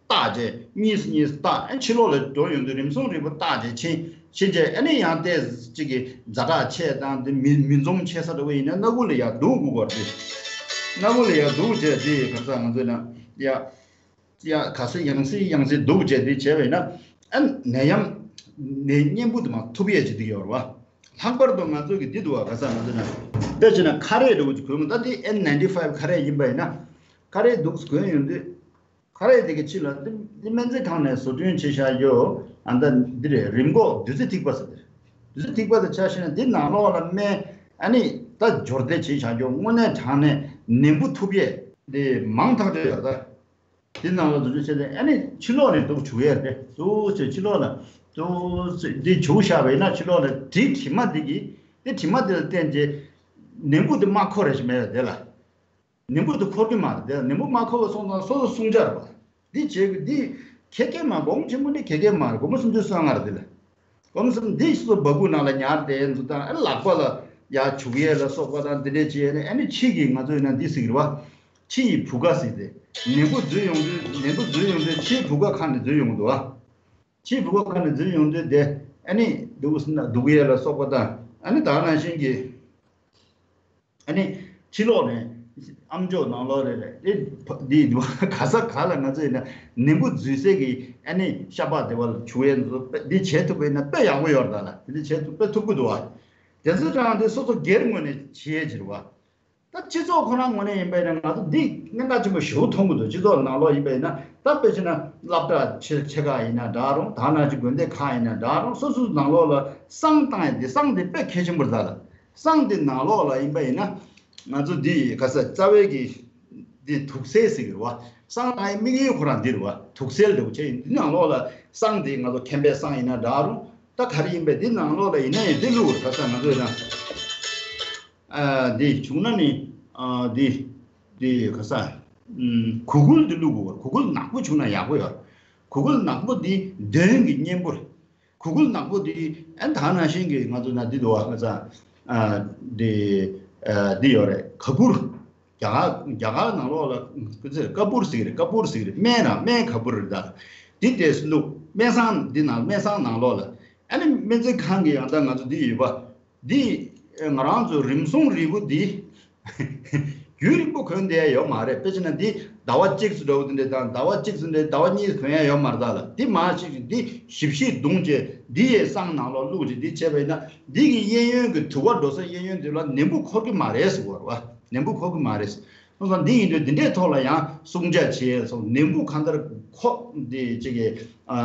བཏགས་རྗེས་གཉིས་སུ་གཉིས་སུ་བཏགས། ཨ་ཕྱི་ལོགས་ལ་འགྲོ་ཡོང་དུས་རིམས་སྲུང་རིལ་བུ་བཏགས་རྗེས་ཕྱིན་ཕྱིན་རྗེས་ཨ་ནི་ཡང་ཏོག་ཙམ་ཅིག་གི་ཛ་དྲག་ཆེ་དང་འདི་མི་མི་འཛོམས་ཆེ་ས་འདྲ་བོ་ཡིན་ན་སྣ་ཁུག་ལ་ཡར་བདུག་དགོས་པ་རེད། སྣ་ཁུག་ལ་ཡར་བདུག་རྗེས་འདི་ག་ས་ང་ཚོ་ན་ཡ། ཡ་ག་ཚོད་ཡང་སེ་ཡང་སེ་འདུག་བྱས་འདི་བྱས་པས་ན་ཨ་ནད་ཡམས་ནད་གཉེན་པོ་དེ་མ་ཐུབ་ཡས་ཅིག་འདི་ཡོད་རེད་བ། ལྷག་པར་དུ་ང་ཚོ་གི་འདི་འདུག་བ། ག་ས་ང་ཚོ་ན་དཔེ་བྱས་ན་ཁ་རས་འདྲ་བོ་ཅིག་གོན་མ། ད་འདི་ཨེན་ནའིན་ཊི་ཕའིབ་ཁ་རས་ཡིན་པ་ཡིན་ན་ཁ་རས་འདུག་གོན་ཡོང་དུས་ཁ་རས་དེ་གི་ཕྱི་ལ་འདི་འདི་སྨན་རྩིས་ཁང་ནས་བཟོ་སྐྲུན་བྱས་བཞག་ཡོད། ཨ་ད་འདི་རེད། རིམས་འགོག་བདུད་རྩི་ཐིགས་པ་ཟེར་དེ། བདུད་རྩི་ཐིགས་པ་དེ་ཆ་བཞག་ན་འདི་ནང་ལོགས་ལ་སྨན་ཨ་ནི་ད་སྦྱོར་སྡེབ་བྱས་བཞག་ཡོད། དངོས་གནས་དྲང་གནས་ནད་འབུ་ཐུབ་ཡས་འདི་མང་ཐག་ཆོད་ཡོད་ད། དེ་ནང་ལ་འཛུལ་ཞུགས་བྱས་ཏེ་ཨ་ནི་ཕྱི་ལོགས་ནས་འདུག་བྱུག་ཡས་རེད། འདུག་ཅེས་ཕྱི་ལོགས་ལ་འདུག་ཅེས་འདི་བྱུག་བཞག་པ་ཡིན་ན་ཕྱི་ལོགས་ལ་དྲི་དྲི་མ་འདི་གིས་དེ་དྲི་མ་འདི་ལ་བརྟེན་ཏེ་ནད་འབུ་འདི་མ་འཁོར་རེ་ཞིག་མེད་པ་དེ་ལ་ནད་འབུ་འདི་འཁོར་གི་མ་རེད། དེ་ལ་ནད་འབུ་མ་འཁོར་བ་སོང་ཙང་སོ་སོ་སྲུང་བྱ་རེད་པ། འདི་བྱེད་དགོས། འདི་ཁེ་ཁེ་མ་སྒོར་མོ་ཆེན་པོ་འདི་ཁེ་ཁེ་མ་རེད། སྒོར་མོ་སུམ་ཅུ་སོ་ལྔ་རེད་དེ་ལ། སྒོར་མོ་གསུམ་འདི་སོ་སོ་སྦ་ཁུག་ནང་ལ་ཉར་ཏེ་འདུག་དང་ཨ་ལག་པ་ལ་ཡར་བྱུག་ཡས་ལ་སོགས་པ་དང་འདི་འདྲས་བྱས་ནས་ཨ་ནི་ཕྱི་གི་ང་ཚོ་ཡིན་ན་འདི་ཟེར་གི་རེད་བ། ཕྱི་ཡི་བུ་ག་ཟེར་ཏེ། ནད་འབུ་འཛུལ་ཡོང་དུས་ནད་འབུ་འཛུལ་ཡོང་དུས་ཕྱིའི་བུ་ག་ཁ་ནས་འཛུལ་ཡོང་གི་འདུག་བ། ཕྱིའི་བུ་ག་ཁ་ནས་འཛུལ་ཡོང་དུས་དེ་ཨ་ནི་འདུག་ཟེར་ན་སྡུག་ཡས་ལ་སོགས་པ་དང་ཨ་ནི་ད་ནང་བཞིན་གྱི། ཨ་ནི་ཕྱི་ལོགས་ནས་ཨམ་ཅོག་ནང་ལོགས་རེ་རེ་དེ་འདི་ག་ས་ག་ལ་ང་ཚོ་ཡིན་ན་ནད་འབུ་འཛུལ་སའི་གི་ཨ་ནི་ཤ་པགས་དེ་བ་ལ་བྱུག་ཡས་འདི་བྱེད་ཐུབ་པ་ཡིན་ན་དཔེ་ཡག་པོ་ཡོད་རེད། ད་ལ་དེ་འདྲ་བྱེད་ཐུབ་དཔེ་ཐུབ་ཀྱི་འདུག་བ། དེ་ཚོ་ཀྱང་དེ་སོ་སོ་སྒེར་ངོས་ནས་བྱེད་ཡས་ཅིག་རེད་བ། ད་སྤྱི་ཚོགས་ཁོ་རང་ངོས་ནས་ཡིན་པ་ཡིན་ན་ང་ཚོ་འདི་གནད་འགག་ཆེན་པོ་ཞེ་པོ་མཐོང་གི་འདུག་སྤྱི་ཚོགས་ནང་ལོགས་ཡིན་པ་ཡིན་ན་ད་དཔེ་བྱས་ན་སློབ་གྲྭ་ཆེ་ཆེ་ཁག་ཡིན་ན་འདྲ་རུང་ད་ནང་བཞིན་དགོན་སྡེ་ཁག་ཡིན་ན་འདྲ་རུང་སོ་སོའི་ནང་ལོགས་ལ་བསང་བཏང་ཡ་འདི་བསང་འདི་དཔེ་གལ་ཆེན་པོ་རེད་ད་ལ། བསང་འདི་ནང་ལོགས་ལ་ཡིན་པ་ཡིན་ན་ང་ཚོ་འདི་ག་ས་རྩ་བའི་གི་འདི་དུག་སེལ་ཟེར་གི་རེད་བ། བསང་བཏང་ཡ་དམིགས་ཡུལ་ཁོ་རང་འདི་རེད་བ། དུག་སེལ་འདྲ་བོ་བྱས་ཡིན། འདི་ནང་ལོགས་ལ་བསང་འདི་ང་ཚོ་མཁན་པའི་བསང་ཡིན་ན་འདྲ་རུང་ད་ག་རེ་ཡིན་པས་འདི་ནང་ལོགས་ལ་ཡིན་ན་ཡང་འདི་བླུགས་རེད། ག་ས་ང་ཚོ་ཡིན་ན། ཨ་འདི་བྱུང་ན་ནི་ཨ་འདི་འདི་ག་ས་ཨམ་གུ་གུལ་འདི་བླུགས་དགོས། གུ་གུལ་ནག་པོ་བྱུང་ན་ཡག་པོ་ཡོད། གུ་གུལ་ནག་པོ་འདི་གདོན་གྱི་གཉེན་པོ་རེད། གུ་གུལ་ནག་པོ་འདི་ཨ་ད་ནང་བཞིན་གྱི་ང་ཚོ་ན་འདི་འདུག་བ། ག་ས་ཨ་འདི་ཨ་འདི་ཡོད་རེད། ག་པུར། རྒྱ་གར་རྒྱ་གར་ནང་ལོགས་ལ་ཀ་པུར་ཟེར་གི་རེད། ཀ་པུར་ཟེར་གི་རེད། སྨན་ར་སྨན་ག་པུར་རེད་ད། འདི་དེ་བླུགས། སྨན་བསང་འདི་ནང་སྨན་བསང་ནང་ལོགས་ལ་ཨ་ནི་སྨན་རྩིས་ཁང་གི་ཡང་ད་ང་ཚོ་འདི་ཡོད་པ། འདི་ང་རང་ཚོ་རིམས་སྲུང་རིལ་བུ་འདི་རྒྱུན་རིང་པོ་གོན་བསྡད་ཡ་ཡོད་མ་རེད། དཔེ་བྱས་ན་འདི་ཟླ་བ་གཅིག་ཙམ་འདྲ་བོ་དེ་འདྲ་དང་ཟླ་བ་གཅིག་ཙམ་འདྲ་ཟླ་བ་གཉིས་གོན་ཡ་ཡོད་མ་རེད་ད་ལ། འདི་མར་ཞིག་འདི་ཞིབ་ཞིབ་བརྡུངས་བྱས་འདི་ཡའི་བསང་ནང་ལོགས་བླུགས་བྱས་འདི་བྱས་པ་ཡིན་ན་འདི་གི་གཡས་གཡོན་གྱི་དུ་བ་འགྲོ་ས་གཡས་གཡོན་དེ་ལ་ནད་འབུ་འཁོར་གི་མ་རེད་ཟེར་བ་རེད་བ། ནད་འབུ་འཁོར་གི་མ་རེད། སོང་ཙང་འདི་ཡིན་དུས་འདི་འདྲའི་ཐོག་ལ་ཡང་སྲུང་བྱ་བྱེད་སོང་། ནད་འབུ་གང་ལྟར་ཁོ་འདི་ཅིག་གི་ཨ་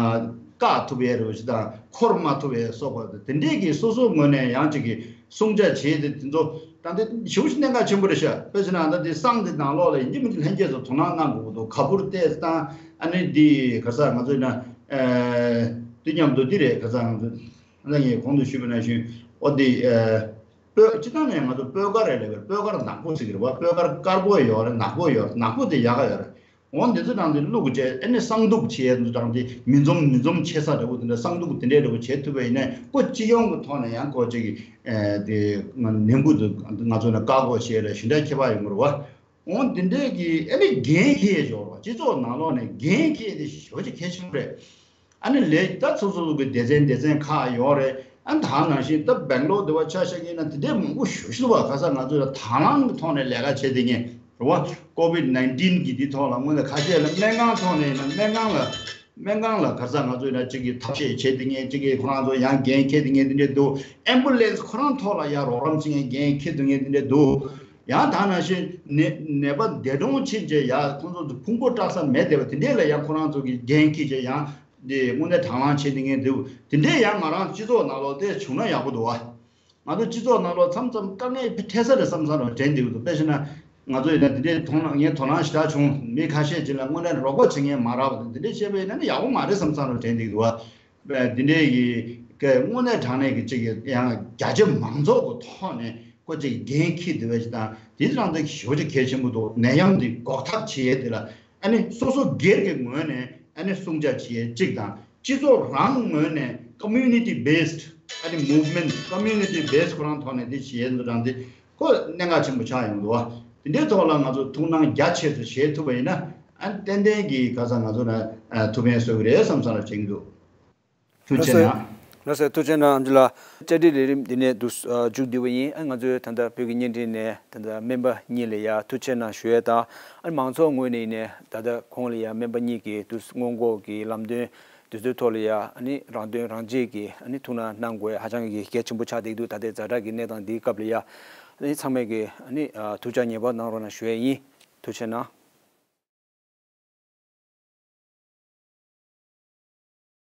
བཀག་ཐུབ་ཡས་རེད་ཅིག་དང་འཁོར་མ་ཐུབ་ཡས་སོགས་པ་དེ་འདྲས་ཀྱི་སོ་སོའི་ངོས་ནས་ཡང་ཅིག་གི་སྲུང་བྱ་བྱེད་དེ་དེ་ཚོ་ད་འདི་ཞེ་པོ་ཞིག་གནད་འགག་ཆེན་པོ་རེད་ཤག་དཔེ་བྱས་ན་ད་འདི་བསང་འདི་ནང་ལོགས་ལ་ཡིན་གཅིག་མིན་གཅིག་ལྷན་རྒྱས་ཚོ་དོ་སྣང་གནང་དགོས་ཀྱི་འདུག་ག་པུར་ཏོག་ཙམ་དང་ཨ་ནི་འདི་ག་ས་ང་ཚོ་ཡིན་ན་ཨ་འདི་མཉམ་དུ་འདི་རེད། ག་ས་ང་ཚོ་ད་ངས་གོང་དུ་ཞུས་པ་ནང་བཞིན་ཨོ་འདི་ཨ། སྤོས་སྤྱིར་བཏང་ནས་ང་ཚོ་སྤོས་དཀར་རེད་ལབ་པས། སྤོས་དཀར་ནག་པོ་ཟེར་གི་རེད་བ། སྤོས་དཀར་དཀར་པོ་ཡོད་རེད། ནག་པོ་ཡོད་རེད། ནག་པོ་དེ་ཡག་ག་ཡོད་རེད། འོ་འདི་ཚོ་དང་དེ་བླུག་བྱས་ཨ་ནི་གསང་སྡུག་བྱས་འདི་ཚོ་དང་དེ་མི་འཛོམས་མི་འཛོམས་ཆེ་ས་འདྲ་བོ་དེ་འདྲ་གསང་སྡུག་དེ་འདྲའི་འདྲ་བོ་བྱས་ཐུབ་པ་ཡིན་ན་ཁོ་སྤྱི་ཡོངས་ཀྱི་ཐོག་ནས་ཡང་ཁོ་ཅིག་ཨེ་དེ་ནད་འབུ་དེ་ང་ཚོ་ནས་བཀག་འགོག་བྱས་རེད་ཞུ་འདྲ་ཁྱད་པར་ཡོང་གི་རེད་བ། འོ་འདི་འདྲའི་གི་ཨ་ནི་འགན་འཁྱེར་འཇོག་རོགས། སྤྱི་ཚོགས་ནང་ལོགས་ནས་འགན་འཁྱེར་དེ་ཞེ་པོ་ཅིག་གལ་ཆེན་པོ་རེད། ཨ་ནི་ལས་ད་སོ་སོ་སོ་གི་སྡེ་ཚན་སྡེ་ཚན་ཁག་ཡོད་རེད། ཨ་ནི་ད་ནང་བཞིན་ད་སྦེང་ལོར་དེ་བ་ཆ་བཞག་གི་ཡིན་ན་དེ་འདྲའི་མང་པོ་ཞེ་པོ་ཅིག་འདུག་བ། ཁ་སང་ང་ཚོ་ལ་དང་བླངས་ཀྱི་ཐོག་ནས་ལས་ཀ་བྱེད་བསྡད་མཁན་རེད་བ། ཀོ་བིད་ནའིན་ཊིན་གི་དེ་ཐོག་ལ་དངོས་གནས་ཁ་ཤས་ལ་སྨན་ཁང་ཐོག་ནས་ཡིན་ན་སྨན་ཁང་ལ་སྨན་ཁང་ལ་ཁ་སང་ང་ཚོ་ཡིན་ན་གཅིག་གིས་ཐབས་ཤེས་བྱེད་བསྡད་མཁན་གཅིག་གིས་ཁོ་རང་ཚོ་ཡང་འགན་འཁྱེར་བསྡད་མཁན་དེ་འདྲ་འདུག་ཨེམ་བུ་ལན་སི་ཁོ་རང་ཐོག་ལ་ཡང་རོགས་རམ་བྱེད་མཁན་འགན་འཁྱེར་སྡོད་མཁན་དེ་འདྲ་འདུག་ཡང་ད་ནང་བཞིན་ནད་ནད་པ་འདས་གྲོངས་ཕྱིན་རྗེས་ཡང་ཁོང་ཚོ་ཕུང་པོ་བཀྲག་ས་མེད་བསྡད་པ་དེ་འདྲས་ལ་ཡང་ཁོ་རང་ཚོ་གིས་འགན་འཁྱེར་བྱས་ཡང་དེ་དངོས་གནས་དང་བླངས་བྱེད་བསྡད་མཁན་འདུག་དེ་འདྲས་ཡང་ང་རང་སྤྱི་ཚོགས་ནང་ལོགས་དེ་བྱུང་ན་ཡག་པོ་འདུག་བ། ང་ཚོ་སྤྱི་ཚོགས་ནང་ལོགས་མཚམས་མཚམས་དཀའ་ངལ་འཕྲད་ས་རེད་བསམ་བསམ་རེད་དྲན་འདུག་ད་དཔེ་བྱས་ན་ང་ཚོ་ཡིན་ན་དེ་འདྲའི་དོ་སྣང་ངས་དོ་སྣང་ཞེ་དྲག་བྱུང་། མི་ཁ་ཤས་ཅིག་ལ་དངོས་གནས་རོགས་པ་བྱེད་མཁན་མ་རག་པ་དང་དེ་འདྲས་བྱས་པ་ཡིན་ན་ནི་ཡག་པོ་མ་རེད་བསམ་བསམ་རེད་དྲན་འདུག་བ། འདི་འདྲའི་གི་གི་དངོས་གནས་དྲང་གནས་ཀྱི་ཅིག་གི་ཡང་རྒྱ་ཆེ་མང་ཚོགས་ཀྱི་ཐོག་ནས་ཁོ་ཅིག་འགན་འཁྱེར་བསྡད་པ་ཞིག་དང་དེ་རང་ཚོ་ཞེ་པོ་ཅིག་གལ་ཆེན་པོ་འདུག་ནད་ཡམས་འདི་འགོག་ཐབས་བྱེད་ཡས་དེ་ལ་ཨ་ནི་སོ་སོ་སྒེར་གྱི་ངོས་ནས་ཨ་ནི་སྲུང་སྐྱོབ་བྱེད་ཡས་གཅིག་དང་སྤྱི་ཚོགས་རང་ངོས་ནས་community based ཨ་ནི་movement community based ཁོ་རང་ཐོག་ནས་དེ་བྱེད་ཡས་འདི་རང་དེ་ཁོ་གནད་འགག་ཆེན་པོ་ཆགས་ཡོང་འདུག་བ། དེ་འདྲའི་ཐོག་ལ་ང་ཚོ་ཐུགས་སྣང་རྒྱ་ཆེ་ཙམ་བྱེད་ཐུབ་པ་ཡིན་ན་ཨ་ནི་ཏན་ཏན་གྱི་ག་ས་ང་ཚོ་ན་ཐུགས་ཕན་གསོས་ཀྱི་རེད་བསམ་བསམ་ར་བྱེད་ཀྱི་འདུག་ཐུགས་རྗེ་ཆེ་གནང་། ལགས་སོ། ཐུགས་རྗེ་གནང་། ཨ་མཆོག་ལགས། བཅར་འདྲི་ལས་རིམ་འདི་ནས་འདུག་མཇུག་བསྡུས་པ་ཡིན། ཨ་ང་ཚོའི་ད་ལྟ་བོད་ཀྱི་བརྙན་འཕྲིན་ནས་ད་ལྟ་སྨན་པ་གཉིས་ལ་ཡ་ཐུགས་རྗེ་གནང་ཞུ་ཡས་དང་། ཨ་མང་ཚོགས་ངོས་ནས་ཡིན་ནའི་ད་ལྟ་ཁོང་ལ་ཡ་སྨན་པ་གཉིས་ཀྱིས་འདུག་སྔོན་འགོག་གི་ལམ་སྟོན་དེ་ཚོའི་ཐོག་ལ་ཡ་ཨ་ནི་རང་དོན་རང་གཅེས་ཀྱི་ཨ་ནི་ཐུགས་སྣང་གནང་དགོས་ཧ་ཅང་གི་གལ་ཆེན་པོ་ཆགས་བསྡད་འདུག་ད་ལྟའི་ཛ་དྲག་གི་གནས་སྟངས་འདིའི་སྐབས་ལ་ཡ་ཨ་ནི་ཚང་མས་ཀྱི་ཨ་ནི་ཐུགས་ཅག་ངེས་པར་གནང་རོགས་གནང་ཞུ་ཡས་ཡིན། ཐུགས་རྗེ་གནང་།